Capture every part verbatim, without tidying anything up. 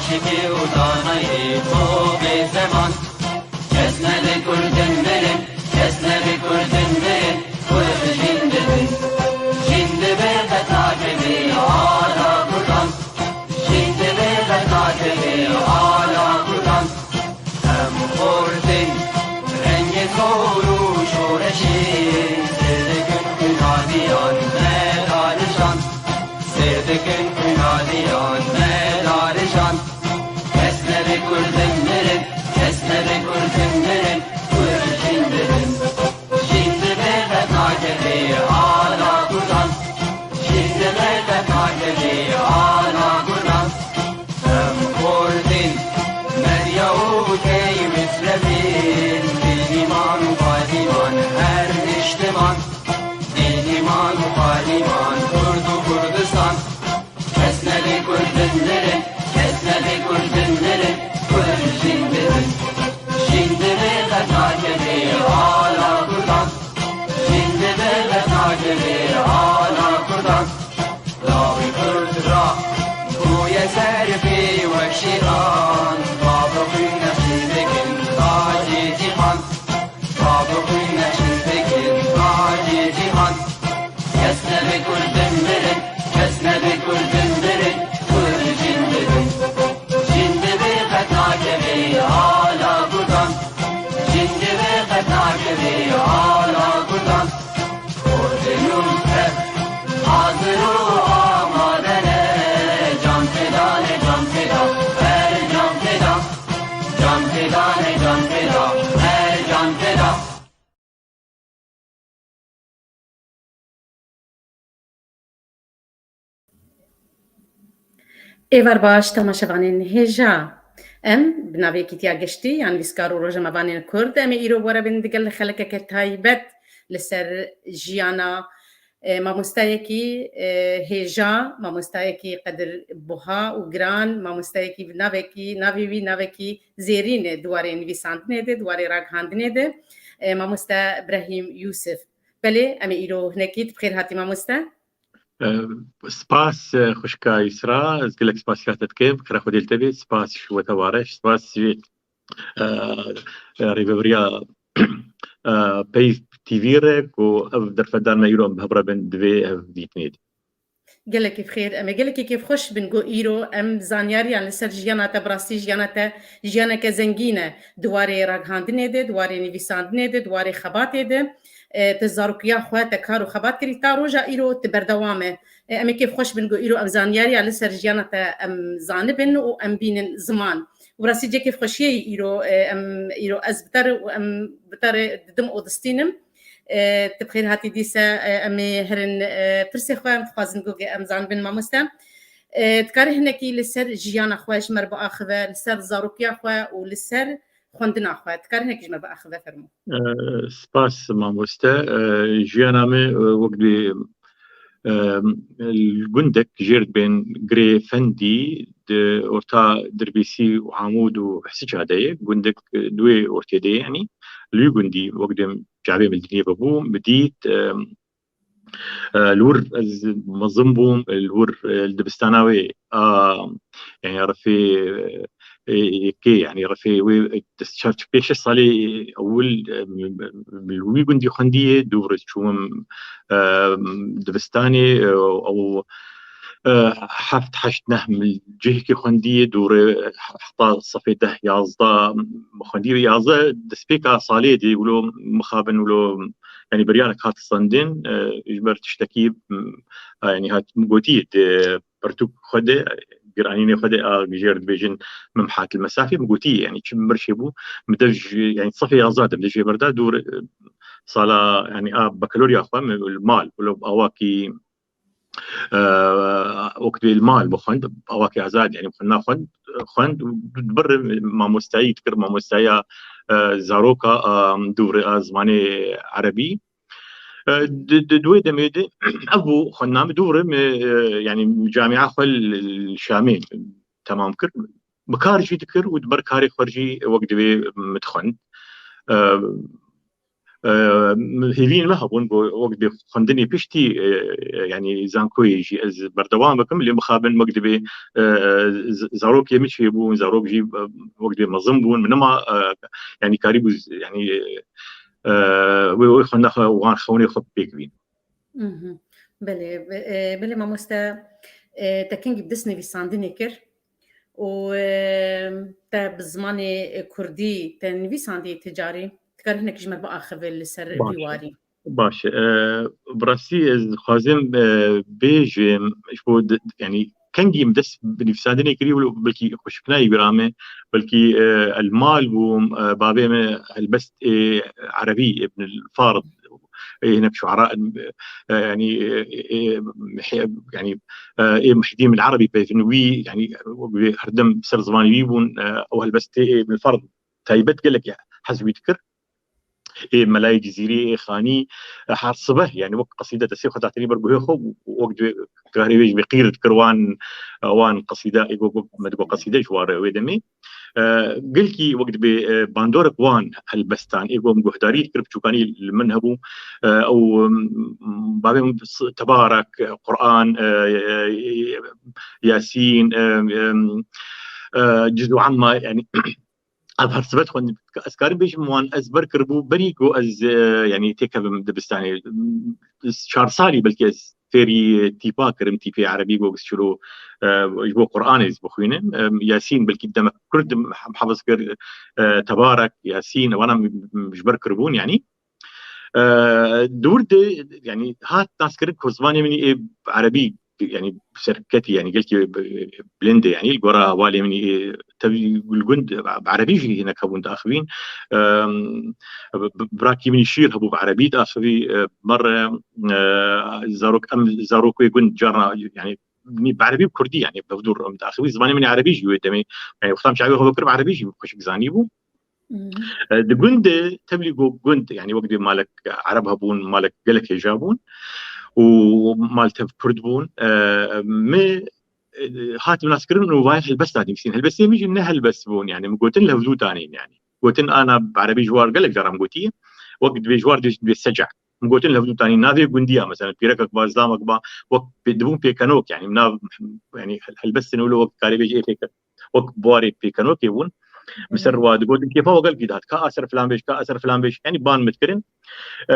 Şikî û danayê ço bê zeman. Kes nebe kurdin mirin, kes nebe kurdin mirin, kurd jîn dibin. Jîn dibe qet nakeve ala kurdan. Jîn dibe qet nakeve ala kurdan. Em xortin rengê zor û şoreşê, sêr dikin kunadiyan me darişan. Sêr dikin kunadiyan me darişan. Kes nebe kurdin mirin, kes nebe kurdin mirin, kurd jîn dibin. Jîn dibe qet nakeve ala kurdan. Jîn dibe qet nakeve ala kurdan. Em xortin medya û key mislevin, dîniman û qadîman her niştiman. Dîniman û qadîman kurd û Kurdistan. Kes nebe kurdin mirin, kes nebe kurdin mirin, kurd jîn dibin. Jîn dibe qet nakeve ala kurdan. Jîn dibe qet nakeve ala kurdan. Lawê kurd ra bûye ser pê wek şêran. Bavê xwe nexşî dikin tacê cîhan. Bavê xwe nexşî dikin tacê cîhan. Kes nebe kurdin mirin, kes nebe kurdin mirin, kurd jîn dibin. Jîn dibe qet nakeve ala kurdan. Jîn dibe qet nakeve ala kurdan. Kurdê nû ev hazir û amade ne. Can feda ne, can feda, her can feda. Can feda ne, can feda, her can feda. Êvar baş, temaşevanên hêja. Em bi navê Kîtiya Giştî ya nivîskar û rojnamevanên Kurd, em ê îro bi we re bin digel xelekeke taybet li ser jiyana, e, mamostayekî, e, hêja, mamostayekî qedirbuha û giran, mamostayekî bi navekî, navê wî navekî zêrîn e di warê nivîsandinê de, di warê ragihandinê de, e, mamoste Brehîm Yûsif. Belê, em ê îro hinekî, tu bi xêr hatî mamoste. E, spas, e, xwişka Îsra, ez gelek spasiya te dikim, xira Xwedê li te bê, spas ji we teware, spas jî, e, e, rêvebiriya, e, Pey T V re ku ev derfet dan me îro em bi hev re bin divê ev dîtinê de. Gelekî bi xêr, em ê gelekî kêfxweş bin ku îro em zanyariyan li ser jiyana te, bi rastî jiyana te jiyaneke zengîn e. Di warê ragihandinê de, di warê nivîsandinê de, di warê xebatê de, e, te zarokiya xwe, te kar û xebat kirî, ta roja îro tu berdewam e. E, em ê kêfxweş bin ku îro em zanyariya li ser jiyana te em zanibin û em bînin ziman. Û bi rastî cê kêfxweşiyê îro, e, em îro ez bi te re û em bi te re didim û distînim. E, tu bi xêr hatî dîse, e, em ê herin, e, pirsê xwe em dixwazin ku em zanibin mamoste. E, dikarî hinekî li ser jiyana xwe ji me re biaxive, li ser zarokiya xwe û li ser xwendina xwe. Dikarî hinekî ji me biaxive, fermo. E, spas mamoste. E, jiyana me, e, wek dibê, e, li gundek jêr dibên girê fendî di orta Dirbêsî û Amûd û Hisica de ye. Gundek, e, di wê ortê de ye, yanî li wî gundî wek dibêm çavê min li dinê bibû, min dît, e, e, li wir ez mezin bûm, li wir, e, li dibistana wê a, yanî refê, e, yekê, yanî refê wê dest çar pênc şeş salê ewil, e, li wî gundî xwendiyê, dûv re çûm, e, dibistanê, e, ew, e, heft, heşt, neh min cihekê xwendiyê, dûv re heta sefê deh, yazdeh xwendiyê, yazdeh destpêka salê dê wilo mixabin wilo, yanî biryarek hat stendin, e, ji ber tiştekî, m, e, yanî hat min gotî di pirtûk xwe de, giranînê xwe de a jêr dibêjin min hat li mesafê min gotî, yanî çi min bir çêbû, min dev ji, yanî sefê yazdeh de min dev jê berda dûr, e, sala, yanî a bakalorya xwe min li mal, wilo awakî, e, wek dibê li mal bixwend, awakî azad, yanî xwendina xwend, xwend û di bir mamostayî dikir, mamostaya, e, zaroka, e, dûr a zimanê erebî. E, di, di, di wê demê de ev bû xwendina min dûr min, e, yanî camia xwe li, li Şamê temam kir. Bi kar jî dikir û di ber karê xwe jî wek divê min dixwend. E, e, hêviyên me hebûn, ku wek dibê xwendinê piştî, e, e, yanî zankoyê jî ez berdewam bikim, lê mixabin wek dibê, e, z-, zarokê min çêbûn, zarok jî, e, wek dibê mezin bûn, min nema, e, yanî karîbû z-, yanî, e, wê, wê xwendina xwe, wan xewnê xwe pêk bîn. Mhm. Belê, be-, e, belê mamoste, e, te kengî bi dest nivîsandinê kir û, e, te bi zimanê kurdî te nivîsandî ti carî, dikarî hinek ji me biaxive li ser vî Baş e. warî? Baş e. E, bi rastî ez dixwazim, e, bêjim, ji bo di-, yanî kengî min dest bi nivîsandinê kirî, wilo belkî xweşik nayê bîra me, belkî, e, el mal bûm, e, bavê me helbest ê erebî, Ibn el Farid, ê hinek şuara, e, yanî, e, e, he-, yanî, e, ê Muhyiddin el Erebî peyvin wî, yanî, wê her dem ser zimanê wî bûn, e, ew helbestê ê Ibn el Farid taybet gelek hez wî dikir. Ê Melayê Cizîrî, ê Xanî, e, her sibeh, yanî wek qesîde destê xwe datirî ber guhê xwe û wek dibê karê wê ji bê qîr dikir wan, e, wan qesîde, ê go, go, me digo qesîde ji war wê demê. E, gelkî wek dibê, e, bandorek wan helbestan, ê go min guhdarî dikir, biçûkanî li min hebû, e, ew, em, bavê min s-, Tebarek, e, Quran, e, e, e, Yasîn, e, em, e, Cüz û Amma, yanî, ev her sibet xwendin. Ez karim bêjim wan ez ber kiribû, berî ku ez, e, yanî têkevim dibistanê. Çar salî belkî ez fêrî tîpa kirim, tîpê erebî, ku ez çilo, e, ji bo Qur'anê ez bixwînim. E, Yasîn belkî demek kurd muhefiz kir, e, Tebarek, Yasîn, wana min ji ber kiribûn, yanî. E, di wir de, yanî hat naskirin ku zimanê min ê erebî, yanî serketî, yanî gelkî bilind e, yanî li gora hevalê min ê tevî li gund bi erebî jî hinek hebûn diaxivîn. E, bi-, bi-, birakî min î şîr hebû bi erebî diaxivî, e, mer, e, zarok, em zarok wê gund carna, yanî nî bi erebî û kurdî, yanî bi hevdû re em diaxivî, zimanê min ê erebî jî wê demê, yanî wexta min çavê xwe vekir bi erebî jî xweşik zanîbû. Mhm. E, di gund de tevlî go gund, yanî wek dê malek ereb hebûn, malek gelek hêja bûn û mal tev kurd bûn. E, me, e, hat naskirin û vay helbesta nivîsîn. Helbestê min jî ne helbest bûn, yanî min gotin li hevdû danîn, yanî. Gotin ana bi erebî ji war gelek caran gotiye. Wek dibê ji war dibê, dibê seca. Min gotin li hevdû danîn. Navê gundiya, mesela, pîrekek ba, zilamek ba, wek pê-, dibûn pêkenok, yanî nav, yanî hel-, helbestin wilo wek karê bêjî ê pêken-, wek buwarê pêkenokê bûn. Min ser wa digotin, kêfa we gelkî dihat. Ka a ser filan bêj, ka a ser filan bêj. Yanî ban min dikirin. E,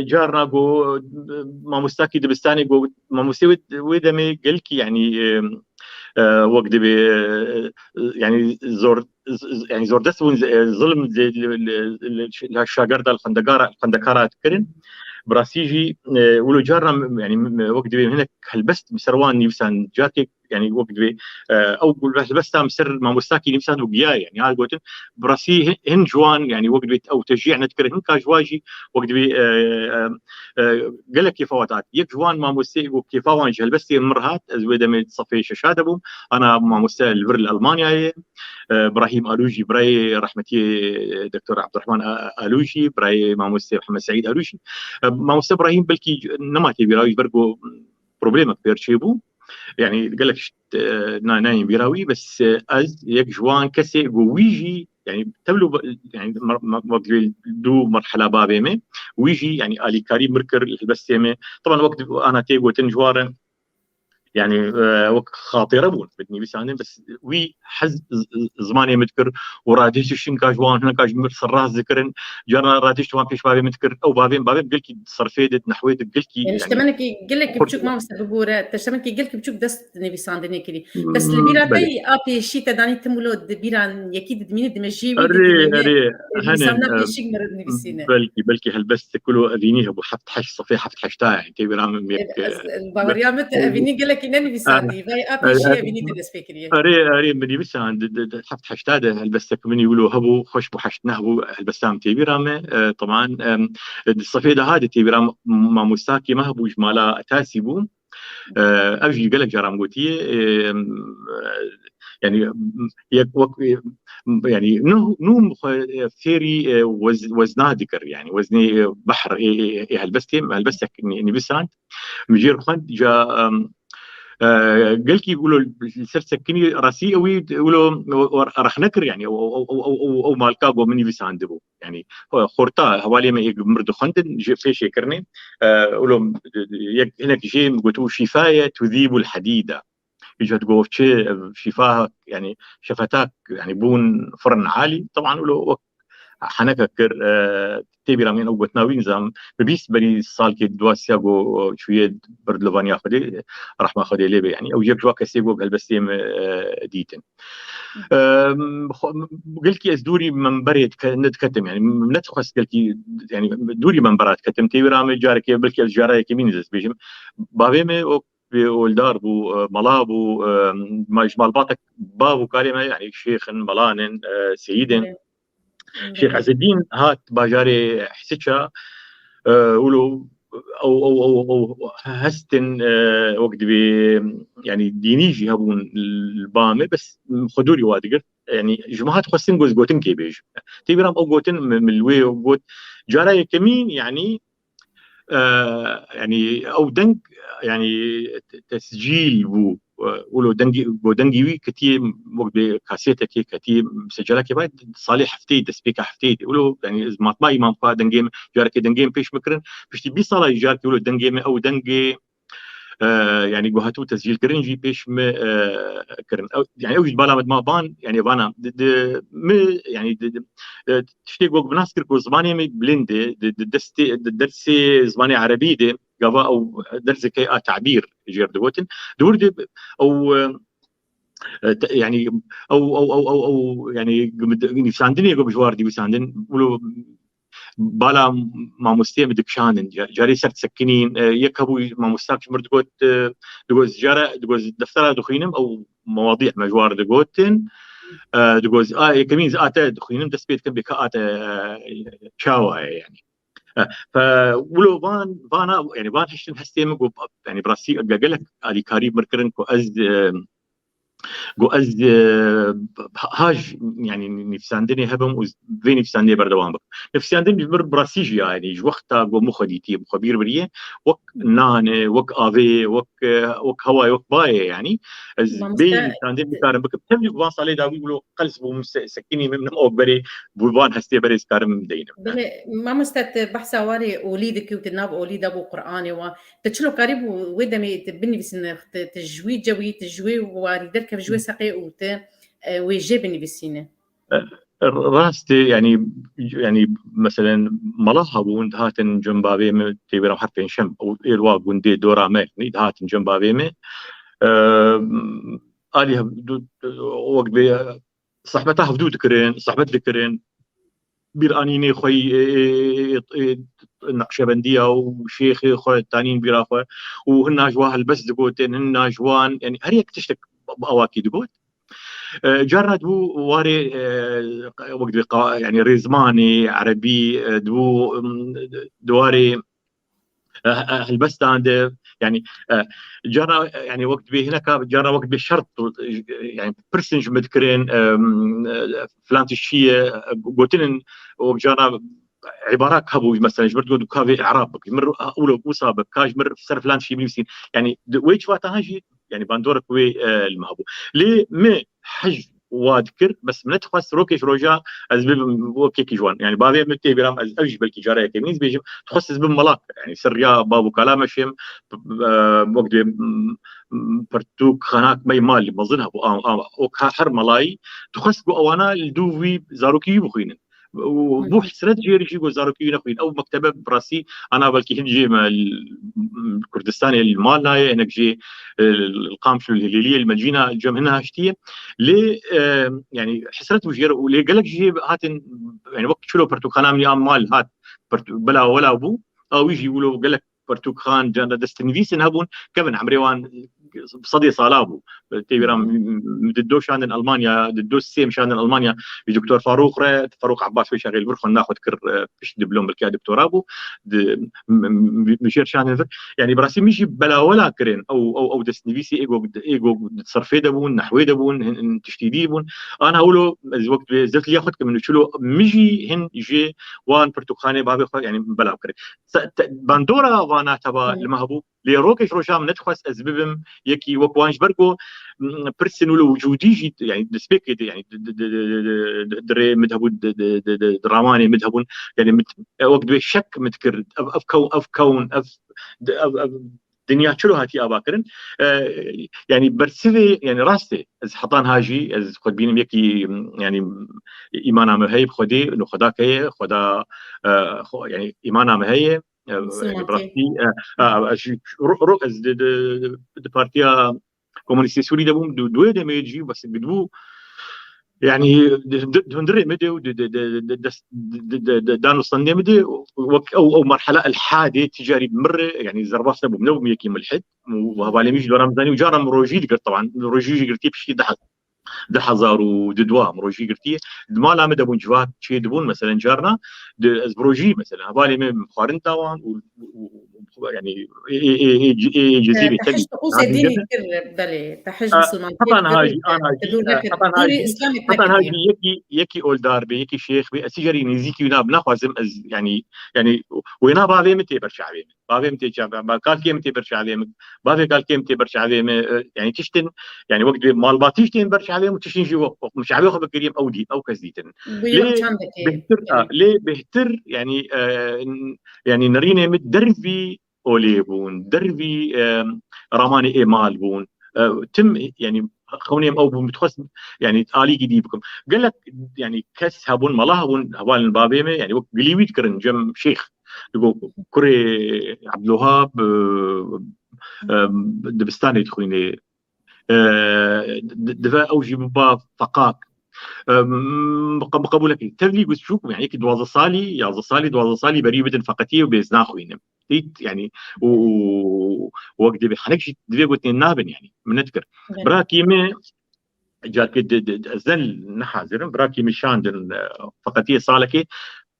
carna go, mamostakî dibistanê go, mamostê wê, wê demê gelkî, yanî, e, e, wek dibê, e, yanî zor, z-, z-, yanî zordest bûn, e, zilm li, li, li, li, li şagerda, li xwendegara, xwendekara dikirin. Bi rastî jî, e, wilo carna, yanî, wek dibê hinek helbest bi ser wan nivîsan carkê, yanî wek divê, e, ew helbesta min ser mamostakî nivîsand û giya, yanî ha gotin, bi rastî hin, hin ji wan, yanî wek divê ew teşcî nedikir, hinka ji wan jî wek divê, e, e, e, gelek kêfa wan dihat. Yek ji wan mamosteyê ku kêfa wan ji helbestê min re hat, ez wê demê sefê şeşa de bûm, ana mamoste li vir li Elmanyayê, e, Brahîm Alûjî, birayê rehmetiyê, e, Doktor Abdurrahman A-, Alûjî, birayê mamoste Mihemed Seîd Alûjî. E, mamoste Brahîm belkî nema tê bîra wî ji ber ku problemek pêr çêbû. Yanî gelek tişt, e, na-, nayên bîra wî, bes, e, ez yek ji wan kesê ku wî jî, yanî tevlo, yanî mer-, mer-, wek dibê du merhela bavê me, wî jî, yanî alîkarî mir kir li helbestê me. Teban wek di-, ana tê gotin ji wan re, yanî, e, wek xatire bûn bi nivîsandin, bes wî hez z-, z-, zimanê min dikir û radihişt şinka ji wan hineka ji min re serrast dikirin. Carna radihişt wan pêş bavê min dikir. Ew bavê min, bavê min gelkî serfê de, nehwê de gelkî, yanî, yanî, teştemenekî gelekî xurt biçûk bû. Mamoste bibûre, teştemenekî gelekî biçûk dest nivîsandinê kirî. Bes li bîra, hmm, te belê. A pêşî te danî tim wilo di bîran yekî didimînî, dime jî wî, erê, didimîne, erê, e, nivîsandina, henin, e, pêşî min re dinivîsîne. Belkî, belkî helbest kulo evînî hebû heft heşt sefê, heft heşta, yanî tê bîra min, e, yek, ez, e, baweriya min te evînî gelekî nenivîsandî. Vay a pêşî evînî te dest pê kiriye. Erê, erê, min nivîsand, di, di, di, heft heşta de helbestek min wilo hebû, xweş bû, heşt neh bû, helbesta min tê bîra me. E, teman, em, di sefê daha de tê bîra mamostakî me hebû, ji mala Etasî bû. E, ev jî gelek caran gotiye, e, em, e, yanî, yek wek, e, yanî, nû, nû xwe, e, fêrî, e, wez-, wezna dikir, yanî, weznê, e, behr, e, e, e, helbestê, helbestek nî-, nivîsand. Min jê re xwend, ca, em, E, gelkî wilo li ser sekinî rastî ew ê wilo rexne kir, yani ew, ew, ew, ew, ew, ew malka go min nivîsandibû. Yani xorta hevalê me ê mir dixwendin ji pêşê kirinê. E, wilo yek hinek jê min gotibû şîfa ye tuzîbul hedîda. Îca digot çi, ev şîfa, yani şefetak, yani bûn firin alî. Teban wilo wek heneke kir, e, tê bîra min ew gotina wî nizam, bi bîst berî salkê duwasiya go çûye berdilvaniya Xwedê, rehma Xwedê lê be, yani ew yek ji wa kesê go bi helbestê me, e, dîtin. Em, xwe, gelkî ez dûrî memberê dike-, nediketim, yani nedixwest gelkî, yani dûrî membera diketim. Tê bîra min carekê, belkî ez cara yekemîn ez bêjim. Bavê me wek bê oldar bû, e, mela bû, e, ma-, ji malbatek bav û kalê me, yani şêx in, melan in, e, seyîd in. Evet. Şêx Ezeddîn hat bajarê Hisiça, e, wilo ew, ew, ew, ew hestin, e, wek dibê, yani dînî jî hebûn li ba me, bes xwe dûrî wa digirt. Yani ji me hat xwestin goz gotin kê bêjim. Tê bîra min ew gotin, min, min li wê got, cara yekemîn, yani, e, yani ew deng, yani te-, tescîl bû. E, wilo dengî, go dengî wî ketiye wek bê kasetekê ketiye, secelakê vay salê hefteyê, destpêka hefteyê de. Wilo, yani ez matmayî mam xwe dengê min, carekê dengê min pêş min kirin. Piştî bîst sala jî carekê wilo dengê min, ew dengê, e, yani go hatibû tescîlkirin jî pêş min, e, kirin. Ew, yani ew jî di bala min dima ban, yani vana, di, di, mi, yani di, di, e, tiştê go bi nas kir ku zimanê min bilind e, di, di destê, di dersê zimanê erebî de, gava ew derzeke a tabîr jêr digotin. Di wir de ew, e, te-, yani ew, ew, ew, ew, ew, yani nivîsandinê go bi ji war dî wîsandin, wilo bala mamosteyê min dikişandin. Ca-, carê ser disekinîn, e, yek hebû mamostak ji mir digot, e, digot cara, digot deftera dixwînim, ew mewadî me ji war digotin. E, digot a yekemîn ez a te dixwînim, dest pê dikim bê ka a te, e, çawa ye yani. E, fe wilo van, vana, yani van hiştin hestê min got, yani bi rastî ge-, gelek alîkarî mir kirin ku ez, e, got ez, e, ha-, haj, yani nivîsandinê hebim û vê nivîsandinê berdewam bikim. Nivîsandin ji mir bi rastî jî, yani ji wexta got min xwe dîtiye, min xwe bîr biriye, wek nan e, wek avê ye, wek, e, wek hewa ye, wek bayê ye, yani ez bê Mamoste, nivîsandin nikarim bikim. Tevlî ku van salê dawî wilo qels bûm, se-, sekinî min, min ok berê, bi van hestê berê ez karim deynim. Belê, mamoste, tu behsa warê olî dikî û tu nav olî de bû Qur'anê wa. Tu çilo karîbû wê demê tu binivîsîne, tu, tu ji wî cewî, tu ji wê warî derkev, ji wê seqê û tu, e, wê jê binivîsîne? E, rast e, yani, yani meselen mala hebûn, dihatin cem bavê min, tê bîra her pêncşem, û êr wa gundê dora me, yani dihatin cem bavê min. E, alî hev-, du-, wek bê, sohbeta hevdû dikirin, sohbet dikirin. Bîranînê xwe yî, ê, ê, ê, ê, neqşebendiya û şêxê xwe tanîn bîra xwe û hinna ji wan helbest digotin, hinna ji wan, yani her yek tiştek bi awakî digot. E, carna dibû warê, e, wek dibê qa-, yani rêzmanê erebî, e, dibû, em, di warê e, e, helbestan de, yani, e, cara, yani wek dibê hineka, cara wek dibê şert, e, yani pirsin ji min dikirin, e, e, filan tişt çi ye, e, gotinin, û cara îbarak hebû, mesela ji mir digot, ka vê i'rab bikî, mir, e, wilo wisa bik, ka ji mir ser filan tiştî binivîsîn. Yani di wê civata ha jî, yani bandorek wê, e, li me hebû. Lê me hej wa dikir, bes min nedixwest rokê ji roja ez bibim wekekî ji wan. Yani bavê min tê bîra min, ez ev jî belkî cara yekemîn ez bêjim, dixwest ez bibim melak. Yani ser riya bav û kala me şêm, e, wek dibê, m, m, pertûkxanak me yê mal mezin hebû, a, a, o ka her melayî dixwest ku ewana li dû wî zarokî wî bixwînin. Û bû hesret jê re jî ku zarokî wî nexwîn. Ew mektebe bi rastî ana belkî hin jê me l-, Kurdistanê li mal nayê, hinek jê, e, li Qamş û li Hilêliyê, li Mecîna cem hin haştiye. Lê, e, yani hesret bû jê re û lê gelek jê hatin, yani wek çilo pertûkxana min ya mal hat, pertû-, bela wela bû. A wî jî wilo gelek pertûkxan, carna destnivîsin hebûn, kevin emrê wan sedê sala bû. Tê bîra min, min di do şandin Almanya, di do sê min şandin Almanya, ji Doktor Farûq re, Farûq Abbas wê çaxê li vir xwendina xwe dikir, e, pişt diplom belkî ya doktora bû, di, m-, m-, m-, min jê re şandin vir. Yani bi rastî min jî belawela kirin, ew, ew, ew destnivîsê ê go, ê go di serfê de bûn, nehwê de bûn, hin, hin tiştî dî bûn. Ana wilo, ez wek dibê zevliya xwe dikim, min çilo, min jî hin ji wan pirtûkxanê bavê xwe, yani belav kirin. Se-, te-, bandora vana teva li me hebû, Lê rokê ji roja min nedixwest ez bibim yekî wek wan, ji ber ku, m, pirsên wilo wicûdî jî, yanî destpêkê de, yanî di, di, di, di, di, di, di rê min hebûn, di, di, di, di, di ramanê min hebûn, yanî min, e, wek divê şek min dikir, ev, ev kew-, ev kewn, ev, di, ev, ev dinya çilo hatiye ava kirin. E, yanî bersivê, yanî rast e, ez heta niha jî, ez xwe dibînim yekî, m, yanî îmana me heye bi Xwedê, no Xweda ke ye, Xweda, e, xwe, yanî îmana me heye, e, Misilman yanî bi tê. Rastî, e, e, ez jî ro-, ro-, ez di, di, di Partiya Komunîstê Sûrî de bûm, di, di wê demê jî, bes, bi dibû, yanî, di, di, di hundirê min de û di, di, di, di, dest, di, di, di, di danûstandinê min de, wek ew, ew merhela ilhadê, ticarî bi min re, yanî, zerbas nebûm, nebûm yekî mulhid. Û hevalê min jî dora min zanî, û cara min rojî digir, teban, rojî jî girtî piştî deh, du hezar û dudwa min rojî girtiye. Di mala min de bûn, civak çê dibûn, meselen, carna, di, ez bi rojî, meselen, hevalê min xwarin dawan û, û, û, yanî, ê, ê, ê, ê, ê, ê, cizîrê, te tevî, hişt û qûsê dînî kir, belê, te hişt, e, Misilman heta niha jî, ana jî, e, heta niha jî, heta niha jî, yekî, yekî oldar bê, yekî şêx bê, ez ticarî nêzîkî wî nab-, naxwazim ez, yanî, yanî, wêna bavê min tê ber çavê min. Bavê min tê çavê, ba-, kalkê min tê ber çavê min. Bavê kalkê min tê ber çavê min. E, yanî tiştin, yanî wek divê malbatî jî tên ber çavê min, tiştin jî wek, wek min çavê xwe bikiriyem, ew dî-, ew kes dîtin. Lê bêhtir, a, lê bêhtir, yanî, e, n-, yanî nerînê min dervî olê bûn, dervî, e, ramanê ê mal bûn. E, tim, yanî xewnê min ew bûn, dixwest, yanî alîkî dî bikim. Gelek, yanî kes hebûn, mala hebûn, hevalên bavê min, yanî wek gilî wî dikirin, cem şêx. Digot, kurê Ebdulwehab, e, e, dibistanê dixwînê. E, di-, dibe ew jî biba feqak. E, m-, bi qe-, bi qebûl nekir. Tevlî got çûk, yanî yekî duwazdeh salî, yazdeh salî, duwazdeh salî berî bidin feqetiyê û bêz naxwînim. Dît, yanî, û, û wek divê, hinek jî divê gotinê nabin, yanî, min nedikir. Evet. Birakî min, carkê di, di, di, ez ne, ne hazir im, birakî min şandin, e, feqetiyê salekê,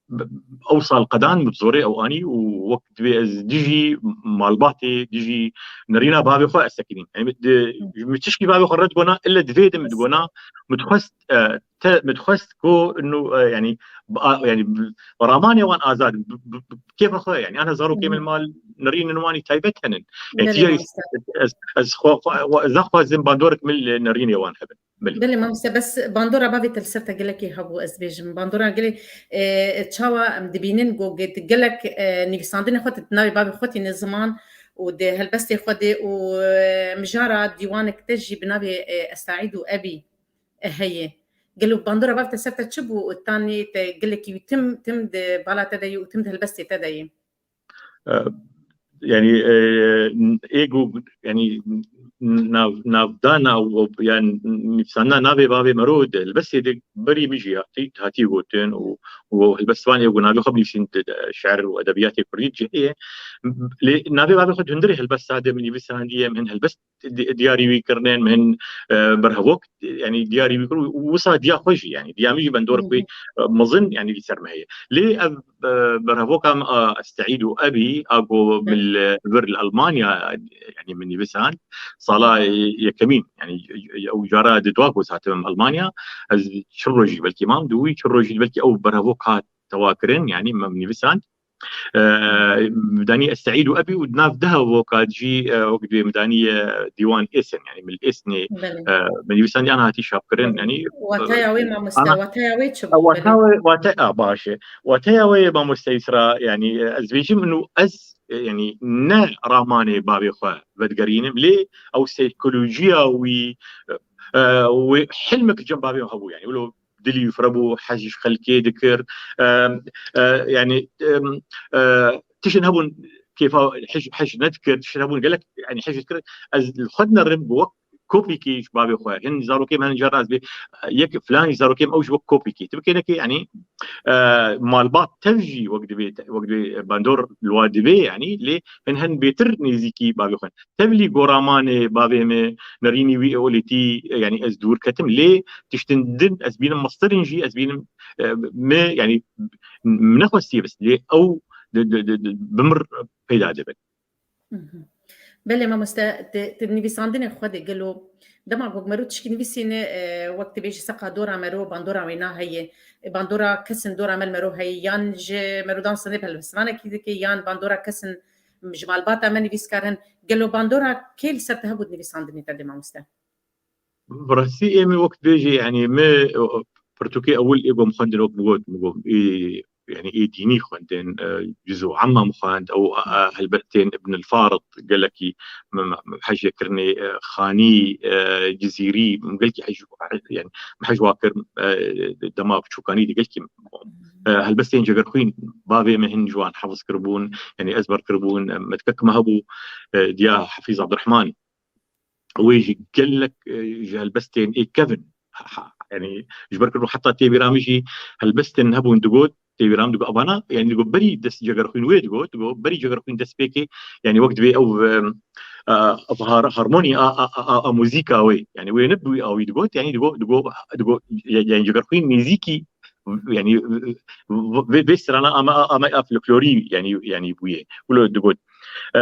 b-, ew sal qedan min bi zorê ew anî û wek divê ez dijî malbatê, dijî nerîna bavê xwe ez sekinîm. Yanî min di, min tişkî bavê xwe red gona, ille divê de min digona, min dixwest, e, te, min dixwest ku inu, e, yanî, bi a-, yanî, bi ramanê wan azad, bi, bi, bi kêfa xwe, yanî, ana zarokê min mal nerînin wanî taybet henin. Yanî, belê, ticarî mamoste. Ez, ez xwe, xwe, xwe, ez naxwazim bandorek min li nerînê wan hebin. Belê. Belê, mamoste, bes bandora bavê te li ser te gelekî hebû, ez bêjim. Bandora gelê, e, çawa em dibînin, go ge-, gelek, e, nivîsandinê xwe di navê bavê xwe tîne ziman û di helbestê xwe de û, e, mijara dîwanek te jî bi navê, e, Estaîd û Ebî, e, heye. Gelo bandora bavê te ser te çi bû û tanî te gelekî wî tim, tim di bala te de yî û tim di helbestê te de yî? E, yanî, e, ê ku, yanî, nav-, navdana û, û, yanî, nivîsandina navê bavê mero di helbestê de berî min jî hatî, hatî gotin û, û helbestvan ê ku navê xwe binivîsîn di, di şiir û edebiyatê kurdî cihê ye. Lê navê bavê xwe di hundirê helbesta de min nivîsandiye, min hin helbest di-, diyarî wî kirine, min hin, e, berhevok, yanî diyarî wî kir û wisa diya xwe jî, yanî diya min jî bandorek wî, e, mezin, yanî li ser me heye. Lê ev, e, berhevoka min, a, Estaîd û Ebî, a ku min li vir li Almanya, yanî min nivîsand, sala, e, yekemîn, yanî, e, e, ew cara di dua ku ez hatibim Almanya, ez çil rojî belkî mam, di wî çil rojî belkî ew berhevok hat tewa kirin, yanî min nivîsand. E, danî Estaîd û Ebî û di nav deh voka jî, e, wek divê min danî, e, dîwan Êsen, yanî min li Êsenê, belê, e, min nivîsandî an hatî çapkirin, belê, yanî, e, wataya wê, mamoste, ana, wataya wê çi bû? Wata wê, wate-, a, baş e. Wataya wê, mamoste Îsra, yanî, e, ez bêjim, inu ez, e, yanî ne ramanê bavê xwe vedigerînim, lê ew sîkolojiya wî, e, e, wê hilmek cem bavê xwe hebû, yanî wilo dilî wî firebû, hez ji xelkê dikir. E, e, yanî, e, e, tiştin hebûn kêfa hij, hij nedikir, tiştin hebûn gelek, yanî hij dikir. Ez li xwe dinerim, bi wek kopîkî ji bavê xwe. Hin zarokê min, hin carna ez bê, yek filan zarokê min ew ji wek kopîkî. Tu bikênekê, yanî, e, malbat tev jî wek divê, wek divê bandor li wa divê, yanî, lê hin hin bêtir nêzîkî bavê xwe. Tevlî goramanê bavê min, nerînî wî ewletî, yanî ez dûr ketim. Lê tiştin din ez bînim, mestir in jî ez bînim, e, me, yanî min nexwestiye bes. Lê ew di, di, di, di, bi mir peyda dibin. Mhm. Belê mamoste, ti, ti nivîsandinê xwe de gelo dema ku mero tişkî nivîsîne, e, wek tu bêjî seqa dora mero, bandora wêna heye, e, bandora kesin dora me li mero heye, yan ji mero dan sendê bi helbestvanekî dike, yan bandora kesin Ji malbata me nivîskar in. Gelo bandora kê li ser te hebû di nivîsandinê te de, mamoste? Bi rastî ê min wek dibêjî, yanî min pirtûkê ewil ê ku em xwendin, wek min got, min got ê, yanî ê dînî xwendin, e, cüz û amma min xwend, ew, e, helbestên Ibn el Farid gelekî min, min, min hej lê kirinê, e, Xanî, e, Cizîrî, min gelkî hej, yanî min hej wa kir, e, dema biçûkanî de gelkî, e, helbestên Cegerxwîn bavê min hin ji wan hefiz kiribûn, yanî ezber kiribûn, e, min dikek me hebû, e, diya Hefîz Abdurrahman. Wê jî gelek, e, ji helbestên ê kevin. Ha, ha, yanî ji ber ku heta tê bîra min jî helbestên hebûn digot, tê bîra min digot, evana, yanî digot berî dest Cegerxwîn wê digot, digot berî Cegerxwîn dest pê kê, yanî wek divê ew, e, e, ev har-, harmonî a, a, a, a, a muzîka wê, yanî wê ne bûyî a wî digot, yanî digot, digot, digot, yanî Cegerxwîn nêzîkî, yanî vê, vê strana ama, ama a folklorî, yanî, yanî bûye. Wilo digot. E,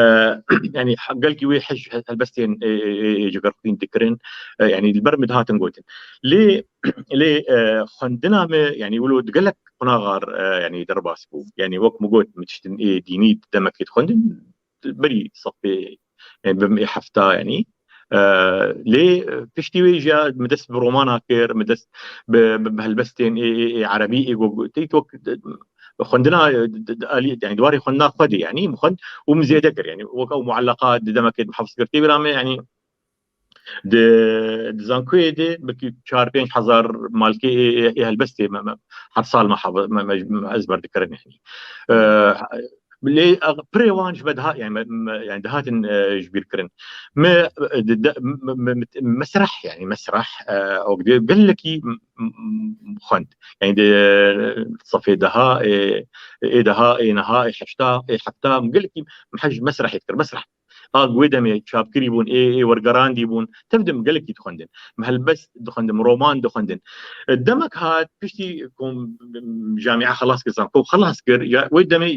yanî gelkî wê hej, helbestên, e, e, e, Cegerxwîn dikirin, e, yanî li ber min dihatin gotin. Lê, lê, e, xwendina me, yanî wilo di gelek qunaxar, e, yanî derbas bû. Yanî wek min got, min tiştin ê dînî demekê dixwendin, berî sefê, yanî bim ê hefta, yanî. E, lê, e, piştî wê jî min dest bi romana kir, min dest bi, bi, bi helbestên ê, ê, ê erebî, ê go-, tê wek, e, xwendina, e, d-, d-, alî, yanî di warê xwendina xwe de, yanî min xwend û min zêde kir, yanî wek ew muelleqat di demekê de min hefz kir. Tê bîra me, yanî di, di zankoyê de belkî çar pênc hezar malkê ê, ê, ê helbestê me, me her sal me, me, me, me ezber dikirin, yanî. E, lê, e, pirê wan ji me diha-, yanî me, me, yanî dihatin, e, ji bîr kirin. Me, e, di, de, me, me, me, mesreh, yanî mesreh, e, wek dê gelekî m-, m-, m-, xwend. Yanî di, e, sefê deha, ê, ê deha, ê niha, ê heşta, ê hefta, gelekî min hej mesrehê dikir. Mesreh a wê demê çapkirî bûn, ê, ê wergerandî bûn. Tev de min gelekî dixwendin. Min helbest dixwendin, min roman dixwendin. Demek hat piştî ku min camia xelas kir, zanko xelas kir, ya wê demê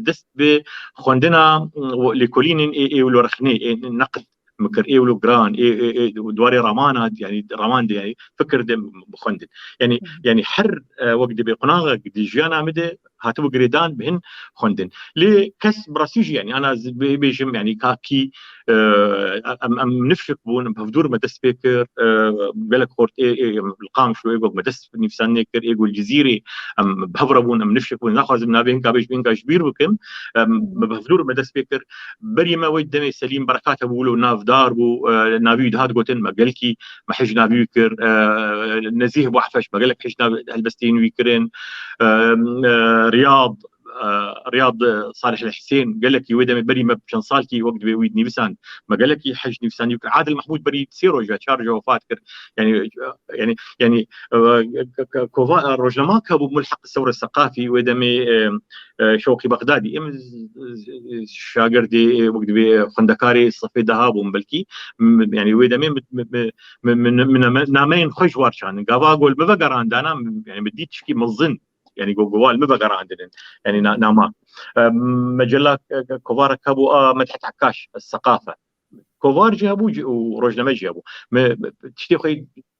dest bi xwendina, û lêkolînên ê, ê wilo rexnê, ê neqd min kir, ê wilo giran, ê, ê, ê di warê ramana, yanî raman de, yanî fikir de bixwendin. Yanî, yanî her, e, wek dibê qunaxek di jiyana min de hatibû girêdan bi hin xwendin. Lê kes bi rastî jî, yanî ana ez bê-, bêjim, yanî kakî, e, em, em nifşik bûn, em hevdûr me dest pê kir, e, gelek xort ê, ê, em li Qamişlo ê got me dest bi nivîsandinê kir, ê got li Cizîrê em bi hev re bûn, em nifşik bûn, naxwazim navê hinka bêjim, hinka ji bîr bikim, em, me bi hevdûr me dest pê kir. Berî me wê demê Selîm Berekat hebû, wilo navdar bû, e, navî wî dihat gotin, me gelkî me hej navî wî kir, e, Nezîh Buhfeş, me gelek hej nav helbestên wî kirin, e, e, Riyad, e, Riyad Salih El Husên, gelekî wê demê berî me çend salkî wek dibê wî dinivîsand, me gelekî hej nivîsandî wî kir. Adil Mahmûd berî sê roja, çar roja wefat kir. Yanî, e, yanî, yanî, e, k-, k-, kova-, e, rojnamak hebû Mulheq Sewre Seqafî, wê demê, e, e, Şewqî Bexdadî. Em z-, z-, z-, şagirdê, e, wek dibê xwendekarê sefê deha bûn belkî. M-, yanî wê demê mi, mi, mi, mi, mi, mi name-, nameyên xwe ji war çandin. Gava gol mi vegerandana, m-, yanî mi dît tişkî mezin. Yanî go-, gova li mi vegerandinin. Yanî na-, nama. E, mecella, e, kovarek hebû a Medhet Ekkaş, Seqafe. Kovar jî hebû jî û rojname jî hebû. Me, me, tiştê xwe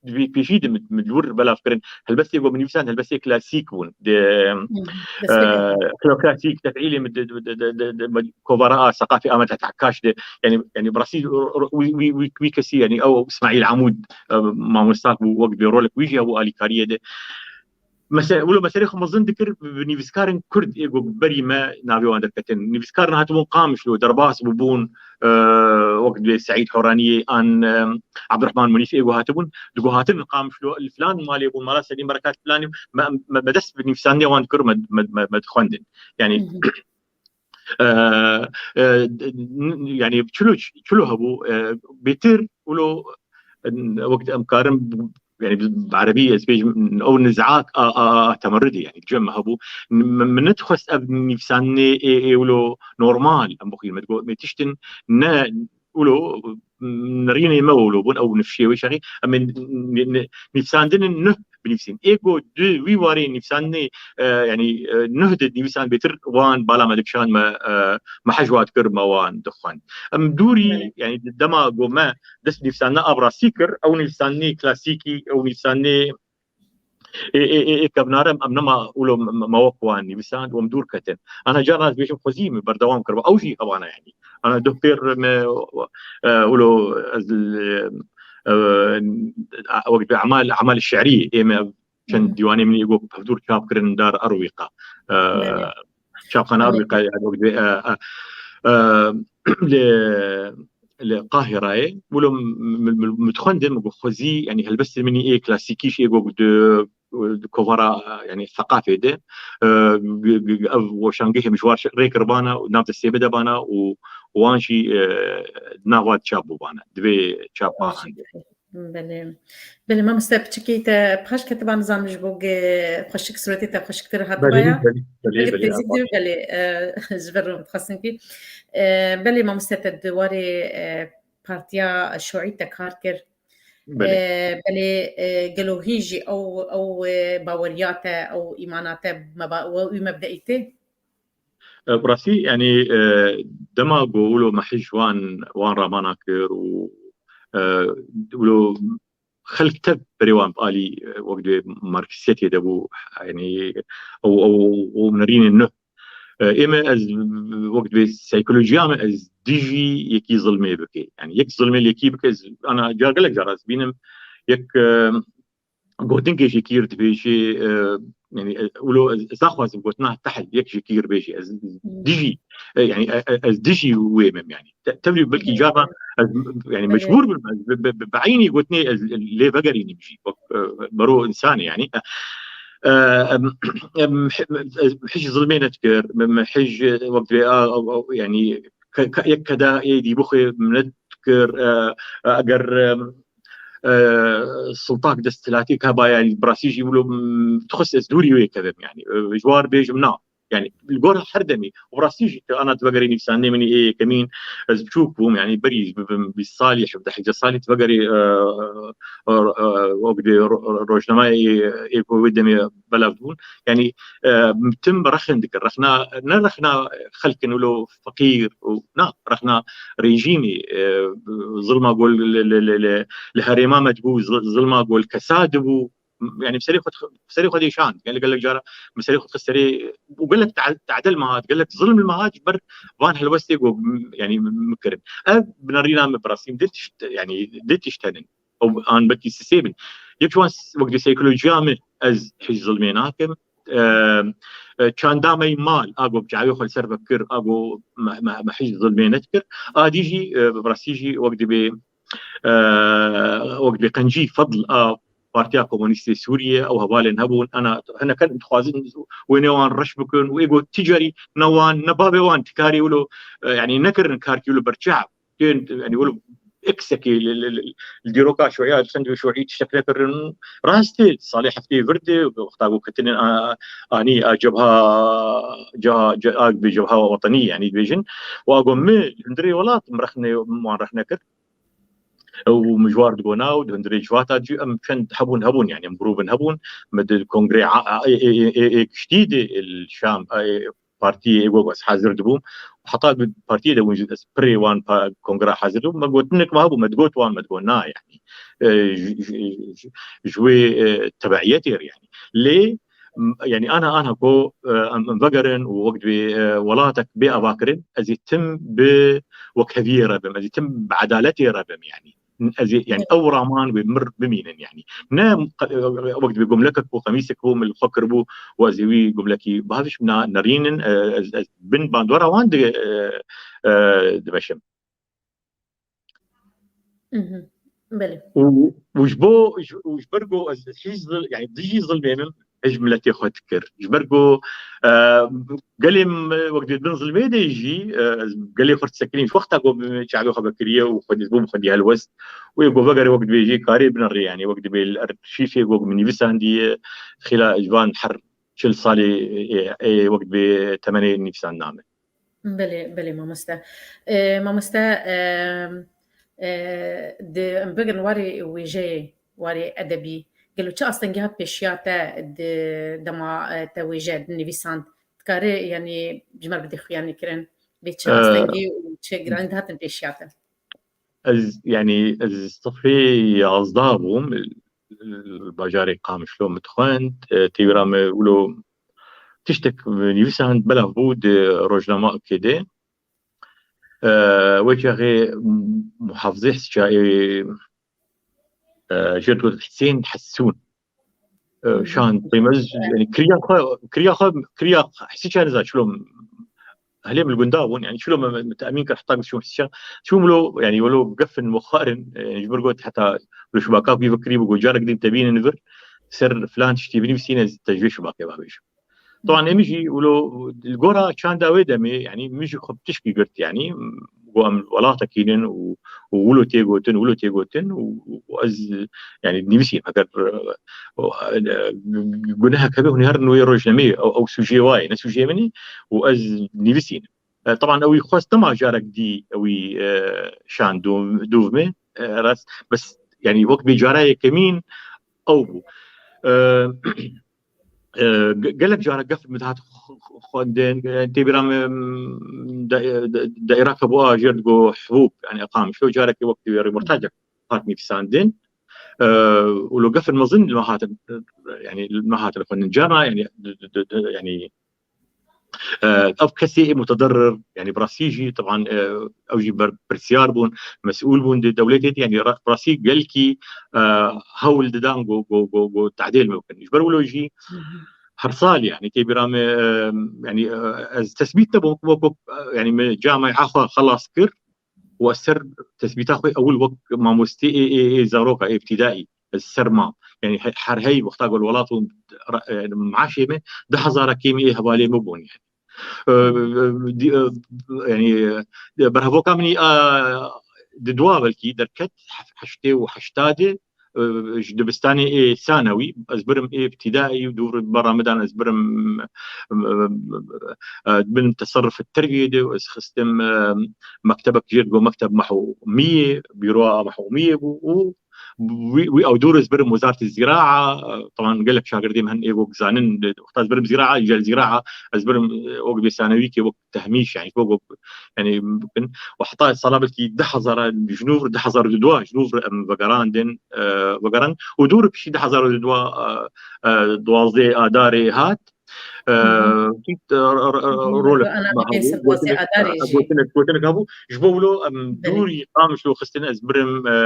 di vî pêşî de min, min li wir belav kirin. Helbestê ku min nivîsand, helbestê klasîk bûn. Di, Hmm, e, destpêkê. Klasîk, tefîlê min di, di, di, di, di, di, kovara a Seqafê Amed Heta Kaş de. Yanî, yanî bi rastî ro-, ro-, wî, wî, wî, wî kesî, yanî ew Îsmaîl Amûd, e, mamosta bû, wek bi rolek wî jî hebû alîkariyê de. Mese-, wilo meselê xwe mezin dikir, bi nivîskarên Kurd ê ku berî me navê wan derketin. Nivîskar hatibûn Qamişlo, derbas bûbûn, e, wek dibê Seîd Horaniyê an, e, Abdurrahman Munîf ê ku hatibûn, digo hatin Qamişlo, li filan malê bûn, mala Selîm Berekat filanî, me, me, me dest bi nivîsandinê wan dikir, me, me, me, me dixwendin. Yanî, Hı hı. e, e, n-, yanî çilo, çilo hebû, e, bêtir wilo, e, wek em karin, yanî bi, bi erebî ez bêjim, ew nizak a, a, a temerrudê, yanî cem hebû. N-, min, min nedixwest ev nivîsandinê ê, ê wilo normal em bixwînin. Me digot, me tiştin ne wilo, nerînê me wilo bûn, ew nifşê wê şerî. Em ê n-, n-, n-, nivîsandinên nuh binivîsîn. Ê ku di wî warê nivîsandinê, e, yanî, e, nuh de nivîsan bêtir wan bala me dikişand, me, e, me hej wa dikir, me wan dixwend. Em dûrî, Belê. Yanî dema ku me dest nivîsandina a bi rastî kir, ew nivîsandinê klasîkî, ew nivîsandinê Ê, ê, ê, ê kevnare em nema wilo me, me wek wan nivîsand û em dûr ketin. Ana carna ez bêjim xwezî min berdewam kiriba. Ew jî hewana yanî. Ana duh pêr me, e, wilo ez, e, e, wek bi emal, emal şi'rî ê me çend Hı hı. dîwanê min ê got hevdûr çap kirin dar Erwîqa. E, Belê. Çapxana Belê. Erwîqa, yani, wek bi, e, e, e, li, li Qahirayê. Wilo m-, m-, m-, min dixwendin, min got xwezî, yani, helbestên min ê klasîkî jî ê got di, di kovara, e, yani, seqafê de, e, g-, g-, ev weşangehê min ji war rê kiribana û nav destê bidebana û wan jî, e, nava çap bûbana. Divê çap Baş. Belê. Belê, mamoste piçikî te paş ketiba, nizam ji bo ge xweşik, suretê te xweşiktir hatiba Belê, ya. belê, belê, Belê belê, tezî ya, diyor, belê, e, ji vir rom xwestin ki. E, belê mamoste te di warê, e, partiya şoî te kar kir. Belê. E, belê, e, gelo hîn jî ew, ew, e, baweriya te, ew îmana te, meba-, ew wî mebdeî tê? E, bi rastî, yani, e, dema ku wilo me hij wan, wan ramana kir û, e, wilo xelk tev berê wan bi alî, e, wek divê marksiyetê de bû, yani, ew, ew, ew nerînên nuh. E, ê me ez, wek divê psîkolojiya me ez dijî yekî zilmê bike. Yani, yek zilmê li yekî bike, ez, ana, car gelek car ez bînim, yek, e, gotinkê ji kîr dibêjê, e, yani, e, wilo ez, ez naxwazim gotina tehil, yek ji kîr bêjê, ez Hı. dijî, e, yani, e, e, ez dijî wê mim, yani. Te-, tevlî belkî Belê. carna ez, yani, Belê. mecbûr bim, ez bi, bi, bi, bi eynî gotinê ez lê vegerînim jî. Wek, e, bero însanê, yani. E, e, em, em, ez hij zilmê nedikir, em, hij, e, wek divê, a, a, a, yani, ke-, ke-, yek keda êdî bixwe min nedikir, e, e, eger, e, e, sultak desthilatî heba, yani, bi rastî jî wilo, m, dixwest ez dûrî wê kevim, yani, e, ji war bêjim na. Yani, li gor her demî, û bi rastî jî, ana tu vegerî nivîsandinê min ê yekemîn, ez biçûk bûm, yani, berî bibim bîst salî, hevdeh hevdeh salî, tu vegerî, e, e, e, wek dê ro-, ro-, rojnamayê ê, ê ku wê demê belav dibûn. Yani, e, tim rexin dikir. Rexna, ne rexna xelkin wilo feqîr û na, rexna rejîmî, e, zilma gol li, li, li, li, li herêma me dibû, zil-, zilma gol kesa dibû. Yani, bi serê xwe dix-, bi serê xwe dêşand. Gelek, gelek cara bi serê xwe dixist serê û gelek ta-, tadel me hat, gelek zilm li me hat ji ber van helwestê ku, yani, mikirin. Ev bi nerîna min bi rastî dê tişt, yani, dê tişt henin. Ew an belkî sisê bin. Yek ji wan s-, wek di psîkolojiya min ez hij zilmê nakim. E, e, çanda me mal, a ku bi çavê xwe li ser vekir, a ku me, me, me hij zilmê nedikir. A dî jî, e, bi rastî jî wek dibê, e, wek dibê qencî fedl a Partiya Komunîstê Sûriyê, ew hevalên hebûn, ana hineke dixwazin wênê wan reş bikin û ê got ti carî ne wan, ne bavê wan ti karî wilo, e, yani nekirin karkî wilo berçav. Tên, yani, wilo eksekê li, li, li, li dîroka şoya, li xendê şoyî tiştek nekirin. Rast e, salê heftê vir de, wexta ku ketinin a, anî a cebha, ca, ca, a bi cebha wetenî, yani, dibêjin. Wa got, mi li hundirê welat, min rexne, min wan rexne kir. Ew min ji war digona û di hundirê civata cî em çend hebûn, hebûn, yani, em grûbin hebûn. Me di kongrê a, a, ê, ê, ê, ê, ê giştî de, li Şam, ê, partiyê ê got ez hazir dibûm. Heta bi partiyê de hûn jî ez pirê wan pa-, kongra hazir dibûm. Me gotinek me hebû, me digot wan, me digot na, yani. E, ji, ji, ji, ji wê, e, tebeiyetê re, yani. Lê, m-, yani, ana, ana ku, e, em, em vegerin û wek divê, e, welatek bê avakirin, ez ê tim bi wekheviyê re bim, ez ê tim bi edaletê re bim, yani. Ez ê, yani, ew raman wê mir bimînin, yani. Ne, wek dibê gumlekek ku qemîsek bû, min li xwe kiribû û ez ê wî gumlekî bavêjim, na, nerînin, e, ez, ez bin bandora wan di, e, e, dimeşim. Mhm. Belê. Û, û ji bo, ji, û ji ber ku ez hîç zil-, yani, dijî zilmê min, hej miletê xwe dikir. Ji ber ku, e, gelê min, e, wek dibê bin zilmê de jî, e, ez gelê xwe disekinîm. Ji wexta ku min çavê xwe vekiriye û xwedî bûm xwedî helwest. Wê ku vegere wek dibê jî karê binerê, yani wek dibê li erşîfê ku min nivîsandiye, xîla ji van her çil salê, e, e, wek dibê temenê nivîsandina min. Belê, belê mamoste. E, mamoste, e, e, di, em bigirin warê wêjeyê, warê edebî. Gelo çi astengî hat pêşiya te di dema, e, te wêje dinivîsand? Dikarî, yanî, ji me re bidî xuyanîkirin? Bê çi E, astengî û çi giranî dihatin pêşiya te? Ez, yanî, ez sifê yazdeh bûm. li bajarê Qamişlo min dixwend. E, tê bîra me wilo tiştek nivîsand belav bû di rojnameyekê de. E, wê çaxê muhafizê Hesî çayê, e, jê digot Hesên Hesûn. E, şan qîmez, yani kiriya xwe, kiriya xwe, kiriya Hesî çayê niza çilo helê min li gunda bûn, yani çilo me, me, me temîn kir heta çûm Hesî çayê. Çûm lo, yani welo gefin muxarin, yani ji mir got heta li şibaka wî fikirî bû, got carek din te bînin vir, ser filan tiştî binivîsîne, ez te ji vê şibakê bavêjim. Taban em jî wilo li gora çanda wê demê, yani min jî xwe bi tişkî girt, yani got em welatekî nin û, û wilo tê gotin, wilo tê gotin û, û ez, yani nivîsîm, eger, e, gunehek hebe hûn herin wê rojnameyê, ew, ew sûjê wayê, ne sûjê min e û ez nivîsînim. E, taban ewî xwest dema carek dî ewî, e, şan dûv-, dûv me, e, rast, bes, yani wek bê cara yekemîn ew bû. E, e, ge-, gelek cara gef min dihat xw-, xw-, xwendin, e, tê bîra me, m, de-, de-, daîra ke bû a jêr digo hibûb, yani Qamişlo, carekê wek divê rêportajek hat nivîsandin. E, û lo gefin mezin li me hatin, yani li me hatin xwendin. Carna, yani, d-, d-, d-, d-, yani, e, ev kesê ê mutederrir, yani bi rastî jî, taban, e, ew jî berpirsiyar bûn, mesûl bûn di dewletê de, yani ra-, bi rastî gelkî, e, hewl didan ku, ku, ku, ku tehdê li me bikin. Ji ber wilo jî her sal, yani tê bîra me, e, yani, e, ez tesbît nebûm, wek, wek, e, yani me camia xwe xelas kir û ez ser tesbîta xwe ewil wek mamostê ê, ê, ê zaroka, ê îbtîdaî, ez ser mam. Yani he-, her hey wexta ku li welat bûm, ra-, e, maaşê me deh hezara kêmî ê hevalê me bûn, yani. E, di-, e, yani, e, berhevoka min, e, di dua belkî derket, hef-, heştê û heştadê, e, ji dibistanê ê sanewî, ez birim ê îbtîdaî û dûr bara min dan ez birim, e, e, e, birim teserruf terbiyê de û ez xistim, e, mektebek jê digo mekteb mehûmiyê, bîroa mehûmiyê bû û wî, wî ew dûr ez birim Wezareta Zîraa, e, taban gelek şagirdê min hin ê wek zanin, wexta ez birim zîraa, îca li zîraa ez birim, e, wek bê sanewîkê wek tehmîş, yani wek, wek, yani bikin. Û heta sala belkî deh hezar ji nû, deh hezar û dua ji nû em vegerandin, e, vegeran. Û dûr piştî deh hezar û dua, e, e, duwazdeh Adarê hat. E, Hı hı. Çi, e, r-, r-, r-, Hı hı. Rolek Ana ma bê hebû, sed duwazdeh gotinek, Adarê e, jî. Gotinek, gotinek hebû. Ji bo wilo em Belê. Dûrî Qamişlo xistin ez birim, e,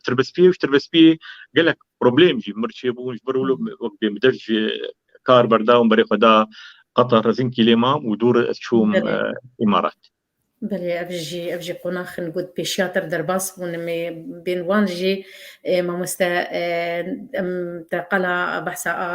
Tirbespiyê û ji Tirbespiyê gelek problem jî mir çêbûn. Ji ber wilo Hı hı. wek bê min dev ji kar berda û berê xwe da Qatar, zinkî lê mam û dûr ez çûm, Belê. e, Îmarat. Belê, ev jî, ev jî qonax in ku pêşiyatir derbas bûn, em ê bên wan jî, e, mamoste, e, em te qala behsa a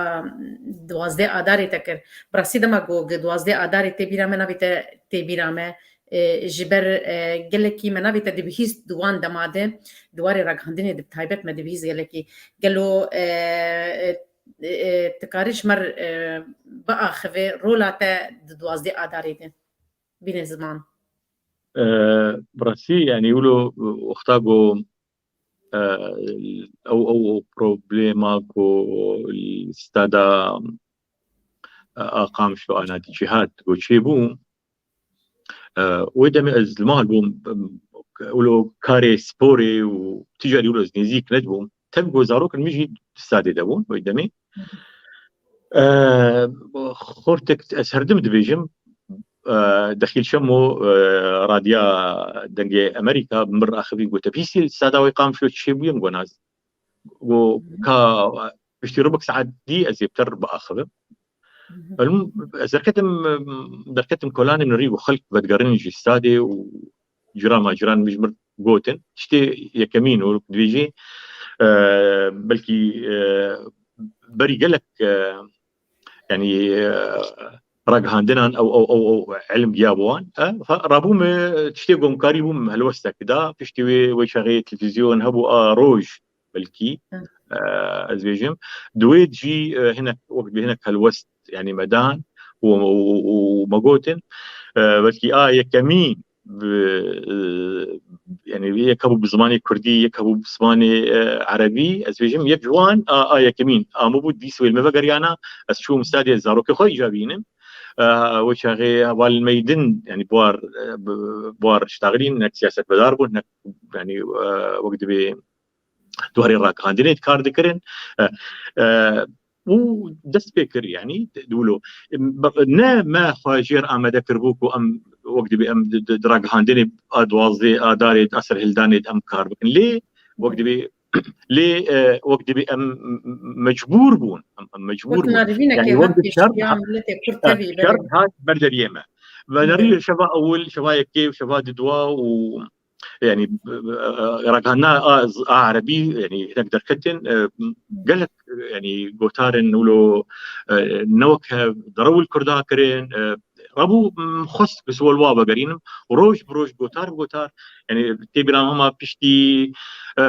duwazdeh Adarê te kir. Bi rastî dema ku duwazdeh Adarê tê bîra me nabîte tê bîra me, e, ji ber, e, gelekî me nabîte dibihîst di wan dema de, di warê ragihandinê de bi taybet me dibihîst gelekî. Gelo, e, e, e, tu karî ji me re, e, biaxivê rola te di duwazdeh Adarê de? Bîne ziman. E, bi rastî, yani, wilo, wexta ku, e, ew, ew, ew problema ku li stada, e, a Qamişlo a Nadî Cîhad ku çêbû, e, wê demê ez li mal bûm, em, wilo karê sporê û ticarî wilo ez nêzîk nedibûm. Tabii ku zarokên min jî di stadê de bûn wê demê. E, xortek ez herdim dibêjim, e, Dexîl Şemo, e, Radya Dengê Amerîka min axivî gote, "Bihîstî li stada wê Qamişlo çi çêbûye?" Min got, "Na." Got, "Ka piştî rubik saet dî ez ê bi te re biaxivim." Hı hı. Elm-, ez derketim, derketim kolanê min rî û xelk vedigerin jî stadê û cira maciran min ji mir gotin. Tiştê yekemîn û dibêjî, e, belkî, e, berî gelek, e, yani, e, ragihandinan ew, ew, ew, ew ilm giya bi wan. E, fa-, rabûme tiştê gomkarî bûm helwestek da. Piştî wê, wê çaxê televîzyon hebû a roj belkî. Hı. E, ez bêjim. Di wê jî, e, hinek, wek bi hinek helwest, yani me dan û, û, û, û me gotin, e, belkî a yekemîn bi, e, yani yek hebû bi zimanê kurdî, yek hebû bi zimanê, e, erebî, ez bêjim, yek ji wan a, a yekemîn a min bû, dîs wê li me vegeriyana, ez çûm stadê zarokê xwe îca bînim. E, wê çaxê hevalên me yî din, yani buar, e, bi, buar ştaxilîn, hinek siyasetmedar bûn, hinek, yani, e, wek dibê di warê ragihandinê kar dikirin. E, e, û dest pê kir, yanî, di wilo. Ne me xwe jêr amade kiribû ku em wek dibê em di, di, di ragihandinê a duwazdeh a darê, a serhildanê de em kar bikin. Lê wek dibê, lê, e, wek dibê em mecbûr bûn. Em, em mecbûr bûn. Yanî wek di şer, şer hat ber deriyê me. Ve nerî şeva ewil, şeva yekê û şeva didwa û, yanî, e, e, ragihandina a, a erebî, yanî, hinek derketin, e, gelek, yanî, gotarin wilo, e, ne wek hev, derew li Kurda kirin, e, rabû, m, xwest bi siwel wa vegerînim. Roj bi roj, gotar bi gotar, yanî, tê bîra min hema piştî, e,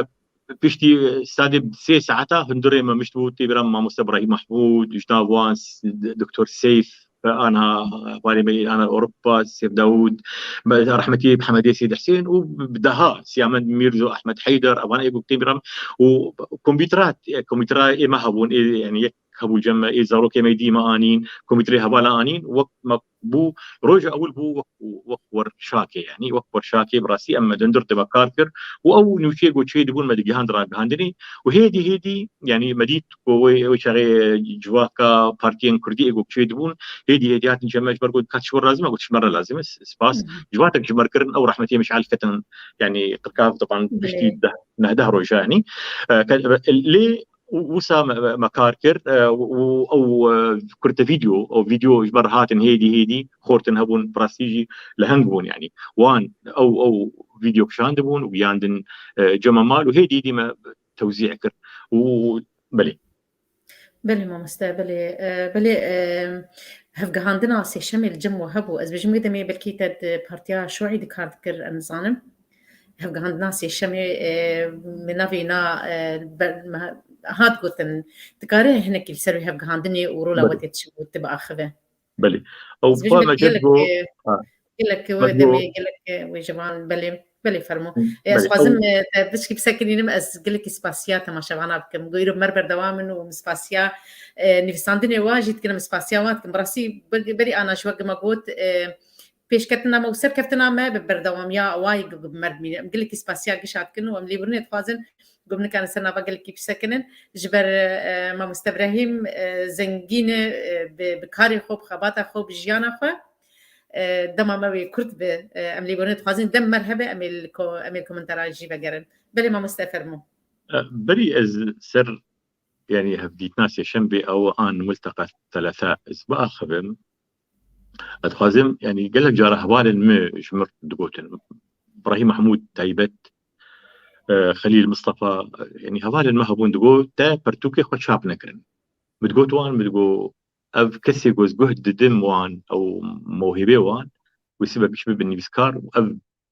piştî, e, sedê sê saeta hundirê me mişt bû, tê bîra min mamoste Brahîm Mahmûd, ji nav wan s-, d-, Doktor Seyf, e, anha, e, hevalê me, anha Ewropa, Seyf Dawûd, me, rehmetî Mihemedê Seyîd Husên û bi deha Siyamend Mîrzo, Ehmed Heyder, evan ê ku tê bîra min û kompîtera, e, kompîtera ê me hebûn, ê, yanî yek hebû cem me, ê zarokê me dî me anîn, kompîterê hevala anîn, wek me bû, roja ewil bû wek, wek werşakê, yanî wek werşakê bi rastî em me di hundir de me kar kir û ew nûçeyê ku çê dibûn me digihand ragihandinê û hêdî hêdî, yanî me dît ku wê, wê çaxê civaka partiyên kurdî ê ku çê dibûn, hêdî hêdî hatin cem me ji ber ku kat ji we razî me, got ji me re lazîm e, spas. Civatek ji me re kirin, ew rehmetiyê Mişal ketin, yanî qirka, teban piştî deh, neh deh roja, yanî. E, ke-, lê û, wisa me, me, me kar kir, e, û, û ew, e, kurte vîdeo, ew vîdeo ji me re hatin hêdî, hêdî xortin hebûn, bi rastî jî leheng bûn, yanî. Wan ew, ew vîdeo kişandibûn û giyandin, e, cem me mal û hêdî, hêdî me tewzî kir. Û belê. Belê mamoste, belê, e, belê, e, hevgihandina sêşemê li cem we hebû. Ez bêjim wê demê belkî te di partiya Şuî de kar dikir, em nizanim. Hevgihandina sêşemê, e, me navê na, e, ber-, me hat gotin. Dikare hinekî li ser wê hevgihandinê û rola we tê çi got, te biaxive. Belê. Ew xwe me gelek, e, gelek wê demê, gelek, e, wê ji van, belê, belê fermo. E, ez xwazim, e, te pişkî bisekinînim, ez gelekî spasiya temaşevana bikim. Ku îro me re berdewam in û spasiya, e, nivîsandinê wa jî dikin, em spasiya wa dikin. Bi rastî ber-, berî ana ji we me got, e, pêşketina me û serkeftina me bi berdewamiya wa yê gu-, gu-, bi me re dimîne. Em gelekî spasiya gişa dikin û em lêbûrînê dixwazin ku em nikarin ser nava gelekî bisekinin. Ji ber, e, mamoste Brahîm, e, zengîn e, e, bi, bi karê xwe, bi xebata xwe, bi jiyana xwe, e, dema me wê kurt be, e, em lêbûrînê dixwazin dem me re hebe, em ê li ko-, em ê li komentara jî vegerin. Belê mamoste, fermo. E, berî ez ser, yanî, hevdîtina sêşembê ew an multeqa telete ez biaxivim. Ez dixwazim, yanî, gelek cara hevalên me ji min digotin. Brahîm Mahmûd taybet, e, Xelîl Mistefa, e, yanî hevalên me hebûn digot, te pertûkê xwe çap nekirin. Min digot wan, min digot, ev kesê ku ez guh didim wan, ew mewhibê wan, wê sibe biş bibin nivîskar û ev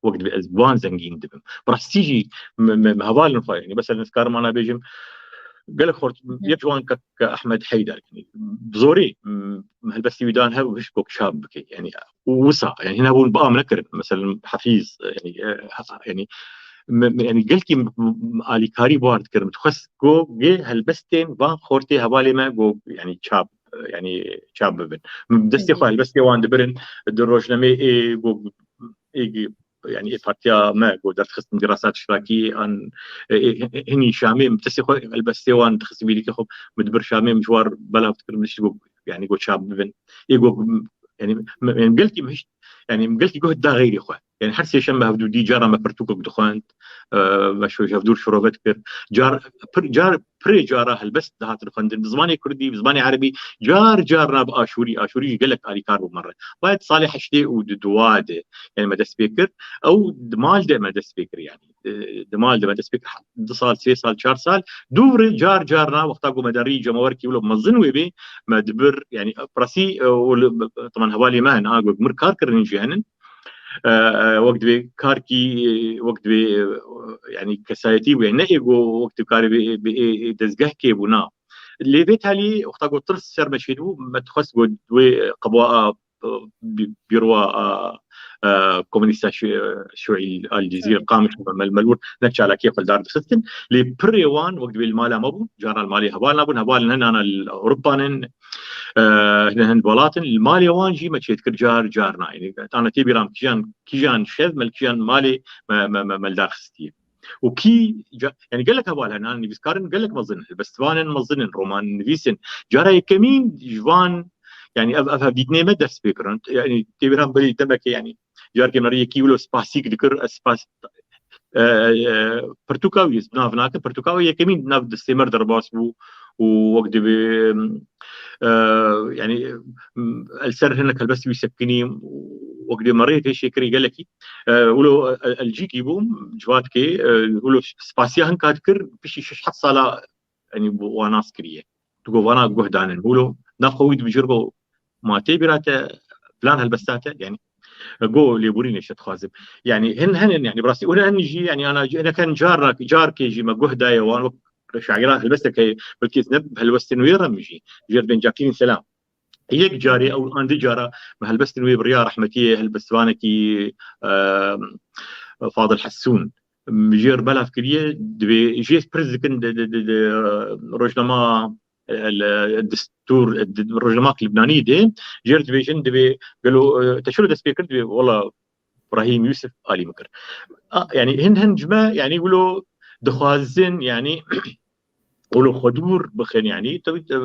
wek divê ez bi wan zengîn dibim. Bi rastî jî me, me, me hevalên xwe, yanî, mesela, ez karim ana bêjim, gelek xort, yek ji wan ke, ke Ehmed Heyder, yanî, bi zorê, m-, helbestî wî dan hev û hişt ku çap bike, yanî, û wisa, yanî, hîna bûn bi am nekirin. Mesela, Hafîz, yanî, e, ha-, yanî, me, me, yanî, gelkî m-, m-, alîkarî bi war dikirim. Dixwest ku gê helbestên van xortê hevalê me ku, yanî, çap, yanî, çap bibin. Destê xwe helbestê wan dibirin, di rojnameyê ê ku, ê, yanî, ê partiya me ku derdixistin dirasat iştirakî an, ê, ê, hinî Şamê, min destê xwe helbestê wan dixistin vîrîkê xwe, min dibir Şamê, min ji war belav dikirim, min dişt ku, yanî, ku çap bibin. Ê ku, yanî, me, yanî, gelkî min hişt, yanî, gelkî guh da xeyrê xwe. Yanî, her sêşembe hevdû dî, cara me pirtûkek dixwend, e, me şo-, ji hevdû şirove dikir. Car, pir, car, pirê cara helbest dihatin xwendin. Bi zimanê kurdî, bi zimanê erebî, car, car na bi aşûrî. Aşûrî jî gelek alîkar bû me re. Bayet salê heştê û di dua de, yanî, me dest pê kir. Ew di mal de me dest pê kir, yanî. E, di mal de me dest pê kir. Du sal, sê sal, çar sal. Dû re car, car na, wexta ku me derî cemawerkî wilo mezin wê bê, me dibir, yanî, bi rastî, e, û li, teman hevalê me hene, a, ku mir kar kirin jî henin. E, e, wek divê karkî, e, wek divê, e, yanî, kesayetî bûye. Ne ê ku wek divê karê bi, bi, ê, ê dezgehkê bû, na. Lê vê talî, wexta ku tirs ser me çêdibû, me dixwest ku wê qebûa, e, bi-, bîroa, e, e, komunîsta Şi-, Şuî Al Cezîr, Qamiş, Mel-, Melûr, ne çalakiyê xwe li dar dixistin. Lê pirê wan, wek divê li mala me bûn, cara li malê hevalna bûn, hevalên hin ana li Ewropa nin, e, hin, hin welat in, li malê wan jî me çêdikir car, car na. Yanî, tane tê bîra min kîjan, kîjan şev me li kîjan malê me, me, me, me li dar xistiye. û kî ca-, yanî gelek heval hene, nivîskarin gelek mezin in, helbestvan in mezin in, roman nivîs in. Cara yekemîn ji van, yanî ev, ev hevdîtinê me dest pê kirin. Yanî tê bîra min berî demekê, yanî carkê me rê yekî wilo spasîk dikir, ez spas, e, e, pirtûka wî ez bi nav nakim, pirtûka wî yekemîn di nav destê me re derbas bû û wek divê, e, yanî, e, li ser hinek helbestî wî sekinî û wek divê me rê pêşê kirî gelekî. E, wilo, e, elcîkî bûm, civatkê, e, wilo spasiya hinka dikir, piştî şeş heft sala, yanî, bi wan nas kiriye. Tu go vana guh danin. Wilo nav xwe wî dibijir go, ma tê bîra te, filan helbesta te, yanî, go lêborînê ji te dixwazim. Yanî, hin, hin, yanî, bi rastî, hûn hin jî, yanî, ana, hinek hin car, carkê jî me guh daye wan, wek şaîra helbestek heye, belkî ez ne bi helwestên wê re min jî, jêr bên Cakîrîn Selam. Yek carê ew an di cara me helbestên wê bi riya rehmetiyê helbestvanekî, e, Fadil Hesûn, jêr belav kiriye, divê jê pirs dikin di, di, di, di, rojnama, e, li destûr, di rojnamak Libnanî de, jêr dibêjin, divê gelo, e, te çilo dest pê kir, divê wela Brahîm Yûsif alî min kir. A, yanî hin, hin ji me, yanî wilo dixwazin, yanî wilo xwe dûr bixin, yanî tabii, e,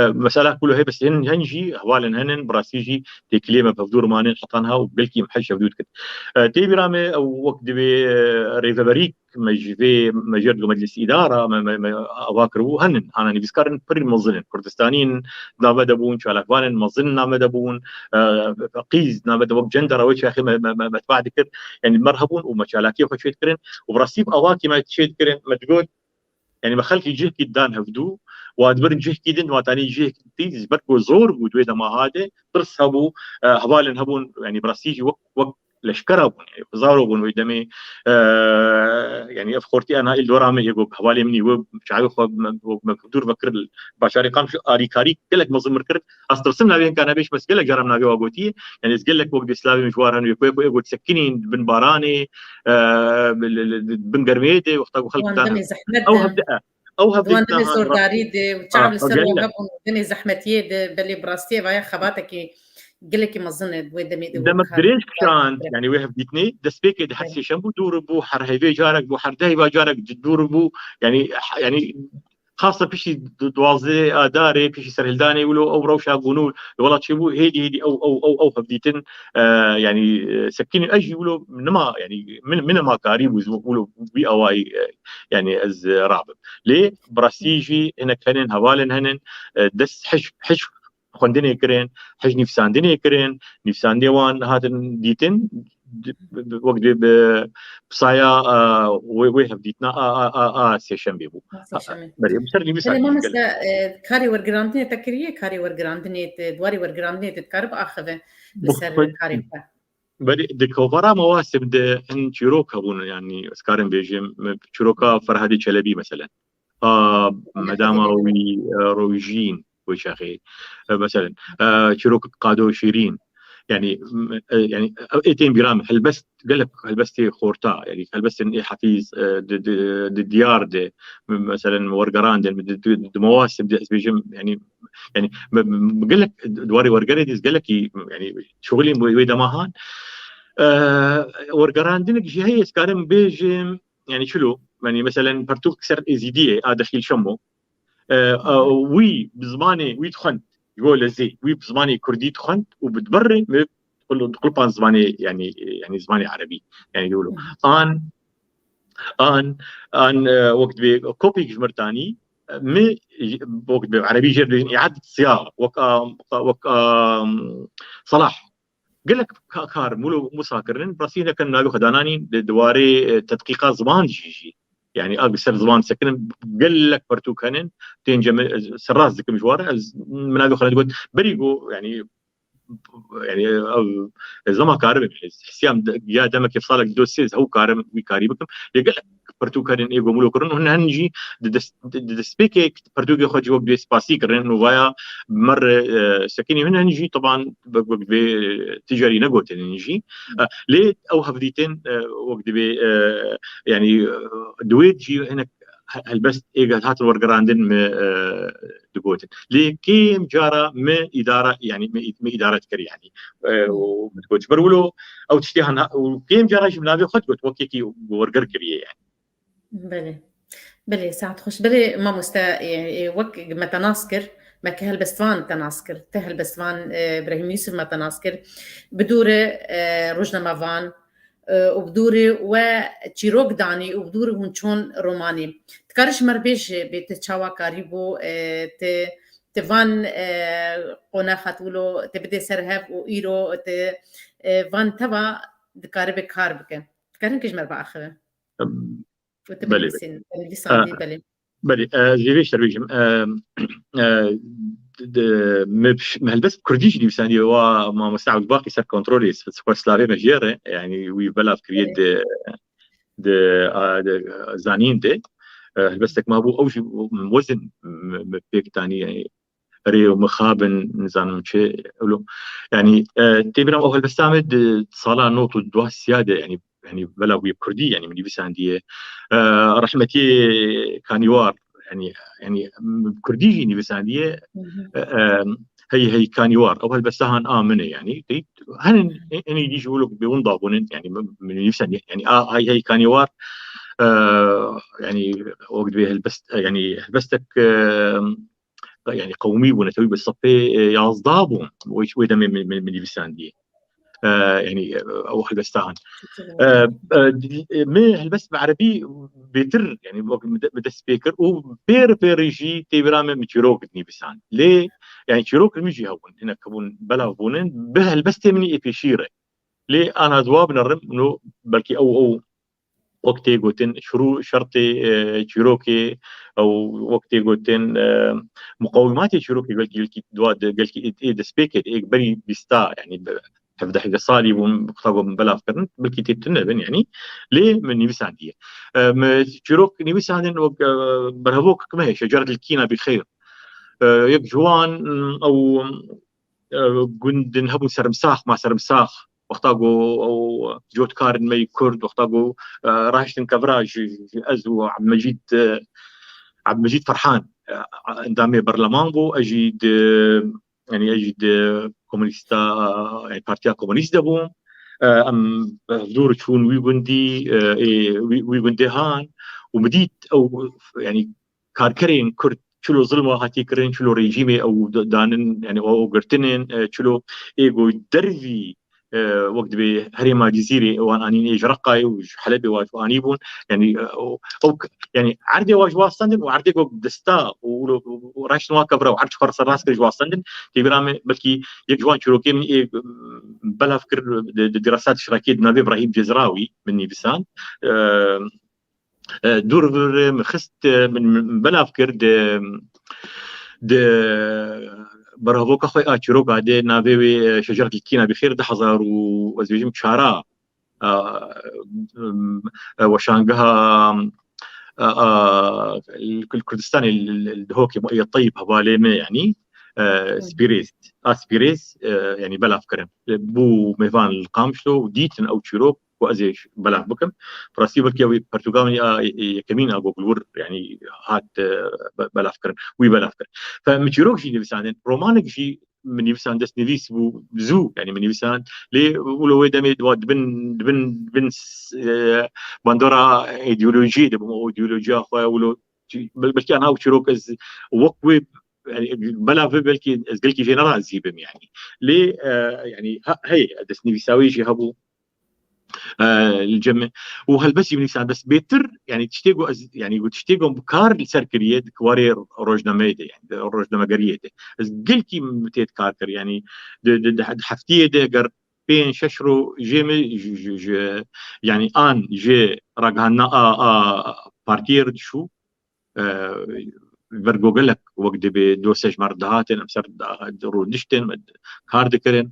e, mesela wilo heye, bes hin, hin jî hevalên henin, bi rastî jî têkiliyê me bi hevdûr manin heta niha û gelkî em hej hevdû dikin. E, tê bîra me ew wek divê, e, rêveberîk me ji vê, me jêr digo meclis îdara, me, me, me ava kiribû, henin, ana nivîskarin pir mezin in, Kurdistanî in, navê de bûn, çalakvanên mezin navê de bûn, e, qîz navê de wek cendera wê çaxê me, me, me, me teba dikir, yanî me re hebûn û me çalakiyê xwe çê dikirin û bi rastî bi awakî me çê dikirin, me digot, yanî me xelkî cihkî dan hevdû, wa dibirin cihkî din, wa tanî cihkî dî, ji ber ku zor bû di wê dema hade, tirs hebû, e, hevalên hebûn, yanî bi rastî jî wek, wek leşkera bûn, yanî zaro bûn wê demê, e, yanî ev xortî ana îl dora min yê got, hevalê min î, wê çavê xwe me, me, me dûr vekir, bajarê Qamşlo alîkarî gelek mezin min kir. Ez tirsim navê hinka nebêj, bes gelek caran navê wa gotiye. Yanî ez gelek wek dê silavê min ji war hene, wê ku, ku ê got sekinîn, bin baranê, e, li, li, li, bin germiyê de, wexta ku xelk Wan dan demê zehmet ew de. Hevde, ew Di wan hevdîtina demê han zordarî de û çav li ser wan hebûn, demê zehmetiyê de, belê bi rastiyê vaya xebatekî gelekî mezin e di wê demê de. Demek dirêj kişand, yanî wê hevdîtinê, destpêkê di her sêşem bû, dûr bû, her heyvê carek bû, her deheyva carek dûr bû, yanî, yanî, xasa piştî du-, duwazdeh adarê, piştî serhildanê wilo ew rewşa gunû li welat çêbû, hêdî, hêdî ew, ew, ew, ew hevdîtin, e, yanî, e, sekinî ez jî wilo nima, yanî min, min nema karî bû, wilo wî awayî, e, yanî ez, e, rabim. Lê bi rastî jî hinek henin, hevalên henin, e, dest hij, hij xwendinê kirin, hij nivîsandinê kirin, nivîsandê wan hatin dîtin, di-, bi-, bi-, wek dê bi pisaya, e, wê, wê hevdîtina a, a, a, a sêşemê bû. A sêşemê. Belê, bi ser nivîsandinê. Belê, mamoste, e, karê wergirandinê te kiriye, karê wergirandinê te, di warê wergirandinê te dikarib axive li ser karê xwe. Belê, di kovara Mewasib de hin çîrok hebûn, yanî ez karim bêjim, çîroka Ferhadê Çelebî meselen. A, medama wî, e, Rojîn, wê çaxê. E, meselen, e, çîrok Qado Şîrîn. Yanî, m-, e, yanî, e, ê tên bîra min, helbest, gelek helbestê xorta, yanî helbestên ê Hafîz, e, di, di, di diyar de, m-, meselen, wergeran de, di, di, di Mewasib de, ez bêjim, yanî, yanî, me, me, me gelek di warê wergerê de ez gelekî, yanî, şixulîm wê, wê dema han. E, wergerandinek jî heye, ez karim bêjim, yanî çilo, yanî meselen pertûk ser Êzîdiyê a Dexîl Şemo, e, e, wî bi zimanê wî dixwend, ji bo lezê, wî bi zimanê kurdî dixwend û bi diberê me qul-, qulpan zimanê, yanî, yanî zimanê erebî, yanî wilo. An, an, an, e, wek divê kopyek ji mir tanî, e, me, wek divê erebî jê re dibêjin îad siya, wek a, wek a, Salah. Gelek ka-, kar mûlo mûsa kirinin, bi rastî hinek navê xwe dananîn di, di warê, e, tedqîqa ziman jî jî. Yanî a li ser ziman sekinin, gelek pertûk henin, tên cem, e, serrast dikim ji wan re, ez min navê xwe nedigot, berî got, yanî, yanî, ev, ez nema karibim, ez hesiyam de, ya demekê salek do sê ez hew karim wî karî bikim. Lê gelek pertûk henin ê go mûlo kirin, hûn hin jî di dest, di, di destpêkê pertûkê xwe cî wek dê spasî kirin û vaya bi me re, e, sekinî, hûn hin jî teban wek, wek vê, e, ticarî negotin hin jî. E, lê ew hevdîtin, e, wek divê, e, yanî, e, di wê jî hinek he-, helbest êga hatin wergerandin me, e, digotin. Lê kêm cara me îdara, yanî me, me îdare dikir, yanî, e, û me digot. Ji ber wilo ew tiştê han, û kêm cara jî bi navê xwe digot, wek yekî werger kiriye, yanî. Belê. Belê, saet xweş. Belê, mamoste, e, e, wek me te nas kir, me ke helbestvan te nas kir, te helbestvan, e, Brahîm Yûsif me te nas kir, bi dû re, e, rojnamevan, e, û bi dû re we çîrok danî û bi dû re hûn çon romanî. Dikarî ji me re bêje, bê te çawa karîbû, e, te, te van, e, qonaxa te wilo, te bidê ser hev û îro te, e, van teva dikaribe kar bike. Dikarin ke ji me re biaxive. Em, Û te belê, binivîsîn, te nivîsandî, belê. Belê, e, ji vê şer bêjim, e, e, d-, d-, me, me helbest bi kurdî jî nivîsandiye, wa mamoste Ebdulbaqî ser kontrolê, spas, spas slavê me jê re, yanî wî belav kiriye Belê. di, di, a, di zanîn de. E, helbestek mabû, ew jî wezin me, me pêk danî, yanî erê û mixabin, nizanim çi, ewlo. Yanî, e, tê bîra min ew helbesta me di sala nod û duasiya de, yanî, yanî belav bûye bi kurdî, yanî min nivîsandiye. E, rehmetiyê Kanîwar, yanî, yanî, bi kurdî jî nivîsandiye. Hı hı. E, e, hey hey Kanîwar, ew helbesta han a min e, yanî, tê, henin, e, enî dî jî wilo bê winda bûnin, yanî, min, min nivîsandiye, yanî, a, hey hey Kanîwar, e, yanî, wek divê helbest, e, yanî, helbestek, e, yanî qewmî bû, netewî bi sefê, e, yazda bû. Wê, wê demê min, min, min nivîsandî. E, yanî, e, ew helbesta han. E, e, di-, e, min helbest bi erebî bêtir, yanî wek min de-, min dest pê kir û pêr pêrî jî tê bîra min, min çîrok dinivîsand. Lê, yanî çîrok min jî hebûn, hinek hebûn, belav bûnin, bi helbestê min ê pêşî re. Lê ana di wa binerim, no belkî ew, ew wek tê gotin, şirû şertê, e, çîrokê, ew wek tê gotin, e, muqawimatê çîrokê gelkî, gelkî dua de, gelkî ê, ê destpêkê de, ê berî bîsta, yanî bi hevdeh hevdeh salî bûn, wexta ku belav kirin, belkî tê tune bin, yanî, lê min nivîsandiye. E, min çîrok nivîsandin wek, e, berhevok me heye, Şecaret el Kîna bi Xeyr. E, yek ji wan, ew, e, gundin hebûn Serimsax, ma Serimsax, wexta ku ew cotkarên me yî Kurd, wexta ku, e, rahiştin kevra ji, ji ez û Ebdilmecîd, e, Ebdilmecîd Ferhan, e, endamê berleman bû, ez jî di, yanî ez jî di komunîsta, e, yanî Partiya Komunîst de bûm. E, em bi huzûr çûn wî gundî, e, ê, wî, wî gundê han û min dît ew, yanî karkerên Kurd çilo zilma hatî kirin, çilo rejîmê ew da-, danin, yanî ew, ew girtinin, e, çilo ê ku dervî, e, wek dibê herêma Cizîrê wan anîn, ê ji Reqayê û ji Helebê wan anî bûn. Yanî, e, ew, ew k-, yanî erdê wan ji wan stendin û erdê ku dista û, û, û raştin wan kevra û erd ji xwe re serrast kir ji wan stendin. Tê bîra min belkî yek ji wan çîrokên min ê, e, belav kir di, di dirasat şirakê di navê Brahîm Cezrawî min nivîsand. E, e, dûr vir min xist, e, min, min belav kir di, di berhavoka xwe a çîroka de navê wê, e, Şecaret el Kîna bi Xêr du hezar û ez bêjim çara, e, e, weşangeha, e, e, li Kurdistanê li, li, li Dihokê Mueyed Teyib hevalê me, yanî, e, Hı. Spîrêz, a Spîrêz, e, yanî belav kirin. Bû mêvan li Qamişlo û dîtin ew çîrok, ku ez ê belav bikim. Bi rastî belkî ew ê pertûka min a, ê, yekemîn a ku li wir, yanî hat, e, be-, belav kirin. Wî belav kir. Fe min çîrok jî nivîsandin, romanek jî min nivîsand, destnivîs bû zû, yanî min nivîsand. Lê wilo wê demê di wa dibin, dibin, dibin s-, e, bandora îdeolojiyê de bûm, o îdeolojiya xwe wilo çi-, bel-, belkî ana ew çîrok ez wek wê, yanî belav be, belkî ez gelkî jê nerazî bim, yanî. Lê, e, yanî ha-, heye, destnivîsa wê jî hebû. E, li cem û helbestî min nivîsand, bes bêtir, yanî tiştê ku ez, yanî ku tiştê ku bi kar li ser kiriye di kiwarê rojnameyê de, yanî di rojnamegeriyê de. Ez gelkî min tê kar kir, yanî di, di, di, di heftiyê de eger pênc şeş ro jê min ji, ji, ji, yanî an jê ragihandina a, a partiyê re dişû, e, vergo gelek wek dibê dosye ji me re dihatin, em ser da-, rûdiştin, me kar dikirin.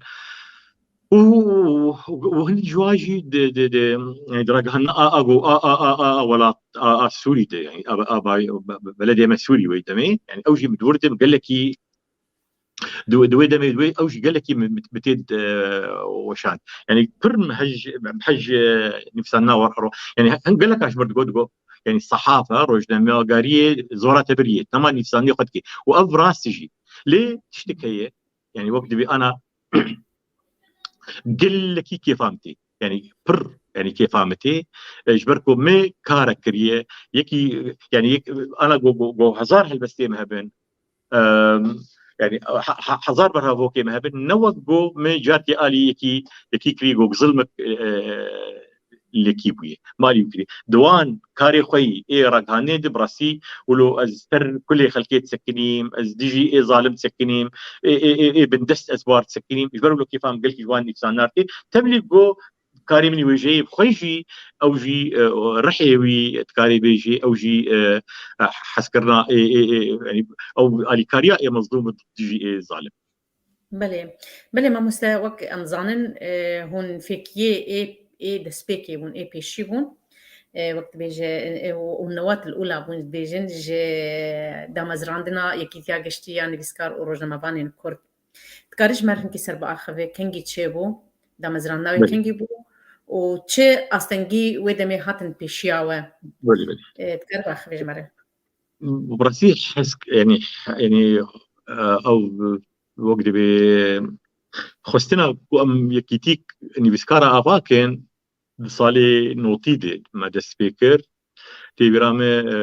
Û, û, û hin ji wan jî di, di, di, yanî di ragihandina a, a, go, a, a, a, a, a welat, a, a Sûrî de, yanî a, a, a, be-, be-, belediyê me Sûrî wê demê, yanî ew jî bi dûr de gelekî di, di wê demê, di wê ew jî gelekî min, min, min tê, e, weşand. Yanî pir min hej, min hej, e, nivîsandina wer ero. Yanî hin gelek a ji mir digot, digot, yanî sehafe, rojnamegariyê zora tebiriyê, nema nivîsandinê xwe dike. Û ev rast jî. Lê tiştik heye, yanî wek dibê ana gelekî kêfa min tê. Yanî pir, yanî kêfa min tê. E, ji ber ku me kare kiriye, yekî, yanî yek, ana go, go, go hezar helbestê me hebin. Em, yanî ha, ha, hezar berhavokê me hebin. Ne wek go me carkê alî yekî, yekî kirî go zilmek, e, lekî bûye. Malî û kirî. Di wan karê xwe yî ê ragihandinê de bi rastî wilo ez ser kulê xelkê disekinîm, ez dijî ê zalim disekinîm, ê, ê, ê, ê bindest ez bar disekinîm. Ji ber wilo kêfa min gelkî ji wan nivîsandina tê. Tevlî go karê min ê wêjeyê bi xwe jî, ew jî, e, rihê wî dikarê bêjî, ew jî, e, e, hezkirina ê, ê, ê, yanî ew alîkariya ê mezlûm dijî ê zalim. Belê. Belê mamoste, wek em zanin, e, hûn fêkiyê ê, ê destpêkê bûn, ê pêşî bûn. E, wek dibêje, e, û, û newat el ula bûn dibêjin ji damezrandina Yekîtiya Giştî ya Nivîskar û Rojnamevanên Kurd. Dikarî ji me re hinkî ser biaxivî, kengî çêbû, damezrandina wê Belê. kengî bû û çi astengî wê demê hatin pêşiya we? Belê, belê. E, dikarî biaxivî ji me re? Bi rastî hez, yanî, yanî, e, ew wek dibê xwestina ku em yekîtîk nivîskara ava kin, di salê notî de me dest pê kir. Tê bîra me, e,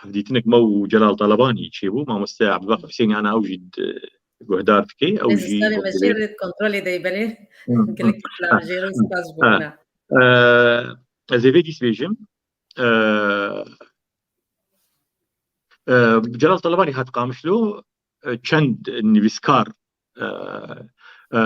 hevdîtinek me û Celal Talebanî çêbû. Mamoste Ebdulbaqî Husênî ana ew jî di, guhdar dike. Ew Ez jî salê wek me dibê jê rê kontrolê de belê. Hı, hı. Gelek plan jê rê spas bû Ha. me. E, ez ê vê dîs bêjim. E, e, Celal Talebanî hat Qamişlo, e, çend nivîskar, e, e,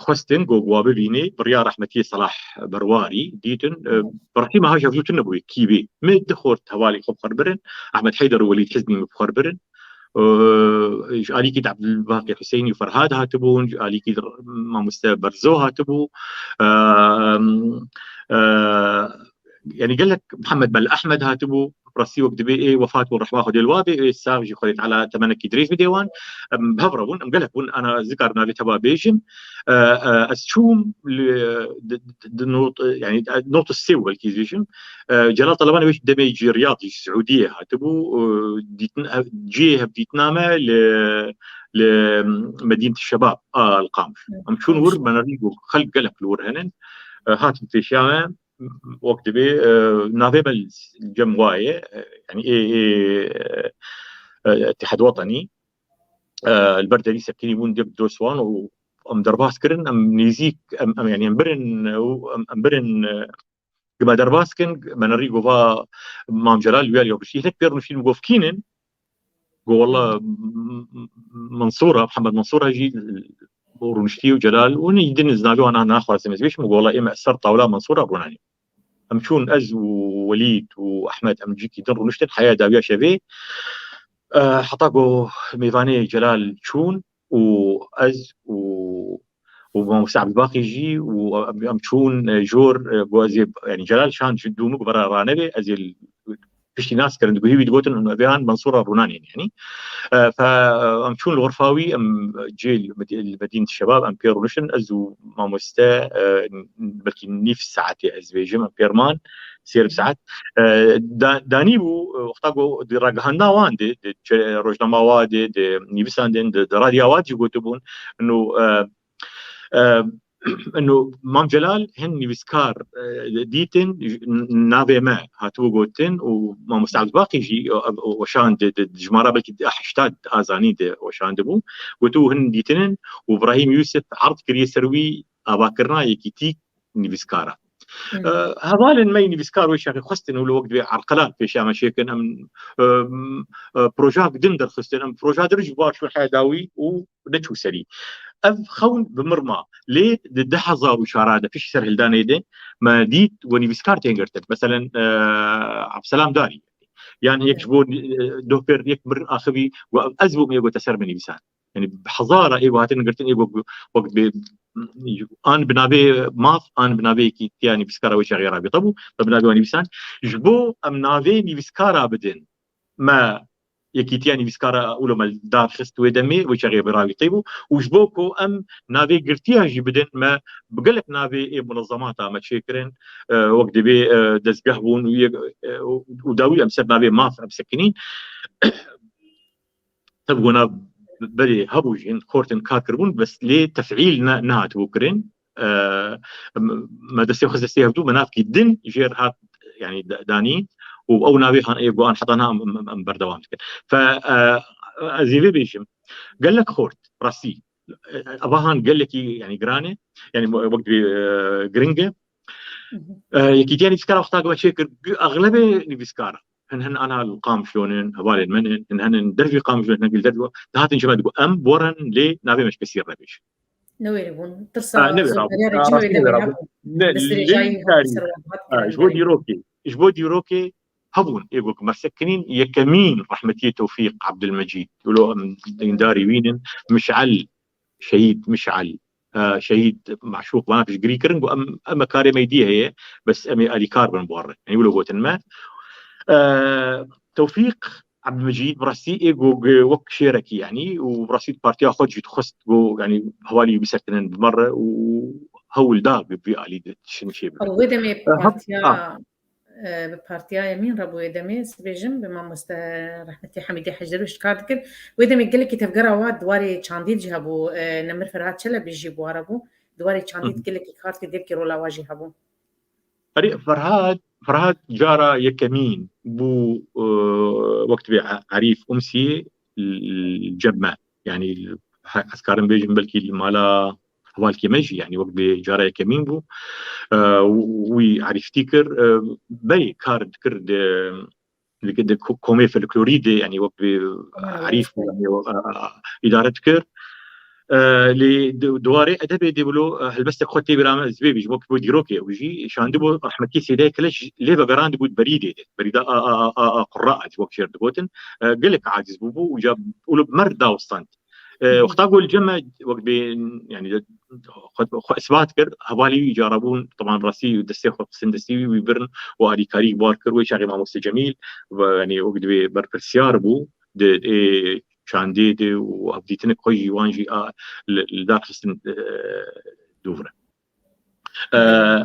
xwestin ku wa bibînê, bi riya rehmetiyê Selah Berwarî dîtin, e, Hı. bi rastî me ha ji hevdû tune bûye kî bê. Me di xort hevalî xwe bi xwe birin, Ehmed Heyder û Welîd Hizbî me bi xwe birin. E, ji alîkî de Ebdulbaqî Huseyînî û Ferhad hatibûn, ji alîkî de mamoste Berzo hatibû. E, e, yanî gelek Mihemed Mel Ehmed hatibû, rastî wek dibê ê wefat bûn, rehma Xwedê li wa bê, ê sax jî Xwedê Teala temenekî dirêj bidê wan. Em bi hev re bûn, em gelek bûn, ana zikar navê teva bêjim. E, e, ez çûm li, di, di, di not, yanî, e, not sê û belkî ez bêjim. E, Celal Talebanî wê demê ji Riyad, ji Siûdiyê hatibû, e, dîtin, e, cihê hevdîtina me li, li Medînet Şebab a li Qamişlo. Hı, Em çûn wir, Qamişlo. me nerî got, xelk gelek li wir henin. E, hatin pêşiya me, wek dibê, e, navê me li cem wa ye, e, yanî ê, ê, e, Îtîhad Wetenî, e, li ber derî sekinî bûn, dib dost wan û em derbas kirin, em nêzîk, em, em, yanî em birin, û em, em birin, e, me derbas kin, me nerî gova Mam Celal, wiya li rûniştî, hinek pê rûniştîn û got kî nin, got wela M-, M-, Mansûra, Mihemed Mansûra jî bo rûniştî û Celal û nî din ez navê wan naxwazim ez bêjim û got wela ê me ser tawla Mansûra rûnanî. Em çûn, ez û Welîd û Ehmed, em cîkî din rûniştin heya dawiya şevê. E, heta ku mêvanê Celal çûn û ez û, û Mamoste Ebdulbaqî jî û em, em çûn, e, jor, e, ku ez ê, yanî Celal şand ji dûmik bera ranebe, ez ê piştî nas kirin, diguhî wî digotin, em vê an Mansûra rûnanên, yanî. E, fe, em çûn li xurfa wî, em cê li Medî-, li Medînet Şebab, em pê rûniştin, ez û mamoste, e, belkî nîv saetê ez bêjim, em pê man, sêr saet. E, da-, danî bû, e, wexta ku di ragihandina wan de, di çe-, rojnama wa de, di nivîsandin, di, di radya wa jî gotibûn, ino, e, e, ino Mam Celal hin nivîskar, e, dîtin, n-, navê me hatibû gotin û Mamoste Ebdulbaqî jî, e, e, weşand di, di, di jimara belkî di heştad azanî de weşandibû. Gotibû hin dîtinin û Îbrahîm Yûsif erd kiriye ser wî avakirina yekîtîk nivîskara. Hmm. E, hevalên me yî nivîskar wê çaxê xwestin û li wek divê erqelan pêşiya me çêkin, em, e, m-, e, projak din derxistin, em proja dir ji bar çûn heya dawî û neçû serî. Ev xewn bi mir ma. Lê di du hezar û çardeh de piştî serhildanê de me dît we nivîskar tên girtin. Meselen, e, Abselam Darî. Yan yek ji bo, e, doh pêr yek mir axivî, we ez bûm ê gote ser min nivîsan. Yanî bi hezara ê hatin girtin, ê wek, wek bê, an bi navê maf, an bi navê yekîtiya nivîskara wê çaxê rabîte bû, me bi navê wan nivîsan. Ji bo em navê nivîskara bidin, me yekîtiya nivîskara wilo me dar xist wê demê, wê çaxê bi rawîtê bû. Û ji bo ku em navê girtiya jî bidin, me bi gelek navê ê munezemata me çêkirin, e, wek dibê, e, dezgeh bûn û yek, e, û, û dawî em ser navê maf em sekinîn. Tev gona berê hebû jî hin xortin kar kiribûn, bes lê tefîl ne, nehatibû kirin. E, me destê xwe destê hevdû, me navkî din jêr hat, yani da-, danî û ew navê han ê goan heta niha em, em, em berdewam dikin. Fe, e, ez ê vê bêjim, gelek xort, rastî. E, eva han gelekî, yani giran e, yani wek dibê, e, giring e. Hı hı. E, yekîtiya nivîskara wexta ku me çêkir, gu-, exlebê nivîskar hin, hin ana li Qamşlo nin, hevalên me nin, hin henin dervî Qamşlo, hin gil dervî, dihatin ji me digot, em borin lê navê me ji kesî re nebêjin. Newêrî bûn. Tirsa Ha, newêra bûn. Zorberiya Ha, rejîmê rastî wê de newêra bûn. Bûn. Ne, Li ser lê cayî karî. Ser wan hat Ha, kirin ji bo berê. dîrokê, ji bo dîrokê hebûn. Ê got, me sekinîn yekemîn rehmetiyê Tewfîq Abdulmecîd. Wilo em dindarî wî nin. Mişel, şehîd Mişel, e, şehîd Maşûq vana piştgirî kirin. Got, em, em karê me dî heye, bes em ê alîkar bin bi wan re. Yani wilo gotin me. E, Tewfîq Abdulmecîd bi rastî ê got, wek şêrekî yani û bi rastî partiya xwe jî dixwest, got, yani hevalî wî bisekinin bi me re û hewl da bi vî alî de tiştin çê bibe. Ew wê demê E, hep, partiya, ha. e, bi Partiya Yemîn re bû wê demê, ez bêjim, bi mamoste rehmetî Hemîdê Hecderûş kar dikir. Wê demê gelekî tevgera wa di warê çandî de jî hebû, e, Nemir Ferhat Çelebî jî bi wa re bû. Di warê çandî Hı de hı. gelekî kar dikir, gelekî rola wa jî hebû. Erê, Ferhat, Ferhat cara yekemîn bû, e, wek dibê E-, Erîf Umsî li cem me. Yani, he-, ez karim bêjim belkî li mala hevalkê me jî, yani wek dibê cara yekemîn bû. E, û, û wî Erîftî kir, e, berê kar dikir di, di, di ko-, komê folklorî de, yani wek dibê Aman, Erîf, Allah yani, e, e, îdare dikir. E, lê di, di warê edebê de wilo, e, helbestek xwe tê bîra me, ez vê bêjim, wek bo dîrokê ew jî şandibû rehmetî Sêdayê Keleç lê vegerandibû di berîdê de. Berîda a, a, a, a, a qurra a, wek şêr digotin. E, gelek aciz bûbû û ca wilo bi mer dawistand. E, Hı hı. Wexta ku li cem me wek bê, yani, xwe, xwe isbat kir, hevalî wî cara bûn, teban rastî destê xwe xistin destê wî, wî birin û alîkarî bar kir, wê çaxê mamoste Cemîl, ve, yani, wek dibê berpirsyar bû, di, ê çandê de û hevdîtinek xwe jî wan jî a, li, li dar xistin, e, dû re. E,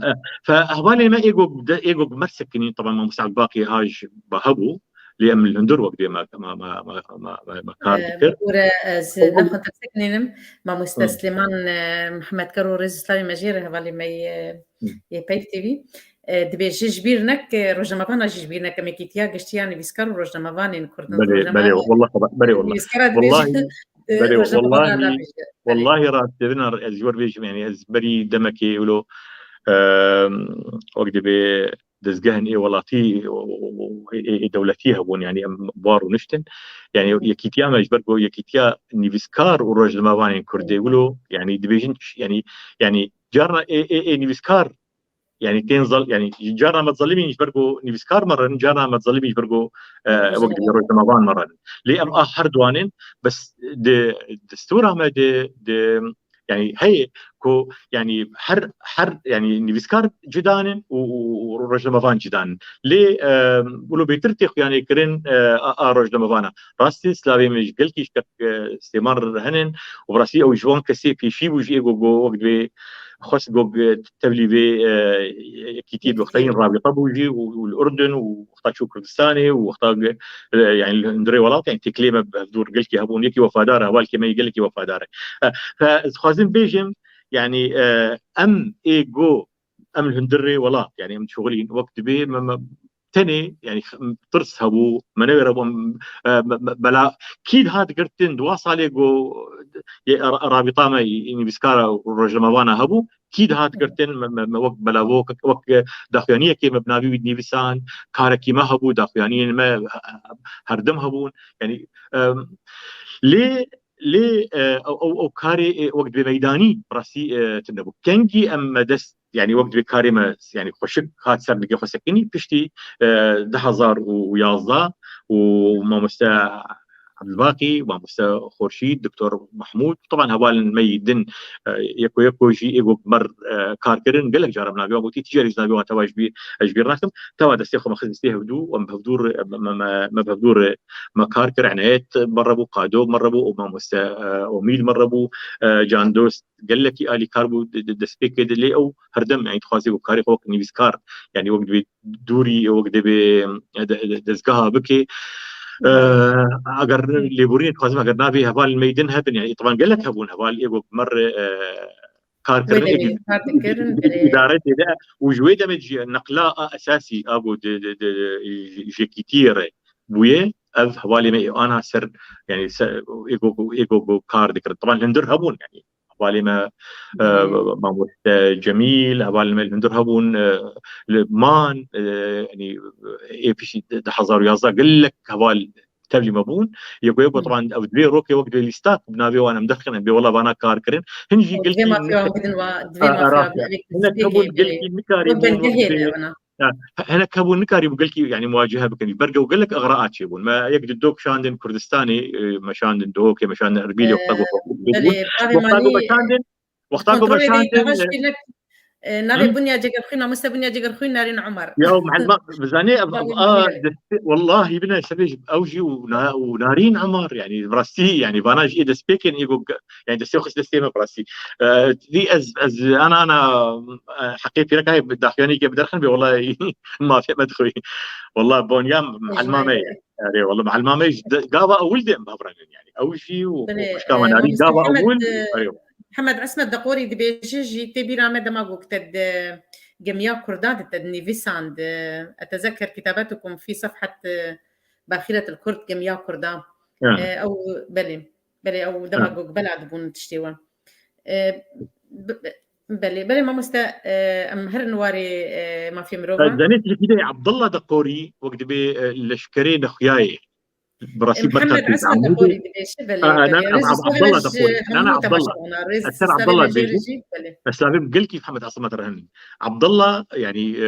e, fe hevalê me êgo de, êgo mer sekinîn, teban mamoste Ebubakê Haj ba hebû, lê em li hundir wek dê me, me, me, me, me, me, me kar E, dikir. Bibûre, ez Û, û nexwe te sekinînim, mamoste Hı. Silêman, e, Mihemed Kero, rêz û slavê me jê re, hevalê me yê, Hı. yê Peyv T V. E, dibêje ji bîr nek, e, rojnamevana jî ji bîr nek, em yekîtiya giştî ya nivîskar û rojnamevanên Kurdan. Belê, Rojname belê, wallah, belê, wallah. Nivîskara dibêje, Wallahî, e, belê, rojnamevana wallahî, nabêje. Belê. Wallahî rast, devina ez ji we bêjim, yani ez berî demekê wilo, e, wek dibê dezgehên ê welatî û, û, û ê, ê, ê dewletî hebûn, yani em bar û niştin. Yani Hı. yekîtiya me ji ber ku yekîtiya nivîskar û rojnamevanên Kurdê Hı. wilo, yani dibêjin, yani, yani carna ê, ê, ê nivîskar Yani tên zal-, yani carna me dizelimîn ji ber ku nivîskar me re nin, carna me dizelimîn ji ber ku, e, wek dibê rojnamevan me re nin. Lê em a her duanin, bes di destûra me de, di, yani heye ku yani her, her yani nivîskar cida nin û, û, û rojnamevan cida nin. Lê, e, wilo bêtir tê xuyanê kirin, e, a, a rojnamevana. Rastî slavê min ji gelkî ji kek, e, Sêman re hene û bi rastî ew ji wan kesê pêşî bû jî ê ku, ku wek dibê xwest ku, e, tevlî vê, e, yekîtiyê bi wexteyên rabîte bû jî û, û li Urdun û wexta çû Kurdistanê û wexta, e, yani li hundirê welat, yani têkilê me bi hevdûr gelkî hebûn, yekî wefadar e, hevalkê me yê gelekî wefadar e. E, fe ez dixwazim bêjim, yani, e, em ê ku em li hundirê welat, yani em dişuxulîn, wek dibê me, me, tenê, yani, tirs hebû, me newêre bû, em, e, me, me, bela kî dihat girtin, di wa salê ku, e, ra-, rabîta me, nivîskara rojnamevana hebû, kî dihat girtin, me, me, me wek belavok, wek daxuyaniyekê me bi navî wî dinivîsan, karekî me hebû, daxuyaniyên me, e, e, herdim hebûn, yani, e, lê, lê, e, ew, ew, ew karê, e, wek dibê meydanî, bi rastî, e, tune bû. Kengî em me dest Yani wek dibê karê me, yani xweşik hat ser nigê xwe sekinî piştî, e, du hezar û yazdeh û mamoste Ebdulbaqî, mamoste Xorşîd, Doktor Mahmûd, teban hevalên me yî din, e, yeko yeko jî êgo bi me re, e, kar kirin, gelek caran bi navê wan gotî, tîcarî ji navê wan teva ji bîr, ez ji bîr nakim. Teva destê xwe me xist destê hevdû, em bi hevdû re, me, me, me, me bi hevdû re me kar kir, Enayet me re bû, Qado me re bû, û mamoste, e, Omîl me re bû, e, Candost gelekî alîkar bû di, di destpêkê de, lê ew herdem, yanî dixwaze ku karê xwe wek nivîskar, yanî wek divê dûrî, wek divê, e, de, de, dezgeha bike. E, eger lêborînê dixwazim, eger navê hevalên me yî din hebin, yanî teban gelek hebûn, heval ê ku bi me re, e, kar kirin, ê ku îdare tê de, û ji wê demê jî neqla a esasî a ku di, di, di, di, ji yekîtiyê re bûye, ev hevalê me ê ana ser, yanî ser, ê ku, ê ku, ku kar dikirin. Teban hundir hebûn, yanî hevalê me, e, mamoste Cemîl, hevalên me li hundir hebûn, e, li man, e, yanî, ê piştî di hezar û yazdeh gelek heval tevlî me bûn. Yeko yeko, teban ev divê rokê wek divê lîstak bi navê wan em derxînin, bê wela vana kar kirin. Hin jî gelkî nika-, divê mafya, divê mafya, hinek hebûn gelkî nikarîbûn wek divê, ya, hinek hebûn nikarîbû gelkî, yanî muwacehe bikin. Ber ku gelek igraat çêbûn. Me yek di do kişandin Kurdistanê, e, me şandin Duhokê, me şandin Erbîlê, wexta ku, belê, wexta ku me şandin, wexta ku me şandin, e, navê Bunya Cegerxwîn, mamoste Bunya Cegerxwîn, Narîn Umar. Ya, mihel-, ma, bizanê, ev, ev, a, destê, wellahî bine sebê ji, ew jî û na-, û Narîn Umar, yanî, bi rastî, yanî, vana jî ê destpêkên ê ku ge-, yanî, destê xwe destê me bi rastî. E, dî ez, ez, ana, ana, e, heqê pîrek ay daxuyanî ke bi derxin bê, wellahî, mafê me dixwî. Wellahî, Bonya mihel-, ma me ye. Erê, wellahî, mihel-, ma me ji de, gava ewil de em bi hev re nin, yanî. Ew jî û xwişka me Narîn gava ewil, e, erê. Mihemed Esmed Deqorî dibêje jî, tê bîra me dema ku te di gemiya Kurda de te dinivîsand, e, etezeker kitabetukum fî sefhet, e, baxîret el Kurd, gemiya Kurda. E, ew, belê, belê, ew dema ku bela dibûn tiştê we. E, b-, b-, belê, belê mamoste, e, em herin warê, e, mafê mirovan. Zanê Tirkî de Abdullah Deqorî wek dibê, e, leşkerê nexuyayê. Bi rastî Mihemed Esmed Deqorî dibêje, belê, belê. Rêzî Abdullah Deqorî. Na, na, Abdullah. Ez ser Abdullah dibêjim. Ez slavê gelkî Mihemed Esmed re hin. Abdullah, yanî, e,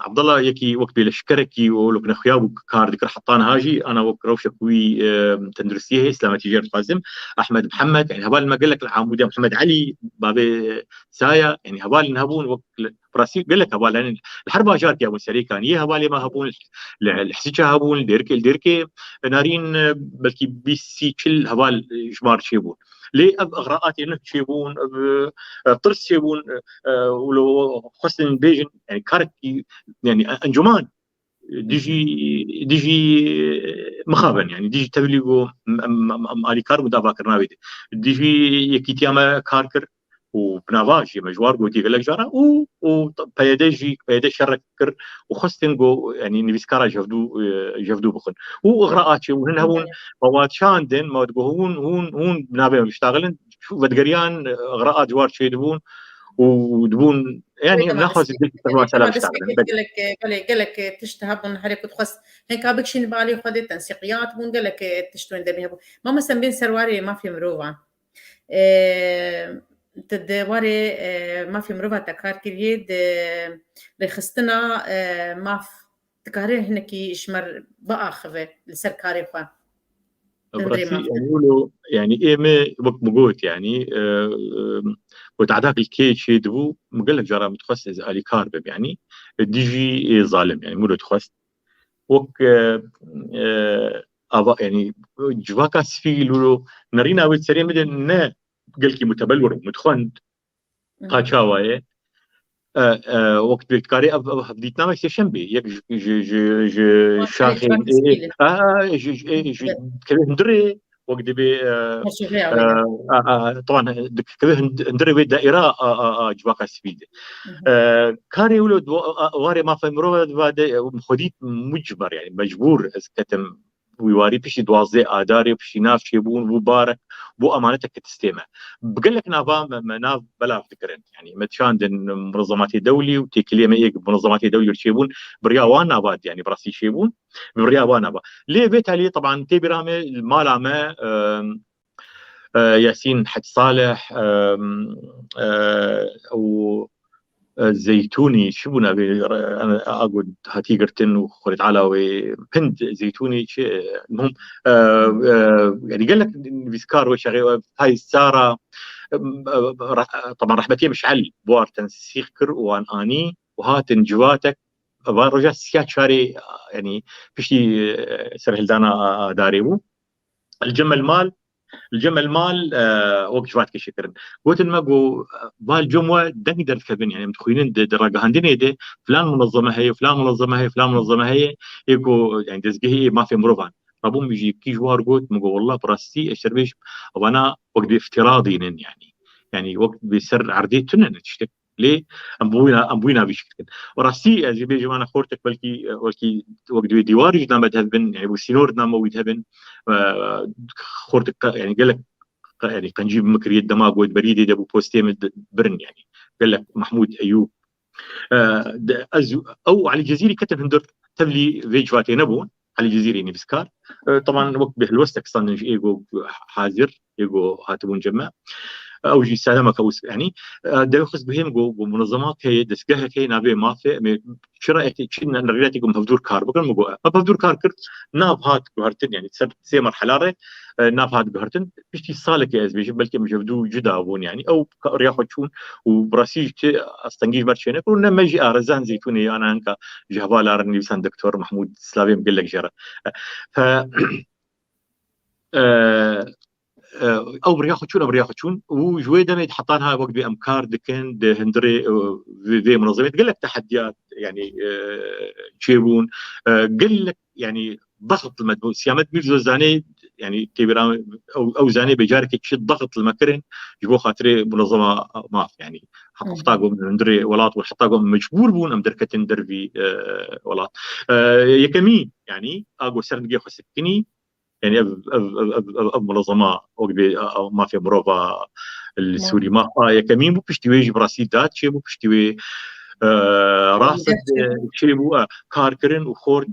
Abdullah yekî wek bêleşkerekî û wek nexuya bû kar dikir, heta niha jî ana wek rewşek wî, e, tenduristiyê heye, selametî jê re dixwazim. Ehmed Mihemed, yanî hevalên me gelek li Amûdê, Mihemed Elî, bavê Saya, yanî hevalên hebûn wek li, bi rastî gelek heval, yanî li her bajarkê hebûn, Serêkaniyê hevalê me hebûn, li, li Hisiça hebûn, li Dêrikê, li Dêrikê Narîn, e, belkî bîst, sî, çil heval, e, jimar çêbûn. Lê ev igraatê nuh çêbûn, ev, e, tirs çêbûn, e, e, û lo xwestin bêjin, yanî karekî, yanî e-, encûman dijî, dijî, e, mixabin, yanî dijî tevlî ku em, em, em, em alîkar bûn di avakirina wê de. Dijî yekîtiya me kar kir û bi nava jî me ji war gotiye gelek caran û, û P Y D jî, P Y D şerek kir û xwestin ku, yanî nivîskara jevdû, e, jevdû bixwin. Û igraat çêbûn, hin hebûn, me wat şandin, me digot hûn, hûn, hûn bi navê me biştaxilin, vedgeriyan, e, igraat ji war çêdibûn û dibûn, yanî naxwazin gelek, gelek, gelek tişt hebûn, herê ku dixwest hinka bikişîn balê xwe de, tensîqiyat bûn, gelek, e, tişt wên demê hebû. Mamoste, em bên ser warê mafê mirovan. E, tu di warê, e, mafê mirova te kar kiriye, di rêxistina, e, maf, dikarî hinekî ji me re biaxive li ser karê xwe? Bi rastî, yanî, wilo, yanî, ê me, wek min got, yanî, e, e, ku tehdak li kê çêdibû, min gelek caran min dixwest ez alîkar bim, yanî, dijî ê zalim, yanî, min wilo dixwest. Wek, e, e, ava, yanî, civaka sivîl wilo nerîna wê di serê min de ne gelkî mutebelwir bû, min dixwend, Ka çawa ye? E, e, wek tu dikarî ev, ev hevdîtina me sêşemê, yek ji, ji, ji, ji şaxên, ê, ê, a, ji, ji, ê, ji, dikeve hundirê, wek dibê, e, e, a, a, taban, dikeve hund-, hundirê wê daîra a, a, a, civaka sivîl de. E, karê wilo di wa-, a, warê mafa mirova de, e, xwedî mucber, yani mecbûr ez ketim wî warî piştî duwazdeh Adarê, piştî nav çêbûn, bû barek, bû emanetek ke destê me. Bi gelek nava me, me nav belav dikirin. Yanî me dişandin munezematê dewlî û têkiliyê me ê munezematê dewlî çêbûn, bi riya wan nava, yanî bi rastî çêbûn, bi riya wan nava. Lê vê taliyê, teban, tê bîra me, li mala me, em, e, Yasîn Hec Salih, em, e, û e, Zeytûnî, çi bûna vê, e, a got hatî girtin û Xwedê Teala wê hind Zeytûnî çi, e, muhim, e, e, yanî gelek nivîskar wê çaxê, e, Faiz Sara, e, e, re-, taban rehmetiyê Mişel Buar tensîx kir û wan anî û hatin civatek, va roja siya çarê, yanî piştî, e, serhildana Adarê bû. Li cem el mal, li cem el mal, e, wek civat kêşe kirin. Gotin me got, e, va li cem we deng derdikevin, yanî em dixwînin di, di ragihandinê de filan munezeme heye, filan munezeme heye, filan munezeme heye, ê ku, yanî dezgehê mafê mirovan. Rabûm jî kî ji war got, min got, wallah, bi rastî ez şer bêjim, evana wek dibê iftiradî nin, yanî. Yanî wek dibê ser erdê tune ne tiştek. Lê em bûyna, em bûyna vî şik dikin. Bi rastî ez jî bêjim, ana xortek belkî, belkî wek dibê dîwar jî dina me di hev bin, yanî bû sînor dina me wî di hev bin. E, xortek qe-, yanî gelek qe-, yanî qencî bi min kiriye dema got berî dê de bû postê min di-, birin, yanî. Gelek Mahmûd Eyûb. E, de, ez, ew Elî Cezîrî ketin hundir tevlî vê civatê nebûn. Elî Cezîrî nivîskar. E, taban wek bi helwestek standin ji ê got hazir, ê got hatibûn cem me. Ew jî sedemeke wis, yanî, e, dewê xist bihêm got, got munezemak heye, destgehek heye, navê mafê, em ê çira ê çi ne-, nerîretî got em hevdûr kar bikin, min got, em hevdûr kar kir, nav hat guhertin, yanî ser sê merhela re, e, nav hat guhertin. Piştî salekê ez bêjim, belkî em ji hevdû cuda bûn, yanî ew ka-, riya xwe çûn û bi rastî jî ti astengî ji me re çênekir û ne me jî arezan Zeytûnê ya, ana hinka ji hevala re nivîsan Doktor Mahmûd, slavê min gelek jê re. Fe, e, e, ew bi riya xwe çûn, ew bi riya xwe çûn û ji wê demê heta niha wek dibê em kar dikin di hundirê, e, vê, vê munezemê de gelek tehediyat, yanî, e, çêbûn, e, gelek, yanî, daxit li me, Siyamet Mîrzo zanê, yanî, tê bîra min, ew, ew zanê bê carekê çi daxit li me kirin ji bo xatirê munezema maf, yanî, heta got min hundirê welat bûn, heta got min mecbûr bûn em derketin dervî, e, welat. E, yekemî, yanî, a got ser nigê xwe sekinî, yanî ev, ev, ev, ev, ev, ev munezema wek dibê, e, e, mafê mirova li Sûrî maf a yekemîn bû, piştî wê jî bi rastî dad çêbû, piştî wê, e, rast, e, çêbû, e, kar kirin û xort,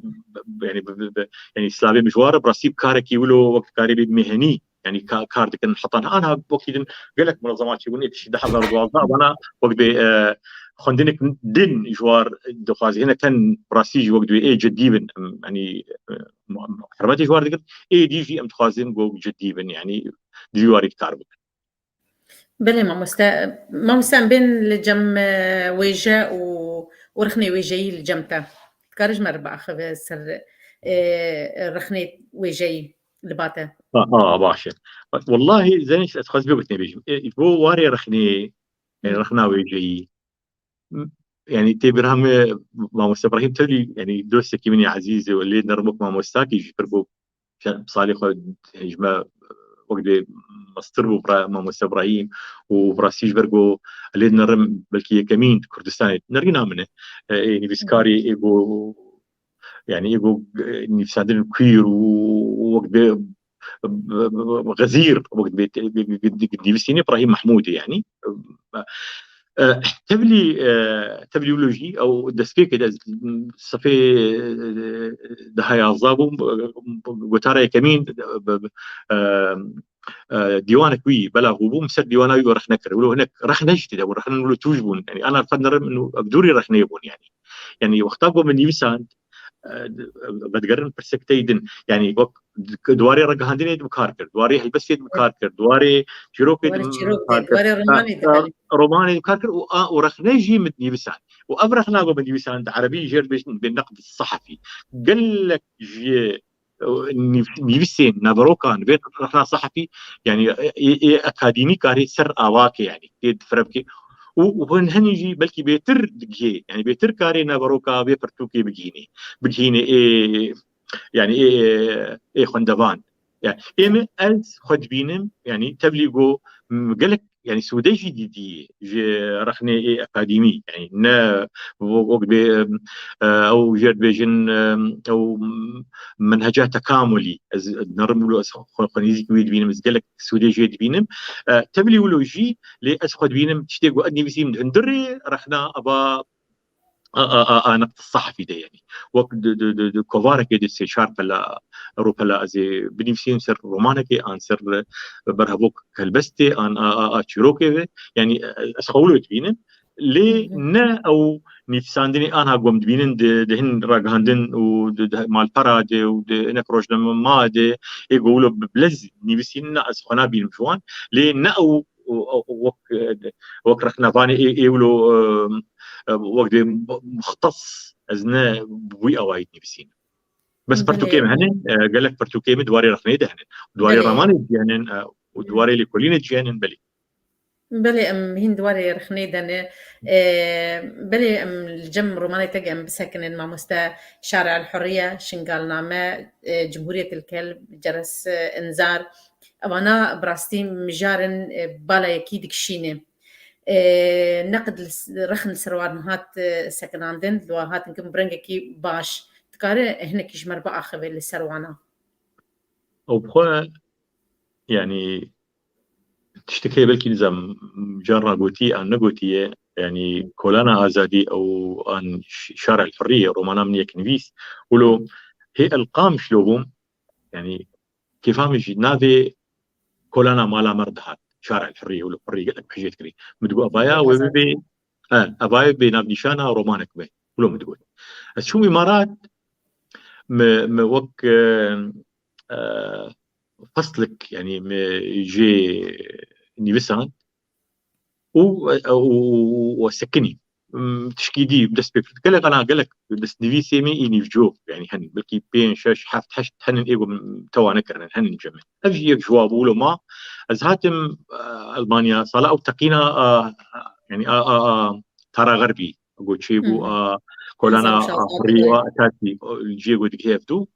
yanî bi, bi, bi, yanî slavê min ji wan re bi rastî bi karekî wilo wek dikarê bê mehenî, yanî ka-, kar dikin heta niha, niha wekî din gelek munezema çêbûn, ê piştî du hezar û duwazdeh vana wek dibê, e, xwendinek din ji war dixwaze, hinek ten bi rastî jî wek dibê ê cidî bin, em, yanî, e, hurmetê ji war digirin, êdî jî em dixwazin ku cidî bin, yanî di vî warî kar bikin. Belê mamoste, mamoste em bên li cem, e, wêje û, û rixnê wêjeyî li cem te. Dikarî ji me re biaxive ser, e, rixnê wêjeyî li ba te? Ha, ha, baş e. Wellahî, Zenîş, ez xwez bê gotinê bêjim. E, ji bo warê rixnê, e, rixna wêjeyî, m-, yanî tê bîra me mamoste Ibrahîm tevlî, yanî dostekî min ê ezîz û lê nerim wek mamostakî jî pir bû. Salê xwe ji me wek dê mestir bû bira-, mamoste Ibrahîm û bi rastî ji ber ku lê nerim belkî yekemîn Kurdistanê nerîna min e. E, ê nivîskarî ê ku, yanî ê ku, e, nivîsandin queer û wek dê, e, xezîr wek dê, dê, dê, dê, dê, nivîsînê Ibrahîm Mahmûdê, yanî. E, tevlî, e, tevlî wilo jî ew destpêkê de ez sifê, e, daha yazda bûm, e, gotara yekemîn, e, e, e, dîwanek wî belav bûm, ser dîwana wî rexne kir. Wilo hinek rexne jî tê de bûn, rexne wilo tûj bûn. Yanî ana xwe nerim û ev dûrî rexneyê bûn, yanî. Yanî wexta ku min nivîsand, e, vedigerin pirsek tey din. Yanî wek di warê ragihandinê de bi kar kir, di warê helbestê de bi kar kir, di warê çîrokê de bi kar kir. Di warê romanê de, e, belê. Romanê de bi kar kir û a, û rexne jî min nivîsand. Û ev rexna ku min nivîsand, di erebî jê re dibêjin bê neqd sehefî. Gelek ji, e, nîv-, nivîsên naverokan vê rexna sehefî, yanî, e, ê, ê akademî karê ser avakê, yanî, tê di firebkê. Û, û hin, hinî jî belkî bêtir digihê, yanî bêtir karê naveroka vê pirtûkê bigihînê. Bigihînê ê, yanî ê, ê, ê xwendevan. Yanî ê min ez xwe dibînim, yanî tevlî ku, m, gelek, yanî sûde jî dîtî ji rexnê ê akademî, yanî ne wek, wek dibê, e, ew jê re dibêjin, e, ew menheca tekamulî. Ez nerim wilo ez xwe, xwe nêzîk wî dibînim, ez gelek sûdê jê dibînim. E, tevlî wilo jî, lê ez xwe dibînim tiştê ku ez nivîsîm di hundirê rexna eva a, a, a, a neqd sehefî de, yanî. Wek di, di, di, di kovarekê de sê çar pela, rûpela ez ê binivîsînim ser romanekê, an ser berhevok helbestê, an a, a, a çîrokê ve. Yanî, e, ez xwe wilo dibînim. Lê ne ew nivîsandinê anha ku em dibînin di, di hin ragihandin û di, di malpera de û di hinek rojnama de ê ku wilo bi bilez nivîsîn, ne ez xwe nabînim ji wan. Lê ne ew, ew, ew wek, wek rexnevanê ê, ê wilo, e, e, wek dê muxtes ez ne bi wî awayî dinivîsînim. Bes pertûkê min hene, e, gelek pertûkê min di warê rexneyê de hene. Di warê ramanê de jî hene, e, û di warê lêkolînê de jî hene, belê. Belê, em hîn di warê rexnê de ne. E, belê, em li cem romanê te em bisekinin, mamoste. Şare el Hurriye, Şingalname, e, Cumhuriyet el Kelb, Ceres, e, Inzar. Evana bi rastî mijar in, e, bala yekî dikişîne. E, neqid li s-, rexn li ser wan hat, e, sekinandin, li wan hatin kirin bi rengekî baş. Dikare hinekî ji me re biaxive li ser wana? Ew bi xwe, yanî, tiştek heye belkî nizam carna gotiye an negotiye, yanî Kolana Azadî ew an Ş-, Şara el Hurriye, romana min yek nivîs, wilo hê elqam şilo bûm, yanî kêfa min jî navê Kolana Mala Me re dihat, Şara el Hurriye, wilo hurriyê gelek behcê dikirî. Min digot, evaya wê bibe, he, evaya bê navnîşana romanek be. Wilo min digot. Ez çûm Îmarat, me, me wek, e, e, feslek, yanî me jê nivîsand û, û, û, û sekinî. M, tişkî dî dest pê kir. Gelek ana, gelek destnivîsê min î nîvco, yanî hen, belkî pênc, şeş, heft, heşt henin ê ku min tewa nekirinin, henin cem min. Ev jî yek ji wa bû, wilo ma. Ez hatim, e, Elmanya, sala ew teqîna, e, yanî, a, a, a, Tara Xerbî, ku çêbû, a, Kolana Hezar û şeş sed a Hurriye, a, Esasî, o, cihê ku digihê ev dû.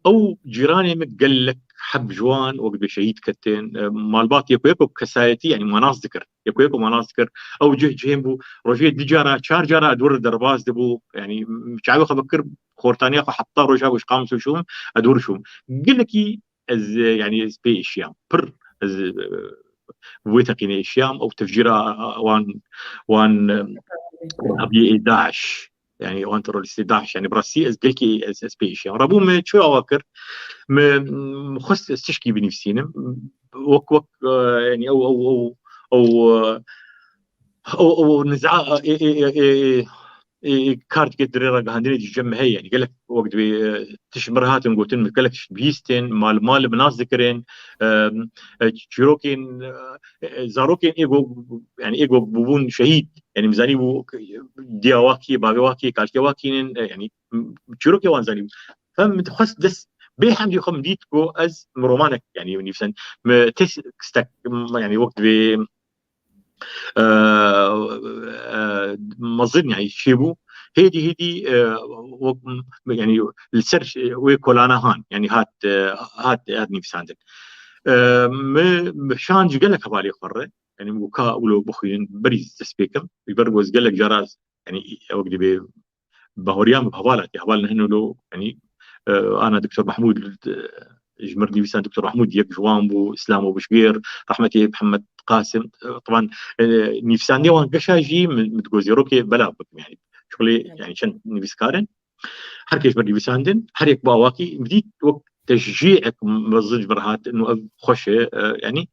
Ew cîranê min gelek heb ji wan wek dibê şehîd ketin. E, malbat yek û yek û kesayetî, yanî, ma nas dikir. Yek û yek û ma nas dikir. Ew cih cihên bû. Rojê du cara, çar cara ez wir derbas dibû. Yanî, m-, çavê xwe vekir, xortaniya xwe heta roja ku ji Qamûs şûm, ez wir şûm. Gelekî ez, e, yanî, ez pê êşiyam. Pir ez, e, wê teqînê êşiyam. Ew tevcîra, e, wan, wan, e, abiyê ê DAIŞ. Yanî wan terorîstê DAIŞ, yanî bi rastî ez gelkî ez, ez pê êşiyam. Rabû me çi awa kir? Me, mm, xwest ez tişkî binivîsînim. Wek, wek, e, yanî ew, ew, ew, ew, e, ew, ew niza, e, e, e, e, e, e, kar dike di rê ragihandinê dî cem me heye. Yanî gelek wek dibê, e, tişt min re hatin gotin, min gelek tişt bihîstin, mal, mal min nas dikirin, e, e, çîrokên, e, e, zarokên ê go, yanî ê go bûbûn şehîd. Yanî min zanîbû diya wa kî, bavê wa kî, kalkê wa kî nin, e, yanî, m, çîrokê wan zanîbû. Fem min dixwest dest bê hemdî xwe min dît ku ez min romanek, yanî, nivîsand. Mi tê stek, m, yanî wek dibê, e, e, mezin, yanî çêbû. Hêdî, hêdî, e, wek, m, yanî li ser wê kolana han, yanî hat, e, hat, hat nivîsandin. E, mi, mi şan ji gelek hevalê xwe re, yanî min got ka wilo bixwînin, berî dest pê kim. Ji ber ku ez gelek cara, yanî, ew dibê bahoriya min bi heval hatî, heval ne hin wilo, yanî, e, ana Doktor Mahmûd, e, ji mir nivîsan Doktor Mahmûd yek ji wan bû, Îslamo Bişgêr, rehmetê Mihemed Qasim, e, teban, e, nivîsandiya wan geşa jî min, min digot zêrokê belav bikim, yanî, şixulê, yanî, çend nivîskar in. Her kes bi nivîsandin, her yek bi awakî, min dît wek teşcîek mezin ji vir hat, û ev xweş e, e, yanî,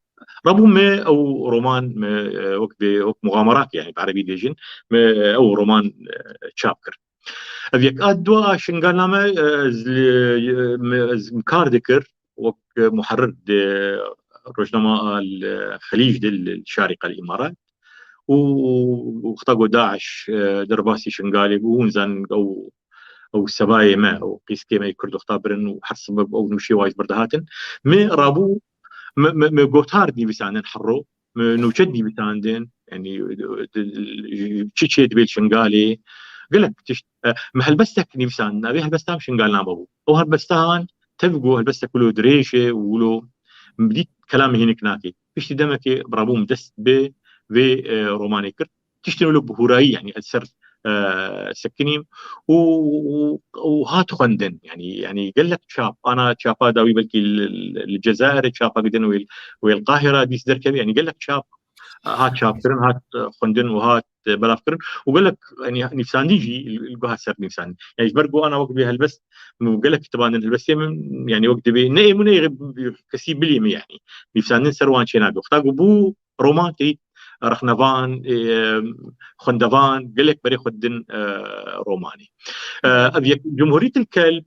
rabû me ew roman, me, e, wek dê, wek muxamerak, yanî, bi erebî dêjin, me, e, ew roman, e, çap kir. Ev yek a dua a Şingalname, e, ez li, e, me, ez kar dikir, wek, e, muherrir di rojnama Al Xelîc de li Şarîq El Îmarat. Û, û wexta ku DAIŞ, e, derbasî Şingalê bû, hûn zanin ew, ew sebayê me, ew qîzkê me yê Kurd wexta birin û her sebeb ew nûşê wa ji bir dihatin. Me rabû, me, me, me gotar nivîsandin herro, me nûçe nivîsandin, yanî, çi çê dibê li Şingalê, gelek tişt, e, me helbestek nivîsandin, navê helbesta min Şingalname bû. Ew helbesta han, tev ku helbestek wilo dirêj e û wilo min dît kelamê hinek nake. Piştî demekê rabûm dest bi vê, e, romanê kir. Tiştên wilo bi hûrayî, yanî, ez ser, e, sekinîm û, û, û hat xwendin. Yanî, yanî gelek çap, ana çapa dawî belkî li, li, li Cezayirê çapa gidin wê, wê li Qahira dîs derkevî. Yanî gelek çap hat çapkirin, hat, e, xwendin û hat, e, belavkirin û gelek, yanî, nivîsandî jî li, li guha ser nivîsandin. Yanî ji ber ku ana wek vê helbest û gelek kitibandin helbestê min, yanî wek dibê ne ê min ê kesî bilî min, yanî nivîsandin ser wan çênabe. Wexta ku bû roman tê, rexnevan, e, xwendevan, gelek berê xwe didin, e, romanê. E, ev yek, Cumhuriyet el Kelb,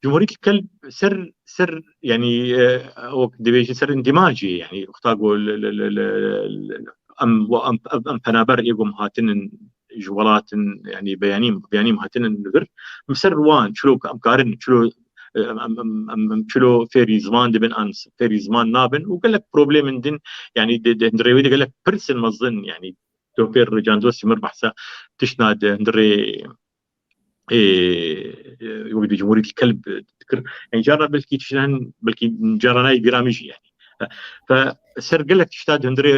Cumhuriyet el Kelb ser, ser, yani, e, wek dibêjin ser îndîmacê, yani, wexta ku li, li, li, li, li, em, em, em, em penaber ê ku em hatinin ji welatin, yani, beyanî, beyanî em hatinin li vir, em ser wan, çilo em karin, çilo, e, em, em, em, em, em çilo fêrî ziman dibin, an fêrî ziman nabin û gelek problemên din, yani, di, di hundirê wê de gelek pirsên mezin, yani, Dopêr Can Dostî mir behsa tiştna di hundirê, ê, ê, wek di Cumhuriyet Kelb dikir. Yani, cara belkî tiştine hin, belkî cara nayê bîra min jî, yani. Fe ser gelek tişta di hundirê,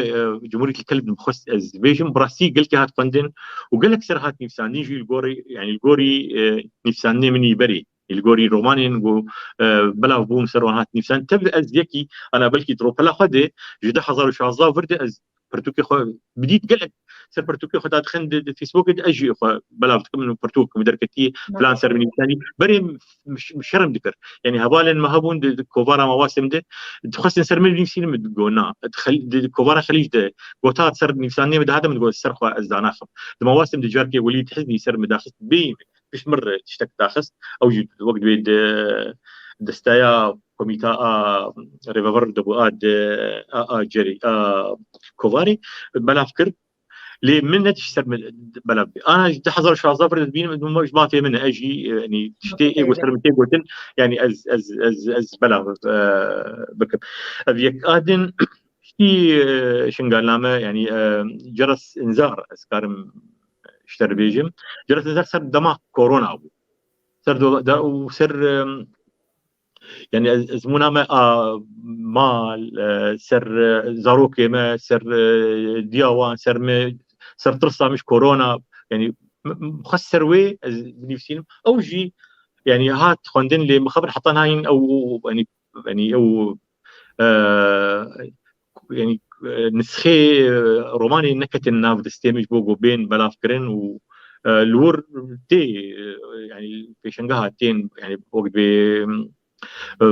e, Cumhuriyet Kelb dixwest ez bêjim, bi rastî gelkî hat xwendin û gelek ser hat nivîsandin jî li gorî, yani, li gorî, e, nivîsandinê min î berê, li gorî romanên ku, e, belav bûn, ser wan hat nivîsandin. Tev ez yekî, ana belkî di rûpela xwe de ji du hezar û şazdeh vir de ez pirtûkê xwe bi dît gelek ser pirtûkê xwe dadixin di, di Facebookê de, ez jî xwe belav dikim, min pirtûk min derketiye, filan ser min nivîsandî. Berê min, min şerm dikir. Yani, hevalên me hebûn di, di kovara Mawasê min de, dixwestin ser min binivîsînin, min digot na. Di xel-, di, di kovara Xelîc de gotar ser nivîsandinê min dihate, min digot ser xwe ez danaxim. Di Mawasê min de carkê Welîd Hiznî ser min daxist, bêyî min pişt min re tiştek daxist. Ew jî wek divê di desteya komîta a rêveber dibû a di, a, a cerî, a kovarê belav kir. Lê min ne tişt ser min belav bî. Ana ji du hezar û şazdeh vir dibînim, ji mafê min e, ez jî, e, yanî tiştê ê ku ser min tê gotin, yanî ez, ez, ez, ez belav, e, bikim. Ev yek a din, tiştî, e, şingalname, yanî, e, ceres inzar, ez karim ji te re bêjim. Ceres inzar ser dema korona bû. Ser do-, da-, û ser, e, yani ez, ezmûna me a mal, e, ser, e, zarokê me, ser, e, diya wan, ser me, ser tirsa min ji korona, yani m-, m-, xwest ser wê ez binivîsînim. Ew jî, yani hat xwendin lê mixabin heta nayîn ew, ew, yani, yani ew, e, yani, e, nisxê, e, romanê neketin nav destê min ji bo ku bên belavkirin û, e, li wir tê, e, yani pêşengeha tên, yani wek dibê, e,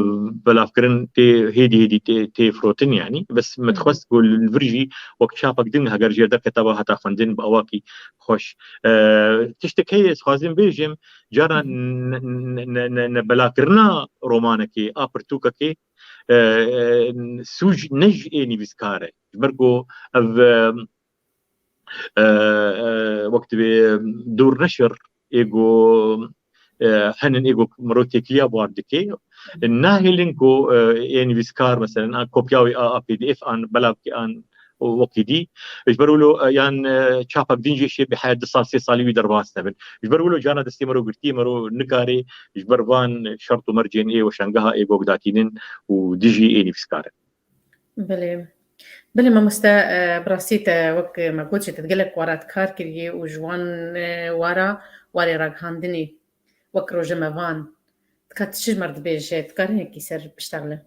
belavkirin tê hêdî hêdî tê, tê firotin yani. Bes me dixwest ku li vir jî wek çapak din heger jê derketaba heta xwendin bi awakî xweş. E, tiştek heye ez xwazim bêjim, cara ne, ne, ne, ne, ne belakirina romanekê, a pirtûkekê, e, e, sûc ne ji ê nivîskar e. Ji ber ku ev, e, e, e, wek dibê dûr neşir ê ku, e, henin ê ku mirov têkiliya bar dike. Nahêlin ku, e, ê nivîskar, meselen, an kopya wê a, a P D F an belav bike an û wekî dî. Ji ber wilo, e, yan, e, çapak din jê şê bi her du sal, sê salî wî derbas nebin. Ji ber wilo carna destê mero girtiye, mero nikarê ji ber van şert û mercên ê weşangeha ê gog datînin û dijî ê nivîskar in. Belê. Belê mamoste, e, bi rastî te wek me got jî te gelek wara kar kiriye û ji wan, e, wara, warê ragihandinê wek rojnamevan. Dika tu çi ji me re dibêje, tu karî hinekî ser biştexile?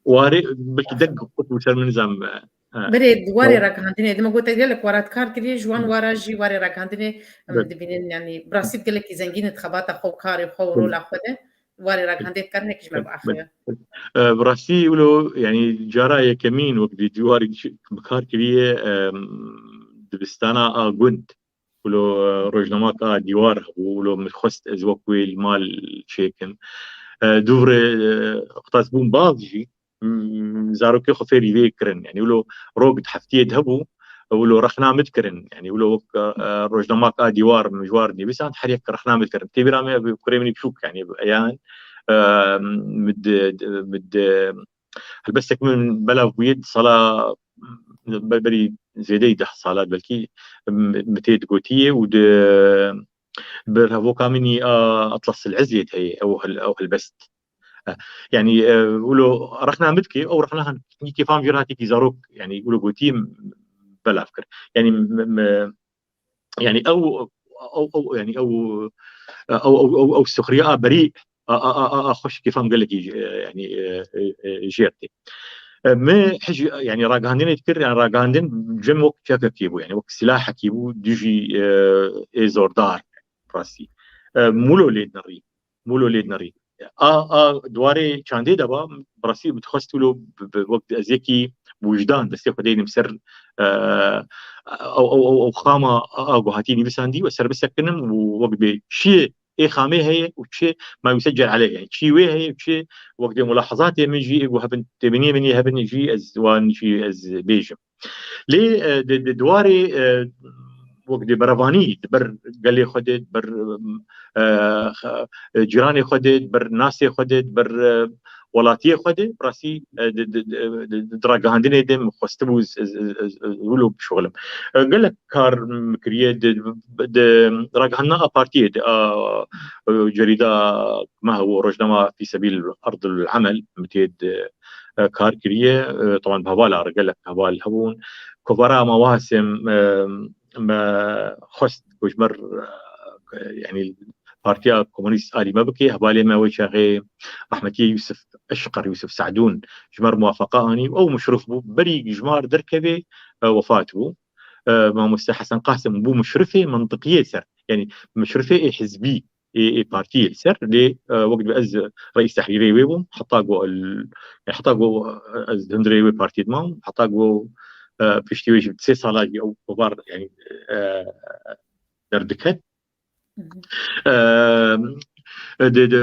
Warê, belkî dek qut û ser min nizam, e, e, Berê, di warê ragihandinê, dima got te gelek wara kar kiriye, ji wan wara jî warê ragihandinê em dibînin, yani, bi rastî gelekî zengîn in di xebata xwe û karê xwe û rola xwe de. Warê ragihandê dikar hinekî ji me biaxive. E, bi rastî wilo, yani, cara yekemîn wek dî, dîwarê bi kar kiriye, em, dibistana a gund. Wilo, e, rojnamak a dîwar hebû, wilo min xwest ez wek wê li mal çêkim. E, dûvre, e, qutaz bûn bav jî, m, zarokê xwe fêrî vê kirin. Yani wilo rog di heftiyê de hebû, wilo rexna min dikirin. Yani wilo wek, e, rojnamak a dîwar min ji war nivîsand, her yek rexna min dikirin. Tê bîra me ev kurê min biçûk, yani eyan, e, min di, di, min di, helbestek min belav bûye di sala ber-, berî zêdeyî deh sala belkî, m-, min tê digotiye û di, bi hevoka min î a Atlas el Izzê de heye ew hel-, ew helbest. E, yani, e, wilo rexna min dike, ew rexna han kêfam jê re hatî zarok, yani wilo gotiye belav kir. Yani m-, m-, yani ew, ew, ew, yani ew, ew, ew, ew, ew suxriya a berî a, a, a, a, a xweş kêfam gelekî, e, yani, e, e, e, jêr tê. E, me hej, yani ragihandinê dikir, yani ragihandin cem wek çekekî bû, yani wek silahekî bû, dijî, e, ê zordar, rastî. E, mûlo lê dinirî, mûlo lê dinirî. A, a, di warê çandê de ba, bi rastî bi dixwest wilo bi, bi, wek ez yekî wijdan destê xwe deynim ser, e, ew, ew, ew, ew xama a, a ku hatiye nivîsandî û ez ser bisekinim û wek bê çiyê ê xamê heye û çi ma wisa celale, yani çi wê heye û çi wek dê mulahazatê min jî ê ku hebin, têbîniyê min ê hebin jî ez wan jî ez bêjim. Lê, e, di, di, di warê, e, wek dê berevanî di ber gelê xwe de, di ber, e, e, cîranê xwe de, di ber nasê xwe de, di ber, e, welatiyê xwe de, rastî, e, di, di, di, di, di ragihandinê de min xwestibû ez, ez, ez, ez, ez wilo bişuxilim. E, gelek kar min kiriye di, di ragihandina a partiyê de, a, e, cerîda me hebû, rojnama Fî Sebîl Erdul Emel, min tê de, e, kar kiriye. E, teban bi hevala re gelek heval hebûn. Kovara Mawasim, e, me xwest ku ji me re, e, yani Partiya Komunîst alî me bike. Hevalê me wê çaxê rehmetiyê Yusuf Eşqer, Yusuf Sadûn ji me re muwafeqa anî û ew muşrif bû. Berî ji me re derkeve, e, wefat bû. E, Mamoste Hesen Qasim bû muşrifê mintiqiyê ser, yani muşrifê ê hizbî ê, ê partiyê li ser. Lê, e, wek dibe ez reîs tehrîrê wê bûm, heta ku el, heta ku ez hundirê wê partiyê dimam, heta ku, e, piştî wê jî sê sala jî ew kovar, yani, e, derdiket. E, de, de,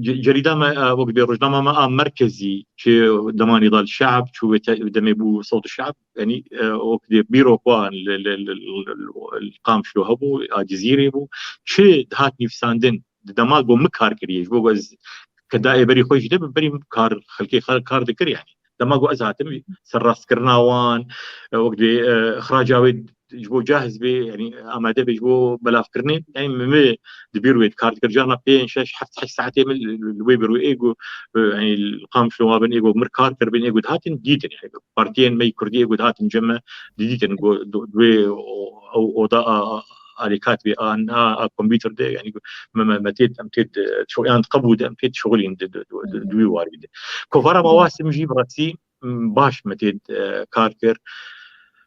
ce-, cerîda me, e, wek dibe rojnama me a merkezî, çi demanî da li şe'b, çû wê te-, demê bû Sewt Şe'b, yani, e, wek dê bîro xwe li, li, li, li, li, li Qamişlo hebû, a Cizîrê bû. Çi dihat nivîsandin, di dema ku min kar kiriye, ji bo ku ez keda ê berî xwe jî de bi berî kar, xelkê xwe kar dikir, yani. Dema ku ez hatim, serrastkirina wan, e, wek dê, e, ixraca wê ji bo cahiz bê, yani amade bê ji bo belavkirinê, yani min, min di bîr wê kar dikir, carna pênc, şeş, heft, heşt saetê min li, li, li wê bir wê ê ku, e, yani li Qamişlo mabin, ê ku mir kar kiribin, ê ku dihatin dîtin, yani partiyên me yî kurdî ê ku dihatin cem me didîtin ku du-, di wê o-, o-, oda a, a, alîkat bê a, a, a kompîter de, yani me, me, me têt, em têt, e, şo-, yan di qebû de em têt şixulîn di, di, di, di, di wî warî de. Kovara Mawasim jî bi rastî, m, baş me têt, e, kar kir.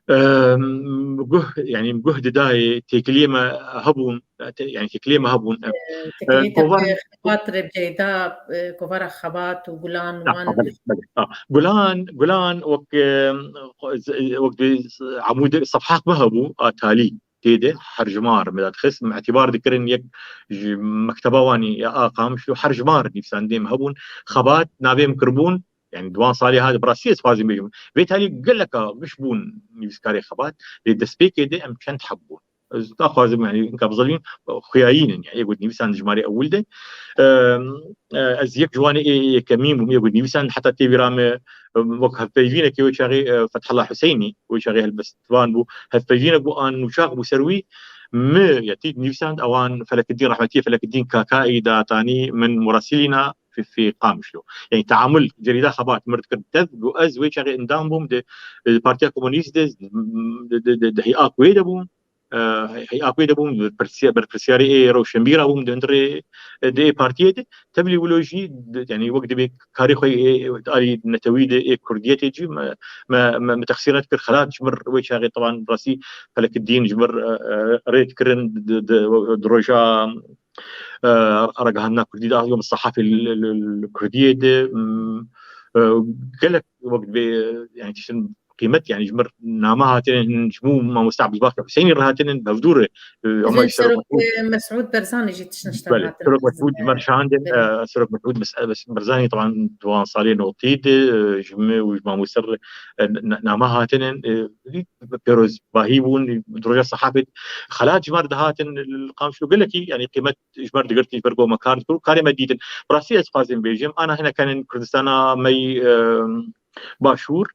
E, m, guh, yani guh didayê têkiliyê me hebûn, e, te-, yani têkiliyê me hebûn. E, e, têkiliyê te kovar bi Xebat re bi Ceyda, e, kovara Xebat û Gulan wan. Belê, belê. Ha, Gulan, Gulan wek, e, wek bi amûdê sefhat me hebû, a talî tê de herjimar me dadixist, me îtîbar dikirin yek ji mekteba wanî ya a Qamişlo herjimar nivîsandê me hebûn. Xebat navê min kiribûn, yani di wan salê ha de bi rastî ez dixwazim bêjim. Vê talî geleka giş bûn nivîskarê Xebat, lê destpêkê de em çend heb bûn. Ez naxwazim, yani, hinka bizilînim, xuyayîn in, yani, ê ku nivîsand jimarê ewil de. Em, e, ez yek ji wan ê, ê yekemîn bûm, ê ku nivîsand heta tê bîra me, em, wek hevpeyvînekê wê çaxê, e, Fethallah Huseynî, wê çaxê helbestvan bû, hevpeyvînek bû an nûçax bû ser wî, mi, ya tî nivîsand ewan Felekiddîn, rehmetiyê Felekiddîn Kakaî datanî min murasilîna fi, fi Qamişlo. Yani teamul cerîda Xebat mir dikir dev, ku ez wê çaxê endam bûm di, e, Partiya Komunîst de, di, di, di, di heyat wê de bûm. E, heyat wê de bûm, berpirsiya-, berpirsyarê ê rewşenbîra bûm di hundirê, e, di ê partiyê de. Tevlî wilo jî, di, yani wek dibê karê xwe ê, ê, alî netewî de ê kurdiyetê jî me, me, me, me texsîr nedikir. Xelat ji mir wê çaxê teban rastî Felekiddîn ji mir, e, e, rê dikirin di, di, di roja, e, ragihandina kurdî de, ahliyo sehafê li, li, li kurdiyê de, m, e, gelek wek dibê, yani tiştin qîmet, yani ji mir name hatinin, hin ji bo mamoste Ebdulbaqî Huseyinî re hatinin, bi hevdû re, e, ama Serok, e, Mesûd Berzanî jî tiştin ji te hatinin. Serok Mesûd ji me re şandin, e, Serok Mesûd Mes-, Mes-, Berzanî teban di wan salê notî de, e, ji min û ji mamoste re, e, n-, n-, name hatinin, e, pêrozbahî bûn, di roja sehafê de. Xelat ji me re dihatin, li Qamişlo gelekî, yani qîmet ji me re digirtin, ji ber ku me kar dikir û karê me dîtin. Bi rastî ez dixwazim bêjim, ana hinek henin Kurdistana me yî, e, Başûr,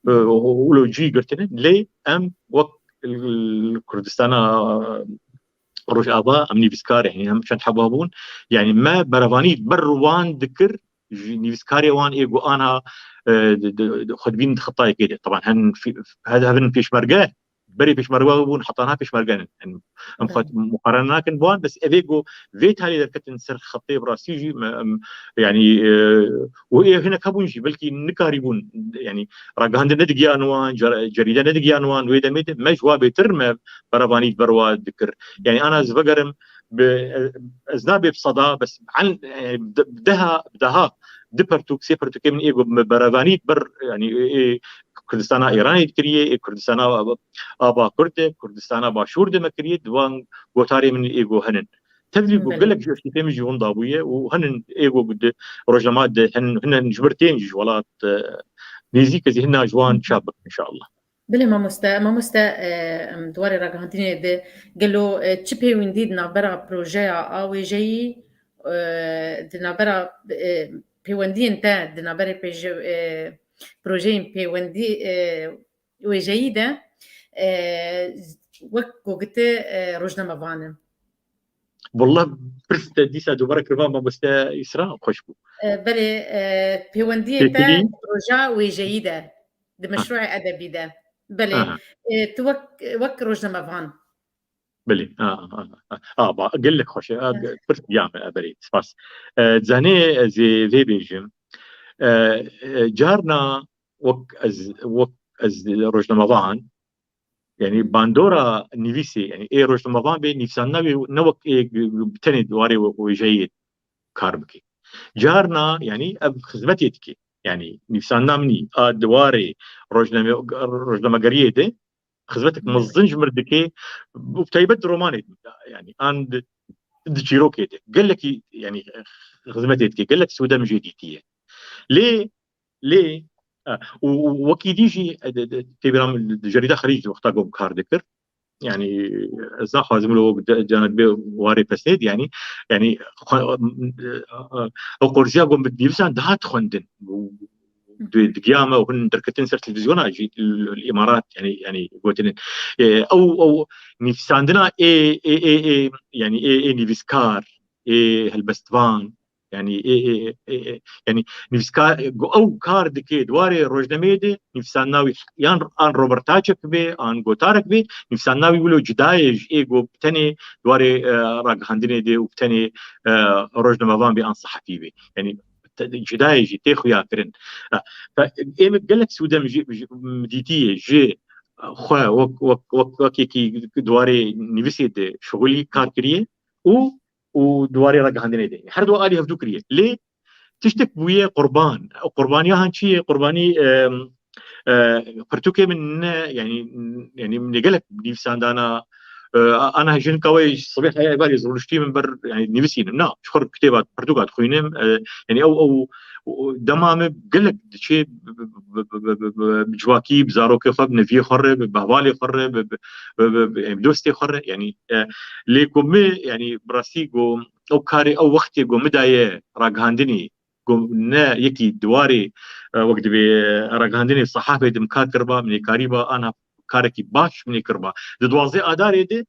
e, wilo cî girtine, lê em wek li Kurdistana Rojava em nivîskar, yani em çend heba bûn, yani me berevanî ber wan dikir, ji nivîskarê wan ê ku ana, e, di, di, di, xwe dibîn di xitayekê de. Teban hen fî-, he-, hevin pêşmerge, berê pêşmerge bûn, heta niha pêşmerge ne. Em, em xwe muqarene nakin bi wan, bes evê ku vê talê derketin ser xetê bi rastî jî me, em, yani, e, û ê hinek hebûn jî belkî nikarîbûn, yani ragihandin nedigiyan wan, cer-, cerîde nedigiyan wan, wê demê de me ji wa bêtir me berevanî ber wa dikir. Yani ana ez vegerim, bi, ez nabê bi seda, bes en, e, de-, deha, deha di pertûk, sê pertûkê min ê got me berevanî ber, yanî ê, ê Kurdistana Îranê dikiriye, ê Kurdistana a, a Bakur de, Kurdistana Başûr de me kiriye, di van gotarê min ê got hinin. Tevlî got Belê. gelek ji şîtê min jî winda bûye û hinin ê got di rojnama de hin, hinin ji vir tên jî ji welat, e, nêzîk ez ê hina ji wan çap bikim inşallah. Belê mamoste, mamoste, e, em di warê ragihandinê de gelo, e, çi pêwendî di navbera projeya a wêjeyî, e, di navbera, e, pêwendiyên te di navberê pêje-, e, projeyên pêwendî, e, wêjeyî de, e, wek ku gotî, e, rojnamevan in? Wallah, pirs te dîsa dubare kiriba mamoste Îsra, xweş bû. E, belê, e, pêwendiyê te Pêkirî? proja wêjeyî de, di Ha. meşruê edebî de. Belê, Aha. e, tu wek, wek rojnamevan. Belê. A, a, a, a, ba, gelek xweş e. A, Ha. ge-, pirs ya me, e, belê, spas. E, zanê ez ê vê bêjim. E, e, carna wek ez, wek ez rojnamevan, yanî bandora nivîsê, yanî ê rojnamevan bê nivîsandina wê ne wek ê g-, g-, tenê di warê we-, wêjeyê kar bike. Carna, yanî ev xizmetê dike. Yanî nivîsandina min î, a di warê rojname-, rojnamegeriyê de xizmetek Belê. mezin ji mir dike, û bi taybet di romanê de, yanî an di, di çîrokê de. Gelekî, yanî xizmetê dike, gelek sûde min jê dîtiye. Lê, lê, e, û, û wekî dî jî, e, de, de, tê bîra min di Cerîda Xelîc di wexta ku em kar dikir. Yanî ez naxwazim wilo wek de, canek bê warê pesnêd, yanî, yanî xwe, e, e, ew qorziya ku min dinivîsan dihat xwendin. Û Hı. di, digiya me û hin derketin ser televîzyona jî, l-, l-, Îmarat, yanî, yanî gotinin. E, ew, ew nivîsandina ê, ê, ê, ê, yanî ê, ê nivîskar, ê helbestvan, yanî ê, ê, ê, ê, yanî nivîskar, go-, ew kar dike di warê rojnameyê de, nivîsandina wî yan an robertaçek be, an gotarek be, nivîsandina wî wilo cuda ye ji ê go bi tenê di warê, e, ragihandinê de û bi tenê, e, rojnamevan be an sehefî be. Yanî te-, cuda ye jî tê xuya kirin. E, fe-, ê min gelek sûde min jî, jî, min dîtiye ji xwe wek, wek, wek, wek yekî di warê nivîsê de şixulî kar kiriye û, û di warê ragihandinê de. Her du alî hevdû kiriye. Lê tiştek bûye qurban. Qurbaniya han çi ye? Qurbanî, em, e, pirtûkê min ne, yanî, yanî min ê gelek nivîsandana, e, ana jin ka wê sibê heye evalî rûniştî min ber, yanî nivîsînim. Na, ji xwe kitêba, pirtûka dixwînim. E, yanî ew, ew, ew dema min gelek diçê bi, bi, bi civakî, bi zarokê xwe, bi neviyê xwe re, bi, bi hevalê xwe re, bi, bi, bi, bi, bi, bi dostê xwe re. Yanî, e, lê ku min, yanî bi rastî ku ew karê, ew wextê ku min daye ragihandinê, ku ne yekî di warê, e, wek divê, e, ragihandinê sehafê de min kar kiriba, min ê karîba, ana karekî baş min ê kiriba. Di duwazdeh Adarê de,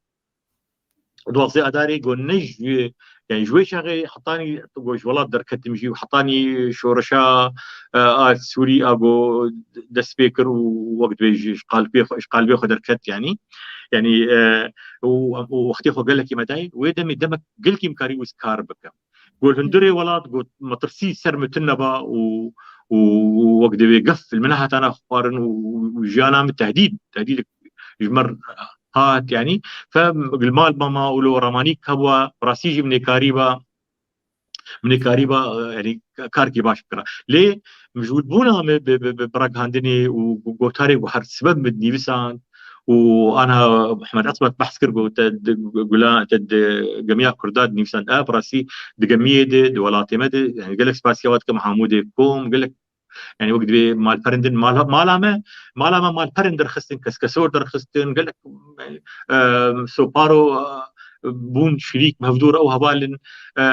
duwazdeh Adarê ku ne ji, yanî ji wê çaxê hetanî ku ji welat derketim jî û hetanî şoreşa, e, a Sûrî a ku dest pê kir û wek divê ji, ji qalbê xwe, ji qalbê xwe derket, yanî. Yanî, e, û, û wextê xwe gelekî me dayê, wê demê demek gelkî min karî wis kar bikim. Got hundirê welat, got metirsî ser min tune ba û, û, û wek divê gef li min hatana xwarin û, û jiyana min tehdîd, tehdîdek ji min hat, yanî. Fe li mal mama û li ramanî kabwa, rastî jî min ê karîba, min ê karîba, yanî karkî baş bikira. Lê mijûlbûna min bi, bi, bi, bi ragihandinê û gotarê ku her sibeb min dinivîsand, û anha Mihemed Esmet behs kir, got, te di gula, te di gemiya Kurda dinivîsand. E, bi rastî di gemiyê de, di welatê me de, yanî gelek spasiya we dikim, Hamûdê kom, gelek, yanî wek divê malperên din, mal, mala me, mala me malperên derxistin, keskesor derxistin, gelek, e, soparo, e, bûn şirîk, mevdûr ew hevalin, e,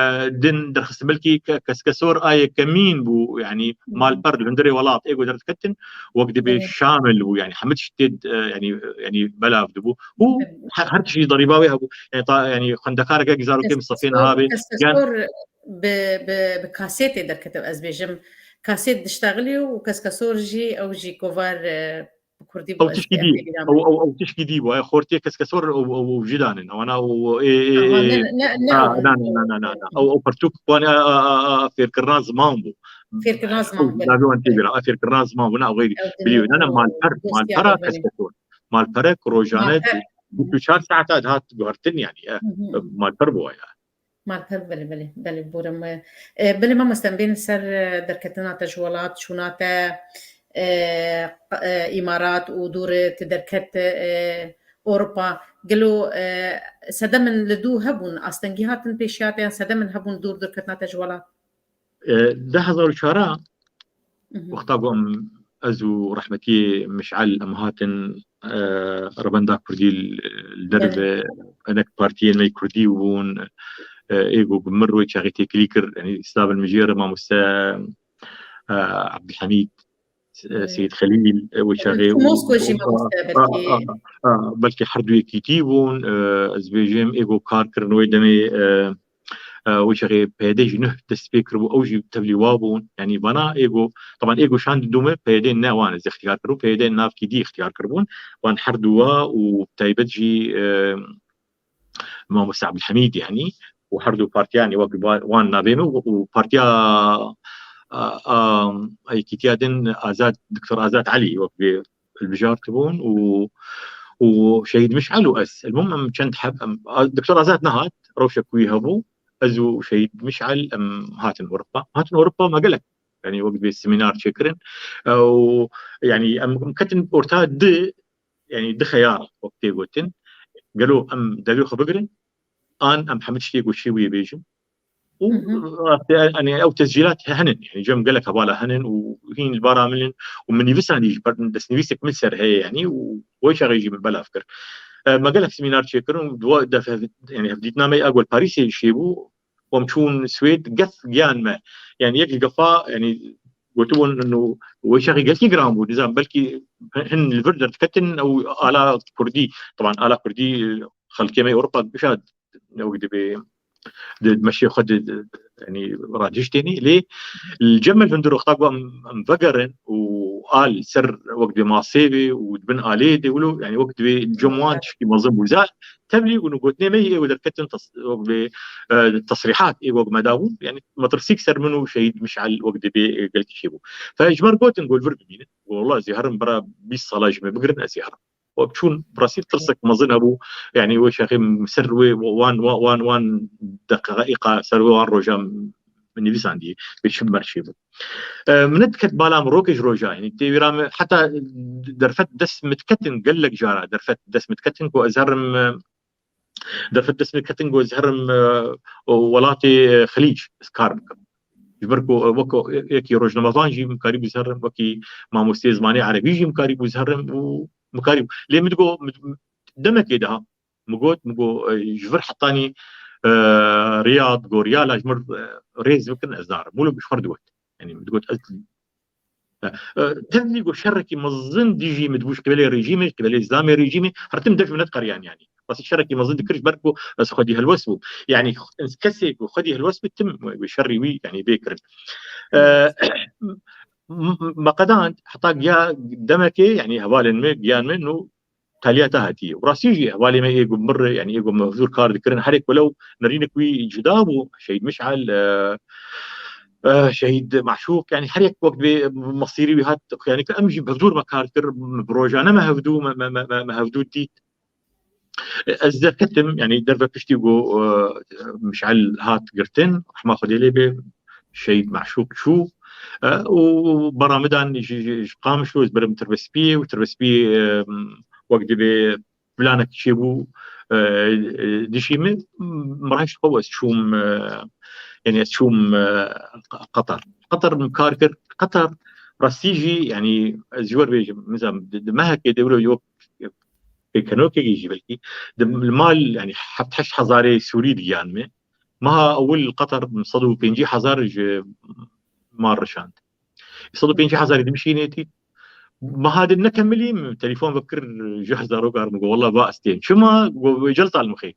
din derxistin. Belkî ke-, keskesor a yekemîn bû, yanî malper li hundirê welat ê ku derdiketin, wek dibê Evet. şamil bû, yanî hemî tiştê, e, yanî, yanî belav dibû. Û Evet. her, her tiştî derîba wê hebû. Yanî ta, yanî xwendekareke zarokê min sefê niha bê. Keskesor, keskesor bi, bi, bi kasetê derkete, ez bêjim. Kaset diştexilî û keskesor jî, ew jî kovar, e, bi kurdî bû, Ew ez tişkî dî, ew, ew, ew tişkî dî bû. Ay, xortiyê keskesor ew, ew, ew jî danin. Ewana ew, ew, ê, ê, Aha, ê, ne, ne, ne, ha, ew na, na, na, na, na, na. Ew, ew pertûk wan a, a, a, a, fêrkirina ziman bû. Fêrkirina ziman, Ew belê. Navê wan tê bîra, a, fêrkirina ziman bû, na, ew xeyrî. Ew biliyor, ne, ne, malper, malpera keskesor. Malperek rojane Malper. di, bîst û çar saeta dihat guhertin, yanî, e, Hı hı. malper bû ya. Malper, belê, belê, belê, borem. E, belê, mamoste, em bên ser, e, derketina te ji welat, çûna te, e, q-, e, Îmarat û dûr tu derket, e, Ewropa. Gelo, e, sedemên li dû hebûn, astengî hatin pêşiya te, yan sedemên hebûn dûr derketina te ji welat? E, du hezar û çar Mhm. Wexta ku em, ez û rehmetiyê Mişel em hatin, e, revenda Kurdî li, li derve, hinek partiyên me yê Kurdî bûn, e, ê ku bi mir wê çaxê têkilî kir, yanî, silav min jê re mamoste, e, Abdulhamîd, e, Seyîd Xelîl, e, wê çaxê û Moskwa jî mamoste belkî. A, a, a, belkî her du yekîtî bûn, e, ez bêjim, ê ku kar kirin wê demê, e, e, wê çaxê P Y D jî nuh dest pê kiribû, ew jî tevlî wa bûn. Yanî vana ê ku, teban ê ku şand dûme P Y D ne wan ez ixtiyar kiribû, P Y D navkî dî ixtiyar kiribûn. Wan her du wa û taybet jî, e, Mamoste Abdulhamîd, yanî, û her du partiyanê wek ba-, wan navê me û, û partiya, a, a, a yekîtiya din Azad, Doktor Azad Elî wek bê hilbijartibûn û, û Şehîd Mişel û ez. Elmûm em çend heb, em, a, Doktor Azad nehat, rewşek wî hebû, ez û Şehîd Mişel em hatin Ewropa. Hatin Ewropa me gelek, yanî wek dibê semînar çêkirin. E, û, yanî em, em ketin orta di, yanî di xeyara wek tê gotin. Gelo em devê xwe bigirin, an em hemû tiştê ku çêbûye bêjin. Û, Hı hı. rastî, yanî ew tescîlat henin, yanî cem gelek hevala henin û hîn li bara min in û min nivîsandî jî, ber-, destnivîsek min ser heye, yanî, û wê çaxê jî min belav kir. E, me gelek semînar çêkirin û duwa def hev-, yanî hevdîtina me ya gol Parîsê jî çêbû, em çûn Swêd, gef giyan me. Yanî yek ji gefa, yanî gotibûn, no, wê çaxê gelkî giran bû, nizam, belkî hin li vir derdiketin ew ala Kurdî, teban ala Kurdî xelkê me Ewropa bişa, ew dibê di meşê xwe di, di, yanî, radiş tênî. Lê li cem me li hundir wexta ku em, em vegerin û al ser wek dibê masê bê û di bin alê de wilo, yanî, wek dibê cem wan tişkî mezin bû. Za tevlî û gotinê me yê û derketin tas-, wek dibê, e, tesrîhat ê wek me dabû. Yanî metirsîk ser min û Şehîd Mişel wek dibê, e, gelkî çêbû. Fe ji me re gotin, gol vir bimînin. Wala ez ê herim, bira bîst sala ji me bigirin, ez ê herim. Û çûn, bi rastî tirsek mezin hebû. Yanî wê çaxê ser wê wan, wan, wan, wan deqîqa ser wê wan rojan min nivîsandî, bê çi merşê bû. E, min nediket bala min rokê ji roja, yanî tê wîra min heta derfet dest min diketin gelek cara, derfet dest min diketin ku ez herim, e, derfet dest min diketin ku ez herim, e, welatê, e, Xelîc ez kar bikim. Ji ber ku, e, wek, e, yekî rojnamevan jî min karîbû ez herim, wekî mamosteyê zimanê erebî jî min karîbû ez herim û min karîbû. Lê min digot, min, demekê daha min got, min got, e, ji vir hetanî, e, Riyad, Goryala ji min, e, rêz bikin, ez narim. Wilo bi ji xwe re digot. Yanî min digot, ez, e, e, tevlî got şerekî mezin dijî min dibû ji qibelê rejîmê, ji qibelê Îslamê rejîmê, her tim dev min nediqeriyan, yanî. Bes şerekî mezin dikir ji ber ku ez xwedî helwest bûm. Yanî kesê ku xwedî helwest bû, tim wê şerî wî, yanî, bê kirin. E, m-, m-, me qedand heta giya demekê, yanî hevalên me, giyan me, nû taliya te hatiye. Û rastî jî hevalê me ê ku mir, yanî ê ku me huzûr kar dikirin, herê ku lew nerînek wî cuda bû, Şehîd Mişel, e, e, Şehîd Maşûq, yanî her yek wek dibê mesîrî wî hat, yanî ku em jî bi hevdûr me kar kir, bi rojane me hevdû, me, me, me, me, me hevdû dît. Ez derketim, yanî derve piştî ku, e, Mişel hat girtin, rehma Xwedê lê bê, Şehîd Maşûq çû, e, û bera min dan ji, ji, ji Qamişlo ez birim Tirbespiyê û Tirbespiyê, e, wek dibê planek çêbû, e, e, dijî min, min rahişt xwe û ez çûm, e, yanî ez çûm, e, Q-, Qetar. Qetar min kar kir, Qetar rastî jî, yanî ez ji we re bêjim, mesela di, di mehekê de wilo yok pêkenokekî jî belkî, di, li mal, yanî heft heşt hezarê Sûrî digiyan me. Meha ewil Qetar sed û pêncî hezar ji mal rişand. Sed û pêncî hezarî dimşînê tî. Meha din nekemilî min telefon vekir ji hezarokar, min got, "Wela va ez têm." Çima? Got, "Celtal mixê."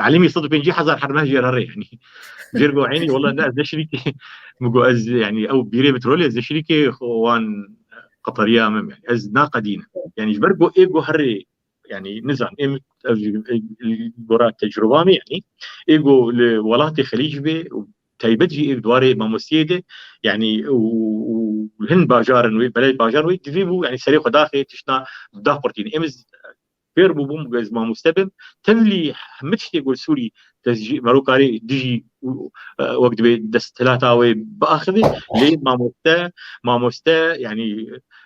Elîmî sed û pêncî hezar her meh jê re re, yanî. Jê re got, "Eynî, wela ne, ez ne şirîkê." Min got, "Ez, yanî, ew bîrê min rolê, ez ne şirîkê xwe wan Qetariya me, yanî, ez naqedînim." Yanî, ji ber got, ê got herê, yanî, nizan, ê min, ev, ev, gora tecruba me, yanî, ê got li welatê Xelîc bê û taybet jî ê di warê mamostiyê de, yanî, û, û, û hin bajarin wê, belê bajar wê, divê bû, yanî, serê xwe daxê, tiştna daqurtîne. Ê min fêr bûbûm, ez mamoste bim, tevlî hemî tiştê gol Sûrî dest jî mero karê dijî û, e, wek divê desthilata wê biaxivê, lê mamoste, mamoste, yanî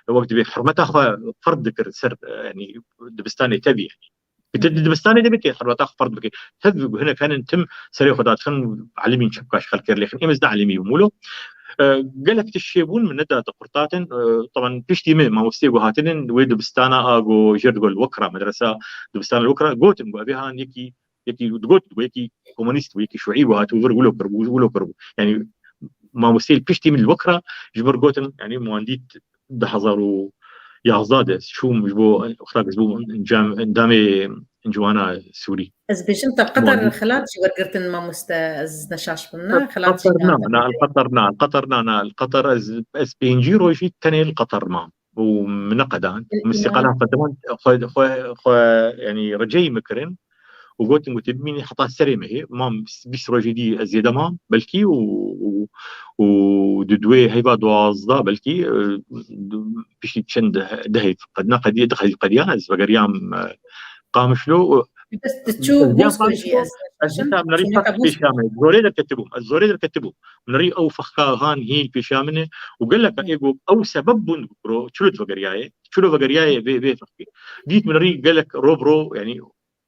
wek divê hurmeta xwe ferd dikir ser, e, yanî dibistanê tevî, yanî. Bi te di dibistanê de bike, hurmeta xwe ferd bike. Tev hinek henin tim serê xwe dadixin, elimîn çepkaş xelkê lêxin. Êm ez ne elimî bûm wilo. E, gelek tişt çêbûn, min neda diqurtatin. E, taban piştî min mamosteyê ku hatinin wê dibistana a ku jêr digot li Wekra, medresa dibistana li Wekra, gotin ku evê han yekî, yekî digot ku yekî komunîst bû, yekî şuî bû, hatibû vir wilo kiribû, wilo kiribû. Yanî mamosteyê li piştî min li Wekra ji min gotin, yanî min wan dît di hezar û yazdeh de ez çûm ji bo wexta ku ez bûm encam, endamê Encûmana Sûrî. Ez bêjim te qeter Muandî. Xelat jî wergirtin mamoste, ez ne şaş bim, ne? Xelat jî Qeter na, na, qeter na, qeter na, na, qeter ez, ez pêncî rojî tenê li qeter mam. Û min neqedan. Min sîqala xwe diman, xwe, xwe, xwe, yanî receyî min kirin. Û gotin, gotin, bimînî heta serê mehê. Mam bîst rojî dî ez zêde mam, belkî, û, û, û di duwê heyva duwazdeh belkî, e, piştî çend dehê qedina qediye, dixezî qediyan ez vegeriyam, e, Qamişlo. Bes tu çû Mosko jî ez. Ez dîsa min rî feq pêşa me. Zorê derketibûm. Ez zorê derketibûm. Min rî ew fexka han hîn pêşa min e. Û gelek ê got ew sebeb bûn ku çilo vegeriyaye. Çilo vegeriyaye vê, vê fexkê. Dît min rî gelek ro bi ro, yanî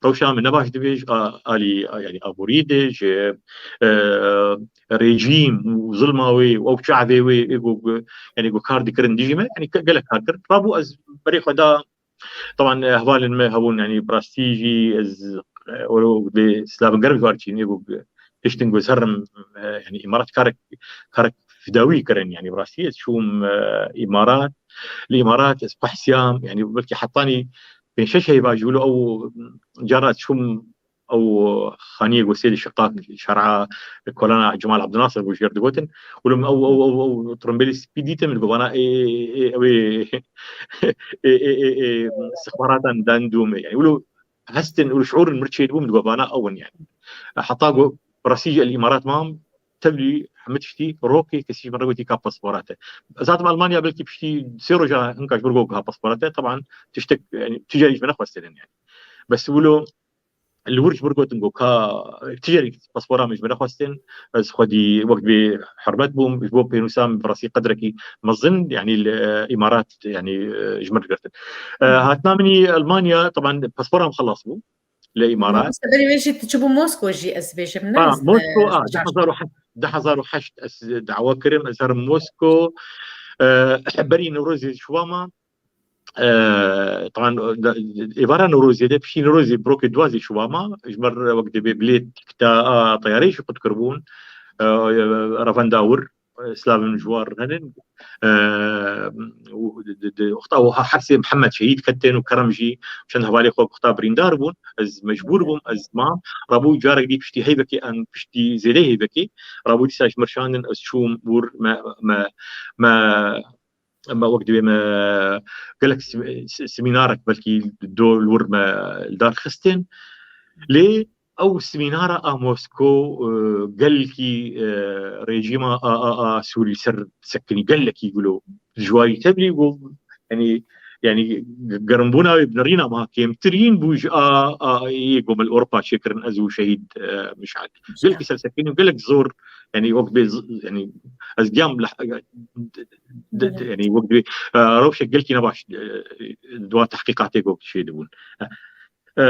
rewşa min nebaş dibê ji a-, alî, yanî aborî de, ji, e, rejîm û zilma wê û ew çavê wê ê ku, yanî ku kar dikirin dijî me, yanî ke-, gelek kar kir. Rabû ez berê xwe da, taban, e, hevalên me hebûn, yanî bi rastî jî ez, e, were bê silavin germ ji wan çîn, ê ku tiştin ku ez herim, e, yanî îmarat karek, karek fidawî kirin, yanî bi rastî ez çûm, e, îmarat, li îmarat ez qehsiyam, yanî belkî hetanî pênc şeş heyva ji wilo ew cara ez çûm ew xaniyê ku sêdî şiqaq şer'a kolana Cemal Abdulnasir bû jêr digotin. Wilo min ew, ew, ew, ew tirimbêlî spî dîtin, min digot vana ê, ê, ê, ew ê, ê, ê, ê, ê, sixbaratan dan dûmê. Yanî wilo hestin û şuûrin mir çêdibû, min digot vana ew in yanî. Heta ku bi rastî jî el îmarat mam, tevlî hemî tiştî rokê kesî ji min re gotî ka paspora te. Ez hatim Almanya belkî piştî sê roja hinka ji min re got ka paspora te. Taban tiştek, yanî, tu carî ji min nexwestênin yanî. Bes wilo li wir ji min re gotin got ka tu carî paspora min ji min nexwestin. Ez xwedî wek divê hurmet bûm. Ji bo pênûsa min bi rastî qedrekî mezin, yanî li, e, îmarat, yanî, e, ji min re girtin. E, hatina min î Almanya, taban paspora min xelas bû. Li Îmarat. Mamoste, berî wê jî tu çûbû Mosko jî, ez bêjim, ne? Ha, ez, Mosko, e, a, şaş. Du hezar û heşt, du hezar û heşt ez dawa kirim, ez herim Mosko. E, berî Newrozê şuwa ma, e, taban, de, êvara Newrozê de, piştî Newrozê, birokê duwazê şuwa ma, ji me re wek dibê bilêt kita a teyareyê jî qut kiribûn. E, revenda wir, e, slavên ji war henin. E, û di, di, di, wexta wiha her sê Mihemed şehîd ketin û kerem jî çend hevalê xwe wexta birîndar bûn. Ez mecbûr bûm, ez mam. Rabû carek dî piştî heyvekê, an piştî zêdeyê heyvekê, rabû dîsa ji mir şandin, ez çûm wir me, me, me, me wek divê me gelek sim-, si-, semînarek belkî do li wir me li dar xistin. Lê ew semînara a Mosko, e, gelkî, e, rejîma a, a, a Sûrî ser sekinî, gelekî gulo dijwarî tevlî got, yanî, yanî germbûna wê bi nerîna ma kêmtirîn bû ji a, a, yê ku me li Ewropa çêkirin, ez û şehîd, e, Mişal. Gelekî ser sekinî û gelek zor, yanî wek bê z-, yanî ez giyam leh-, d-, d-, d-, yanî wek dibê, e, rewşek gelkî nebaş, e, di wan tehqîqatê ku çêdibûn. E,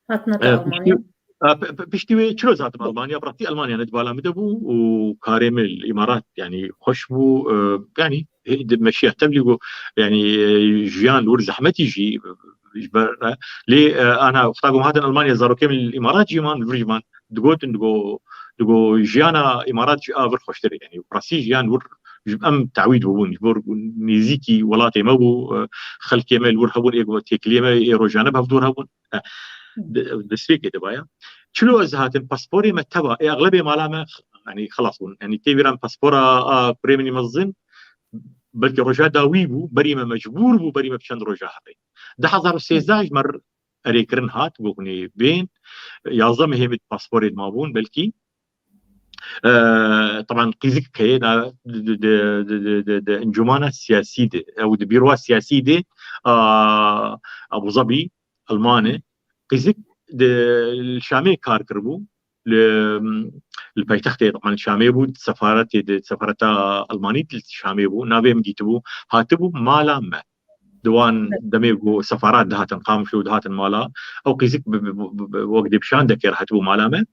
Hatina te, e, Almanya? Piştî, e, p-, p-, piştî wê çilo ez hatim Almanya, bi rastî Almanya ne di bala min de bû û karê min li Îmarat, yanî xweş bû, e, yanî hê-, di meşiya tevlî bû, yanî, e, jiyan li wir zehmetî jî, e, ji ber, e, lê, e, ana wexta ku min hatin Almanya, zarokê min li Îmarat jî man, li vir jî man, digotin, digo, digo jiyana Îmarat ji a vir xweştir e, yanî bi rastî jiyan wir ji em tawîd bûbûn, ji bo nêzîkî welatê me bû, e, xelkê me li wir hebûn, ê ku têkiliyê me ê rojane bi hevdûr hebûn. E, de-, destpêkê de baya. Çilo ez hatim, pasporê me teva, ê exlebê mala me, yanî xelas bûn. Yanî tê vîra min paspora a kurê min î mezin, belkî roja dawî bû, berî me mecbûr bû, berî me bi çend roja herê. Du hezar û sêzdeh ji me re erêkirin hat, got hûn ê bên. Yazdeh mehê min pasporê de mabûn, belkî. E, taban qîzik heye, na, di, di, di encûmana siyasî de, ew di bîroya siyasî de, a, Abu Zabî, Alman e. Qîzik, di li Şamê kar kiribû. Li, li paytextê, teban, Şamê bû, sefaretê di, sefareta Almanî di Şamê bû, navê min dîtibû, hatibû mala me. Di wan demê ku sefarat dihatin Qamişlo û dihatin mala, ew qîzik bi, bi, bi, bi, wek dê bi şandekê re hatibû mala me.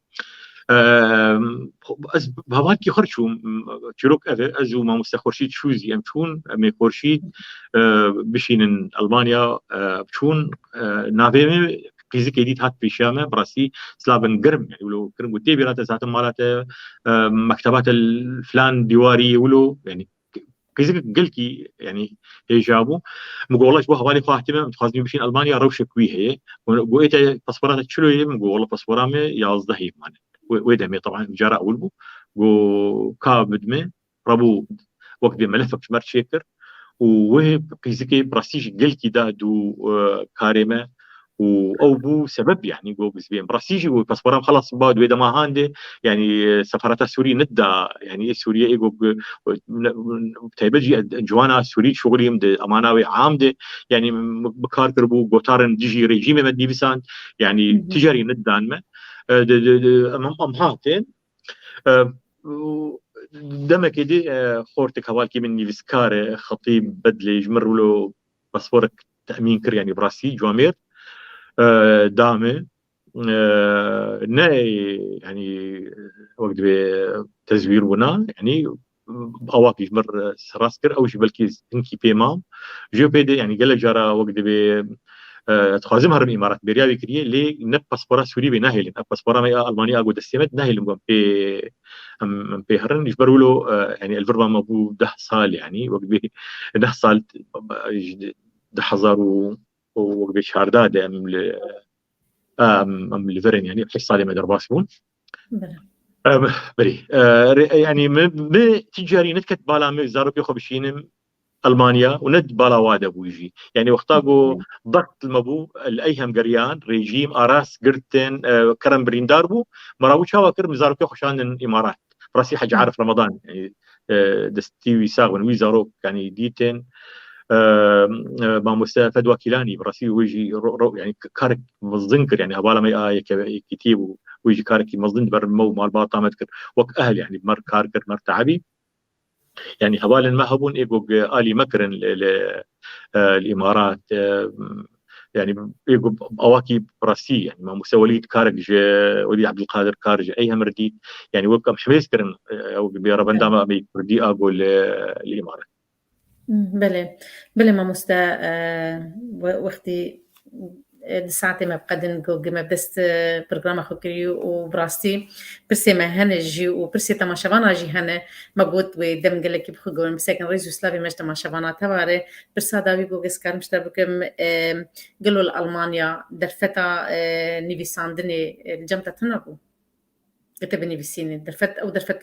Em, ez bi hevalkî xwe re çûm, çîrok ev e, ez û mamoste Xurşîd Şûzî em çûn, em ê Xurşîd, e, bişînin Almanya, e, çûn, e, navê me qîzikê dît hat pêşiya me, bi rastî silavên germ, yani, wilo kirin ku tê bîra te, ez hatim mala te, e, mekteba te filan dîwarî, wilo, yani, qîzik gelkî, yani, hêja bû. Min got, "Wela ji bo hevalê xwe hatime, em dixwazin bişîn Almanya, rewşek wî heye." Got, "Ê te paspora te çilo ye?" Min got, "Wela paspora me yazdeh yê mane." Wê, wê demê, teban, cara ewil bû. Got, "Ka bidime." Rabû wek dê melefek ji me re çêkir û wê qîzikê bi rastî jî gelkî da dû, e, karê me û ew bû sebeb, yani, got, bizibên. Bi rastî jî wê paspora me xelas ba, di wê dema han de, yani, e, sefareta Sûrî nida, yani, ê Sûriye ê got, e, ne, taybet jî, e, ciwana Sûrî şixulîm di emana wê am de, yani, bi kar kiribû, gotarin dijî rejîmê me dinivîsand, yani, Hı hı. ticarî nidan me. E, de, de, de, em, em hatin. E, û demekê dî, e, xortek hevalkî min nivîskar e, Xetîb Bedlê, ji min re wilo pasporek temîn kir, yani bi rastî cwamêr, e, da min. E, ne, yani, wek divê tezwîr bûna, yani, awakî ji min re serast kir, ew jî belkî hinkî pê mam. Ji pê de, yani, gelek cara wek divê, e, dixwazim herim Îmarat, bêriya wî kiriye, lê ne paspora Sûrî wê nahêlin. Ev paspora me ya Almanî a ku destê me nahêlin, ku em pê, em, em pê herin. Ji ber wilo, e, yani, li vir me bû deh sal, yani, wek divê deh sal, e, ji du hezar û, û wek divê çardeh de em li, em, em li vir in, yani, heşt salê me derbas bûn. Belê. Em, berî, e, re-, yani, min, min ti carî nediket bala min zarokê xwe bişînim Almanya û ne bala wa de bû jî. Yani, wexta ku Hı. dest li me bû, li ey hemgeriyan, rejîm, aras girtin, e, kerem birîndar bû, me rabû çawa kir, min zarokê xwe şandin Îmarat. Rastî Hecî Hı. Arif Ramadan, yani, e, destî wî sax bin, wî zarok, yani, dîtin. E, e, mamoste Fedwa Kîlanî, bi rastî wê jî ro-, ro-, yani, k-, karek mezin kir, yani, hevala me ya yeke-, yekîtiyê bû, wê jî karekî mezin di ber me û malbata me dikir. Wek ehl, yani, mer kar kir, mer teabî. Yani, hevalên me hebûn, ê ku alî me kirin li, li, e, li Îmarat, e, yani, ê ku awakî bi rastî, yani, mamoste Welîd karek ji, Welîd Ebdulkadir kar ji ey hemir dît. Yani, wek em hemêz kirin, e, ew bê revenda Belê. me, em ê Kurdî a ku li, li Îmarat. Belê. Belê mamoste, e, we-, wextî, e, di saetê me biqedin, ku me bi dest, e, programa xwe kirî û bi rastî pirsê me hene jî û pirsê temaşevana jî hene. Me got wê dem gelekî bi xwe gorin, bisekin rêz û silavê me ji temaşevana tevare. Pirsa dawî ku ez karim ji te bikim, e, gelo li Almanya derfeta, e, nivîsandinê, e, li cem te tune bû? Te binivîsînî. Derfet, ew derfet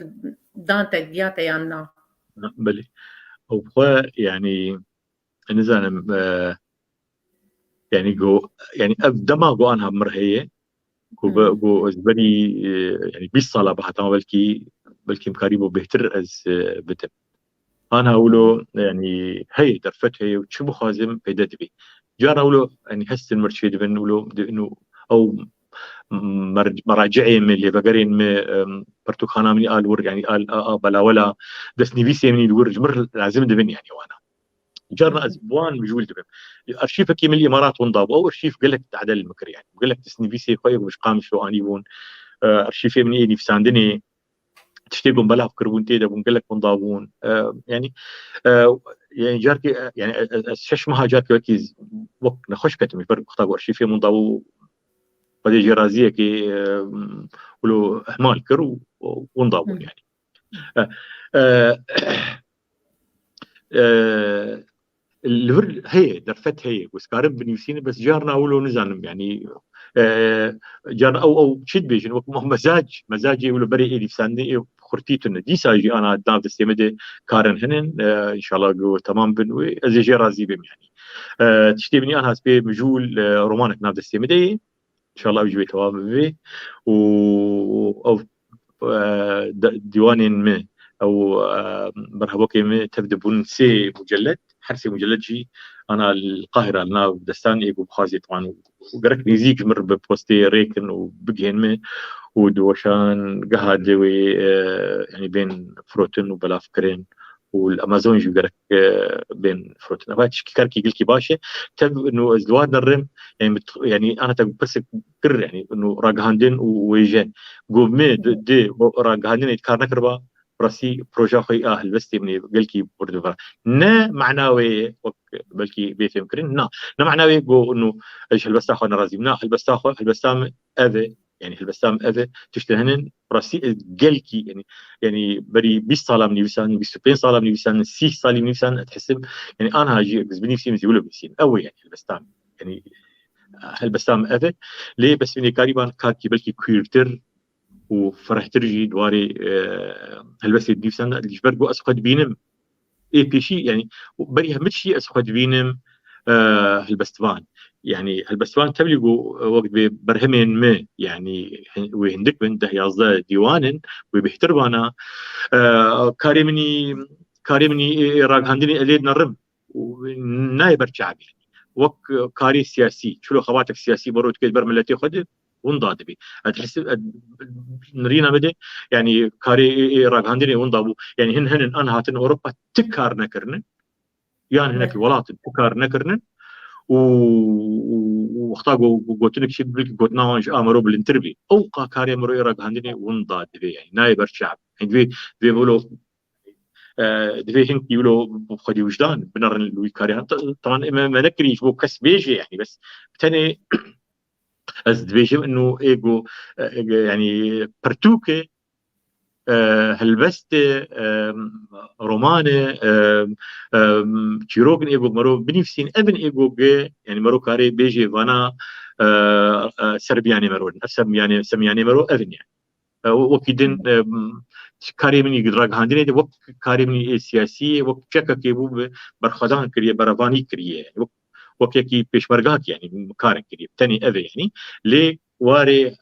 dan te, diya te yan na? Belê. Ew xwe, yani, nizanim, e, yani, go, yani, ev dema go anha mir heye, ku be, Hı. ku ez berî, e, yani, bîst sala bi heta belkî, belkî em karî bo bêhtir ez, e, bidim. Anha wilo, yani, heye, derfet heye û çi bixwazim pêde dibî. Cara wilo, yani, hestin mir çê dibin, wilo, di, inu, ew mer-, meraciê min, lêvegerên min, em, pertûkxana min a li wir, yani, a, a, a belawela destnivîsê min li wir, ji mir lazim dibin, yani, wana. Carna ez bi wan mijûl dibim. Arşîvekî min li Îmarat winda bû, ew arşîv gelek tadel min kir, yani. Gelek destnivîsê xwe yek ji Qamişlo anî bûn. E, arşîvê min ê nivîsandinê, tiştê ku belav kiribûn tê de bûn, gelek winda bûn. E, yani, e, yani, carkê, e, yani, e, e, ez şeş meha carkê wekî z-, wek nexweş ketim, ji ber wexta ku arşîvê winda bû, Xwedê jê raziyekê, e, wilo ihmal kir û, û winda bûn, Hı. yani. E, e, e, li vir heye, derfet heye, ku ez karim binivîsînim, bes carna wilo nizanim, yani, e, carna ew, ew çi dibêjin, wek me-, mezac, mezacê wilo berê ê nivîsandinê ê xurtî tune. Dîsa jî ana di nav destê me de karin hinin, e, înşallah ku temam bin wê, ez ê jê razî bim, yani. E, tiştê min anha ez pê mijûl, e, romanek nav destê me de ye. Înşallah ew jî wê tewam bibe. Û ew, e, de-, dîwanên min, ew, e, berhevokê min tev dibûn sê mucellet. her sê mucellet jî ana li Qahira li nav destan ê ku bixwazê wan û gerek nêzîk ji min re bi postê rêkin û bigihên min û di weşangeha de wê, e, yanî bên firotin û belavkirin û li Amazon jî gerek, e, bên firotin. Eva tişkî karkî gelkî baş e. Tev nû ez li wan derim, yanî, yanî ana te pirsek kir, yanî nû ragihandin û wêje. Got me di, di ragihandinê kar nekiriba, rastî proja xwe ya helbestê min ê gelkî berdivara. Ne mana wê ye, wek belkî bê fêmkirin, na. Ne mana wê go nû ez ji helbesta xwe nerazîm. Na, helbesta xwe, helbesta min ev e. Yanî helbesta min ev e. Tiştên hene rastî ez gelkî, yanî, yanî berî bîst sala min nivîsan, bîst û pênc sala min nivîsan, sî salî min nivîsan, ez dihesibim, yanî anha jî ez binivîsîm, ez ê wilo binivîsîm. Ew e yanî helbesta min. Yanî helbesta min ev e. Lê bes min ê karîban karkî belkî kûrtir û ferehtir jî di warê, e, helbestê dinivîsan de, ji ber ku ez xwe dibînim ê pêşî, yanî berî hemî tiştî ez xwe dibînim, e, helbestvan. Yanî helbestvan tevlî ku, e, wek dibê berhemên me, yanî hin-, wê hindik bin, deh yazdeh dîwan in, wê bêhtir vana. E, karê min î, karê min î ê, ê ragihandinê ez lê dinerim û nayê ber çavê. Wek karê siyasî, çilo xebatek siyasî mero dike ber miletê xwe de, winda dibê. Ez dihesib, ez nirîna me de, yanî karê ê, ê ragihandinê winda bû. Yanî hin henin an hatin Ewropa ti kar nekirine. Yan hinek Evet. welatin ti kar nekirine. Û, û, û wexta go-, go-, gotinek çi bilkî gotina wan ji a mero bilindtir bî. Ew qa karê mero ê ragihandinê winda dibê, yanî nayê ber çav. Yanî divê, divê wilo, e, divê hinkî wilo bi xwedî wijdan binerin li wî karê. Ta-, taban me, me nekirî ji bo kes bêjê, yanî bes tenê ez dibêjim inu ê go, e, e, yanî pirtûk e, e, helbest e, e, roman e, e, e, çîrok in ê go mero binivîsîn, ev in ê go ge, yanî mero karê bêjê vana, e, e, serbiyanê mero in. Ev serbiyanê, serbiyanê mero ev in yanî. E, wekî din, e, karê min î ragihandinê de wek karê min î siyasî, wek çekekê bû bi berxwedan kiriye, berevanî kiriye. Wek, wek yekî pêşmergak yanî karin kiriye. Tenê ev e yanî. Lê warê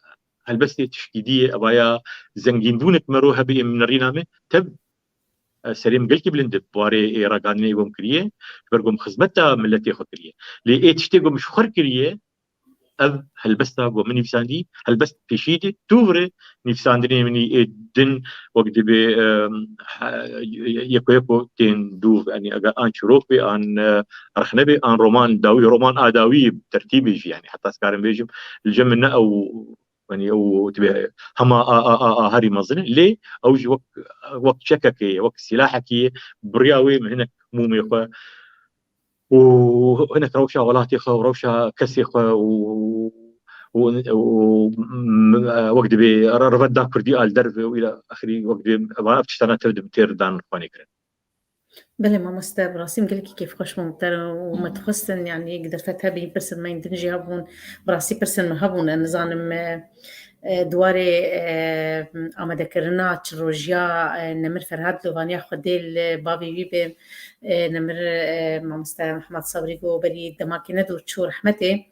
helbestê tişkî dî ye, evaya zengînbûnek mero hebe ê min nerîna me, tev, e, serê min gelkî bilind e, warê ê ragihandinê bom kiriye, ji ber ku min xizmeta miletê xwe kiriye. Lê ê tiştê ku min ji xwe kiriye, ev helbesta ku min nivîsandî, helbest pêşî de, tu vire nivîsandinê min î ê din wek dibê, e, he, yeko yeko tên dûv, yanî eger an çîrok bê, an, e, rexne bê, an roman dawî, roman a dawî tertîbê jî, yanî heta ez karim bêjim, li cem min ne ew, yanî ew dibê hema a, a, a, a herî mezin e, lê ew jî wek, wek çekekê ye, wek sîlahekê ye, bi riya wê min hinek mûmê xwe û hinek rewşa welatê xwe û rewşa kesê xwe û, û, û, m-, wek dibê re-, revenda kurdî a li derve û îla axirî wek dibê ev, ev tiştana tev dibin têr dan xwe nêkirin. Belê mamoste, bi rastî min gelekî kêfxweş bûm te re û me dixwestin, yanî, gi derfet hebî, pirsên me yên din jî hebûn, bi rastî pirsên me hebûn, ez nizanim, e, e, di warê, e, amadekirina çi rojiya, e, Nemir Ferhad Lovaniya Xwedê li bavê wî be, e, Nemir, e, mamoste Mehmet Sabrî ku berî demakê nedûr çû rehmetê.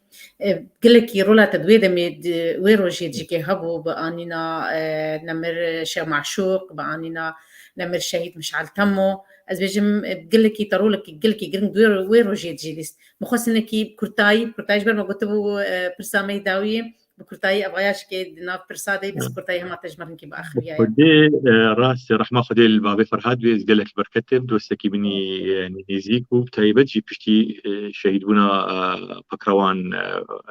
E, gelekî rola te di wê demê, di wê rojê jî kê hebû bi anîna, e, Nemir Şeh Maşûq, bi anîna Nemir Şehîd Mişal Temo. Ez bêjim, e, gelekî te rolekî, gelekî giring di wê, wê rojê jî lîst. Min xwest hinekî kurtayî, kurtayî ji ber me gotibû, e, pirsa me yê dawiyê, bi kurtayî ev aya jikê di nav pirsa de, bes kurtayî hema te ji me re hinkî biaxiviyaye. Xwedê, e, rast e, rehma Xwedê li bavê Ferhad bê, ez gelek berketim, dostekî min î, e, nêzîk û bi taybet jî piştî, e, şehîdbûna, e, Pakrewan, e,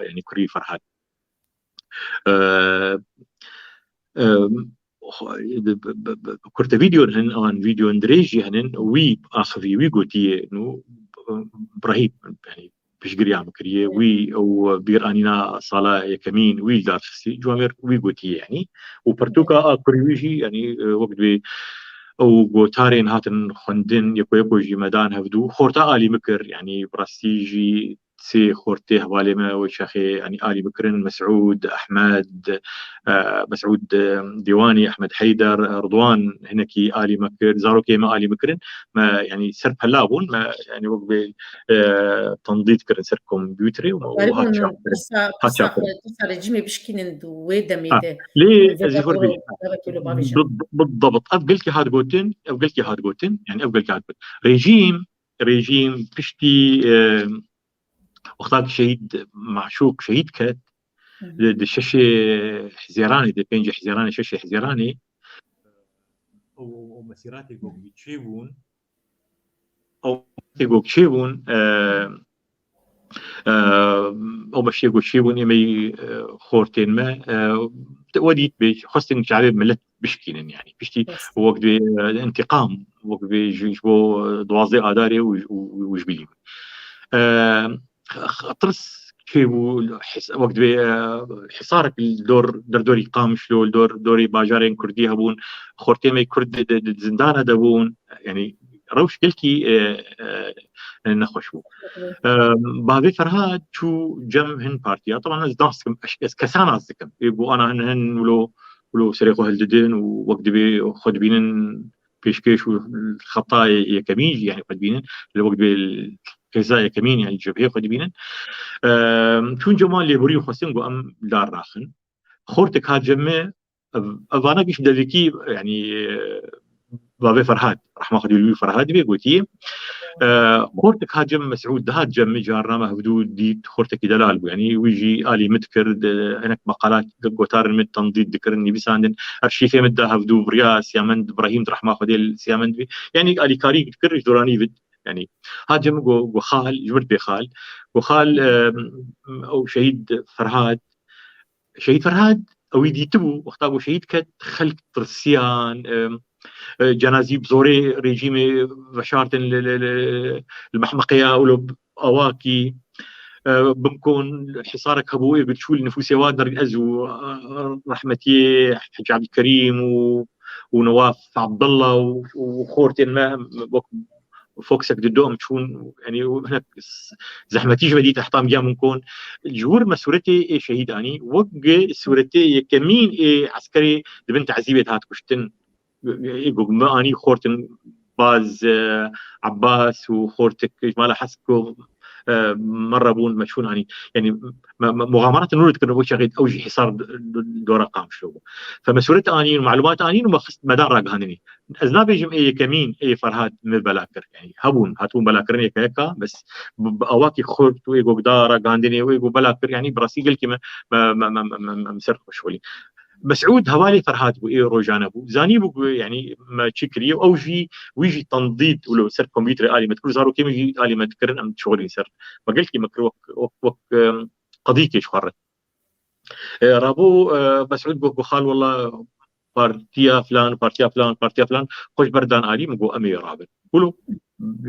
yanî kurî Ferhad. E, e, xwe-, bi, bi, bi, bi kurte vîdyon hin, an vîdyon dirêj jî hinin, wî axivî, wî gotiye, nû, e, Brahîm, yanî piştgiriya min kiriye, wî ew bîranîna sala yekemîn, wî li dar xistî, ciwamêr wî gotiye, yanî, û pirtûka a kurî wî jî, yanî, e, wek dibê ew gotarên hatin xwendin, yeko yeko jî me dan hevdû, xorta alî min kir, yanî, bi rastî jî sê xortê hevalê me wê çaxê, yanî, alî bikirin, Mesûd, Ehmed, e, Mesûd, e, Dîwanî, Ehmed Heyder, Ridwan hinekî alî me kir, zarokê me alî bikirin, me, yanî, ser pela bûn, me, yanî, wek bê, e, tendît kirin ser kompûterê û, û Garîbûn, hat çap kirin. Pirsa, Hat pirsa çap kirin. Xwe, pirsa rejîmê bişkînin di wê demê Ha, de. Lê Vê ez jî xwe bavê bêjim. Bavê kêlo bavê jî. Bi, bi, bi, bi, ev gelkî hat gotin, ev gelkî hat gotin, yanî, ev gelkî hat gotin. Rejîm rejîm piştî, e, wexta ku şehîd Maşûq şehîd ket, di, di şeşê Hizêranê, di pêncê Hizêranê, şeşê Hizêranê, ew, ew, ew mesîratê ku çêbûn, ew mesîratê ku çêbûn, e, e, ew meşiyê ku çêbûn, êmey, e, xortên me, e, we dît bê, xwestin çavê milet bişkînin, yani. Piştî wek dibê, e, întiqam, wek dibê ji, ji bo, e, duwazdeh Adarê û, û, û ji bilî. E, tirs çêbû, his-, wek dibê, e, hisarek li dor, derdorî Qamişlo, li dor, dorê bajarên Kurdî hebûn, xortê me Kurd di, di, di zindana de bûn, yani rewş gelkî, e, e, nexweş bû. E, Bavê Ferhad çû cem hin partiya. Taban ez nas dikim, ez, ez kesan nas dikim. Ê, bu ana hin, hin wilo, wilo serê xwe hildidin û wek dibê xwe dibînin pêşkêş û xeta yekemîn jî, yani xwe dibînin. Li wek dibê hêza yekemîn, yani cebhê xwe dibînin. E, çûn cema lêborî xwestin ku em dar raxin. Xortek hat cem me, ev, ev vana giş devekî, yani, e, Bavê Ferhad, rehma Xwedê li wî Ferhad bê, gotiye, e, xortek hat cem Mesûd, dihat cem min, carna me hevdû dît, xortekî delal bû. Yani wî jî alî min dikir, di, hinek meqalat, gotarên min tendît dikirin, nivîsandin. Ev şîfê min da hevdû, viriya Siyamend, Brahîm, rehma Xwedê li Siyamend bê. Yani alîkarî dikir ji doranî vid. Yani hat cem min go, go xal, ji min bê xal. Go xal, e, ew şehîd Ferhad, Şehîd Ferhad, ewî dîtibû, wexta ku şehîd ket, xelk tirsiyan, e, e, cenazî bi zorê rejîmê veşartin li, li, li, li Mehmeqeya û li Awakî, e, bimkon hisarek hebû, ê bi çû li nifûsê wan derg ez û, e, rehmetiyê Hecî Ebdulkerîm û, û Newaf Abdullah û, û xortên me wek foksek di dom çûn, yani hinek zehmetî ji me dît, heta em giya min kon. Ji wir me sûretê ê şehîd anî, wek sûretê yekemîn ê eskerê di bin tezîbê dihat kuştin. Ê ku me anî xortin Baz, e, Abbas û xortik ji mala Hesko, e, me re bûn, me çûn anî. Yani me, me, muxamarat nû dikirin, wek çaxê ew jî hisar d-, d-, dora Qamişlo bû. Fe me sûret anîn, malumat anîn û me xist me da ragihandinî. Ez nabêjim ê yekemîn ê Ferhad min bela kir. Yani hebûn, hatibûn bela kirin yeka yeka, bes bi, bi awakî xurt û ê gogda ragihandinê û ê go bela kir, yani bi rastî gelkî me, me, me ser xweş holî. Mesûd hevalê Ferhad bû, ê rojane bû. Zanî bû ku, yani me çi kiriye, ew jî, wî jî tendît û li ser kompîterê alî me dikir, zarokê min jî alî me dikirin, em şixulîn ser. Me gelkî me kir wek, wek, wek, em, qedîkê ji xwe re. E, rabû, e, Mesûd got, got, "Xal, wela partiya filan, partiya filan, partiya filan, xwe ji ber dan alî." Min got, "Em ê rabin." Wilo,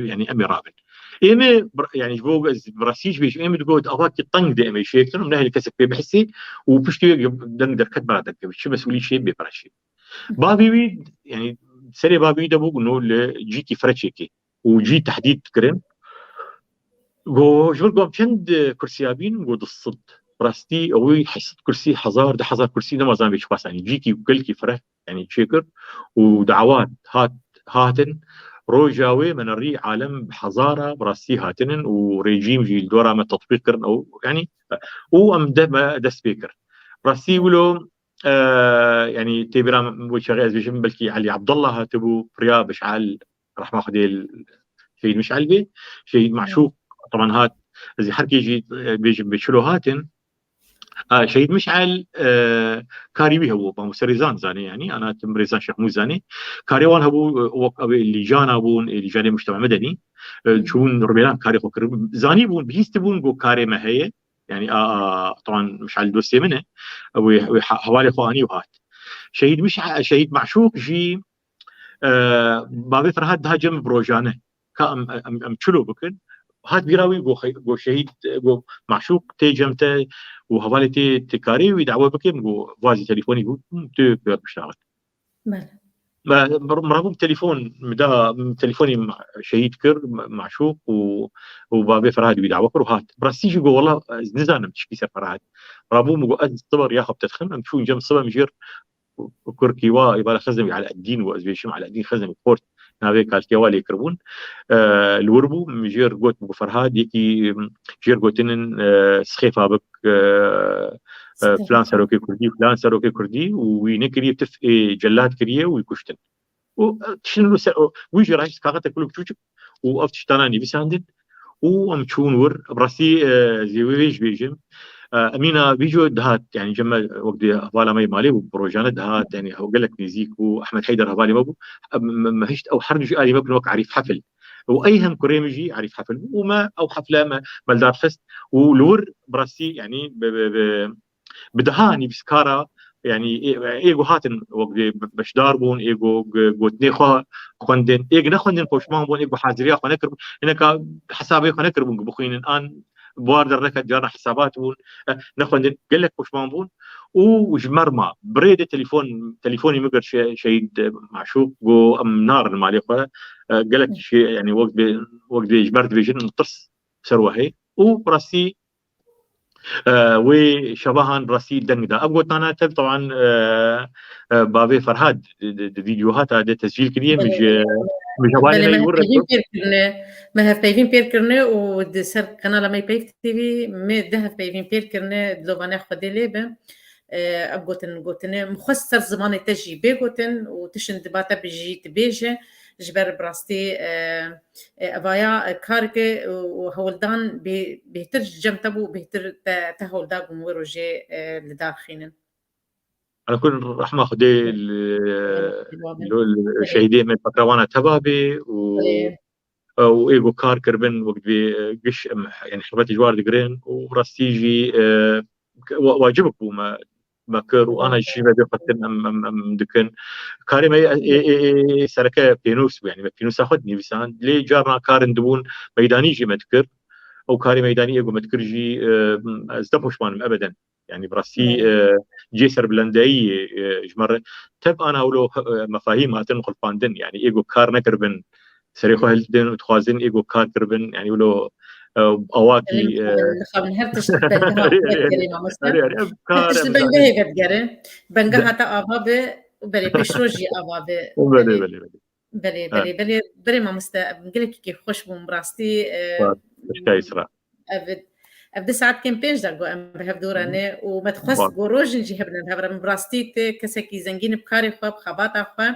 yani em ê rabin. Ê me, bir-, yani ji bo ez bi rastî jî bêjim, ê me digot, "Avakî teng de em ê şêkirin, em nehêlin kesek pê bihesê û piştî wê deng derket bera derkeve. Çi mesûlî çê bê bera çê." Bavê wî, yani serê bavê wî de bû, no li cîkî freçekê û cî tehdît dikirin. Go, ji vir gom çend kursiya bîn? Go, "Du sed." Rastî, ew heşt sed kursî, hezar, du hezar kursî, nema zan vê çiqas, yani cîkî gelkî fireh, yani çêkir û dawat hat, hatin. Roja wê menerî alem bi hezara bi rastî hatinin û rejîm jî li dora me tetbîq kirin, ew, yani, û em de me dest pê kir. Rastî wilo, e, yani tê bîra min, wê çaxê ez bêjim, belkî Elî Abdullah hatibû, Priya Bişal, rehma Xwedê li Şehîd Mişal bê. Şehîd Maşûq, taban hat, ez ê her kê jî, e, bêjim, bê çilo hatin. E, Şehîd Mişal, e, karî wî hebû, mamoste Rêzan zanê, yani, ana tim Rêzan Şehmûz zanê. Karê wan hebû, e, wek ew ê lîjana bûn, ê lîjanê mujtema medenî. E, çûbûn Ribêlan karê xwe kirin. Zanî bûn, bihîstibûn ku karê me heye. Yani, a, a, taban Mişal dostê min e. Ew ê, ew ê ha-, hevalê xwe anî û hat. Şehîd Mişa-, Şehîd Maşûq jî, e, bavê Ferhad daha cem bi rojane. Ka em, em, em çilo bikin. Hat bîra wî, go xe-, go şehîd, go Maşûq tê cem te û hevalê tê, tê karê wî dawe bikin, go vazî telefonî bû, tu pêr bişnaxin. Bele. Me, me, me rabû telefon, me da, telefonî ma-, şehîd kir, ma-, Maşûq û, û bavê Ferhad wî dawa kir û hat. Bi rastî jî got, "Wela ez nizanim tişkî ser Ferhad." Rabû min got, "Ez siba riya xwe bi te dixim." Em çûn cem siba, min jêr kurkî wa, îbala Xezemî, Eleddîn û ez bêjim, Eleddîn Xezemî xort navê kalkê wa lê kiribûn. E, li wir bû, min jêr got, min got, "Ferhad, yekî, jêr gotinin, e, sixêfa bik, e, e, filan serokê Kurdî, filan serokê Kurdî û wî nekiriye, tif ê cellat kiriye û wî kuştin." Û, e, kiştin li ser, û wî jî rahişt kaxetek kuluk çûçik û ev tiştana nivîsandin û em çûn wir. Bi rastî, e, zê wê jî bêjim. E, Emîna vî jî dihat, yanî cem me wek dê hevala me yê malê bû, bi rojane dihat, yanî ew gelek nêzîk bû. Ehmed Heyder hevalê me bû. Em, me, me hişt ew her du jî alî me bûn wek Arîf Hefil. Û ey hem kurê min jî Arîf Hefil bû. Û me ew hefle me, me li dar xist. Û li wir bi rastî, yanî bi, bi, bi, bi deha nivîskara, yanî ê, ê ku hatin wek dê beşdar bûn, ê ku g-, gotinê xwe xwendin, ê ku nexwendin poşman bûn, ê ku haziriya xwe nekiribûn, hineka hesabê xwe nekiribûn ku bixwînin, an bi war derneket, carna hesabat bûn, eh, nexwendin, gelek poşman bûn. Û ji merma birê de telefon, telefonî min kir şe-, Şehîd Maşûq, got, "Em narin malê xwe." Eh, gelek jî, yanî wek dê, wek dê ji ber dibêjin, em tirs ser we heye. Û bi rastî, e, wê şevahan rastî deng da. Ev gotana tev, teban, e, e, bavê Ferhad di, di, di vîdyoha ta de tescîl kiriye, min ji, min ji hevalê Belê, me me yê wir peyvîn pêr kirine, me hevpeyvîn pêr kirine û di ser kanala me yê Peyv T V me de hevpeyvîn pêr kirine, dilovane Xwedê lê be. E, ev gotin, gotine, "Min xwest ser zimanê te jî bê gotin û tiştin diba te bi jî dibêje." Ji ber bi rastî, e, e, evaya, e, kareke û, û hewldan bê-, bêhtir ji cem te bû, bêhtir te, te hewldar bûn wê rojê, e, li dar xînin. Ala kul, rehma Xwedê li, Belê, belê. li, li şehîdê me, pekrawana teva bê û, Belê. û ê ku kar kiribin wek dibê, e, giş em, yanî, hurmetê ji war digirin û rastî jî, e, wa-, wacibek bû me, me kir û ana jî me vê xwestin em, em, em dikin. Karê me ê, ê, ê, ê sereke pênûs bû, yanî me pênûsa xwe dinivîsand. Lê carna karin dibûn meydanî jî me dikir. Ew karê meydanî ê ku me dikir jî, e, ez ne poşman im ebeden. Yanî bi rastî, Hmm. e, cihê serbilendeyî, e, ji me re tev ana wilo, e, mefahîm hatin xulpandin. Yanî ê ku kar nekiribin, serê xwe hildidin û dixwazin ê ku kar kiribin, yanî wilo, e, awakî, Belê, e, mixabin, mixabin, her tişt bi bengeha Erê, erê, vedigerê, mamoste. Erê, erê, ev Her kar tişt em bi zanin. Bengehê vedigerê. Bengeha Be- te ava be, belê pêşrojî ava be. Belê, Belê. belê, belê. Belê, Ha. belê, belê. Belê mamoste, em gelekî kêfxweş bûn, bi rastî, e, Spas. Pişka Îsra. Ev, ev di saet kêm pênc de got em bi hev dû re ne û me dixwest Bar. got rojin jî hebine bi hev re. Min bi rastî tu kesekî zengîn î bi karê xwe, bi xebata xwe,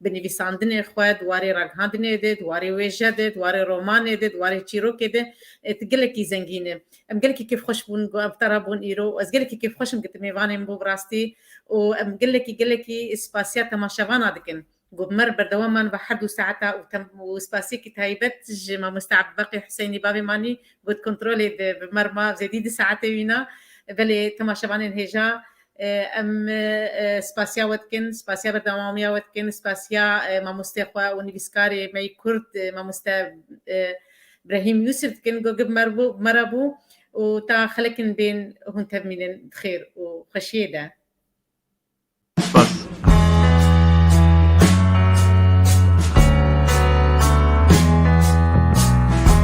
bi nivîsandinê xwe, di warê ragihandinê de, di warê wêje de, di warê romanê de, di warê çîrokê de, e, tu gelekî zengîn î. Em gelekî kêfxweş bûn ku em bi te re bûn îro û ez gelekî kêfxweş im ku tu mêvanê min bû bi rastî û em gelekî, gelekî spasiya temaşevana dikin. Got, "Mer berdewam man ve her du saeta û tem-, û spasiyekî taybet ji mamoste Ebdibaqî Huseyinî bavê manî got kontrolê de bi mer ma zêdî du saetê wîna." Belê temaşevanên hêja, e, em, e, spasiya we dikin, spasiya berdewamiya we dikin, spasiya, e, mamostê xwe û nivîskarê me yî Kurd, e, mamoste, e, Brehîm Yûsif dikin. Got, "Gib mer bû, mera bû û ta xelekên bên hûn tevmînin di xêr û xweşiyê de." Spas.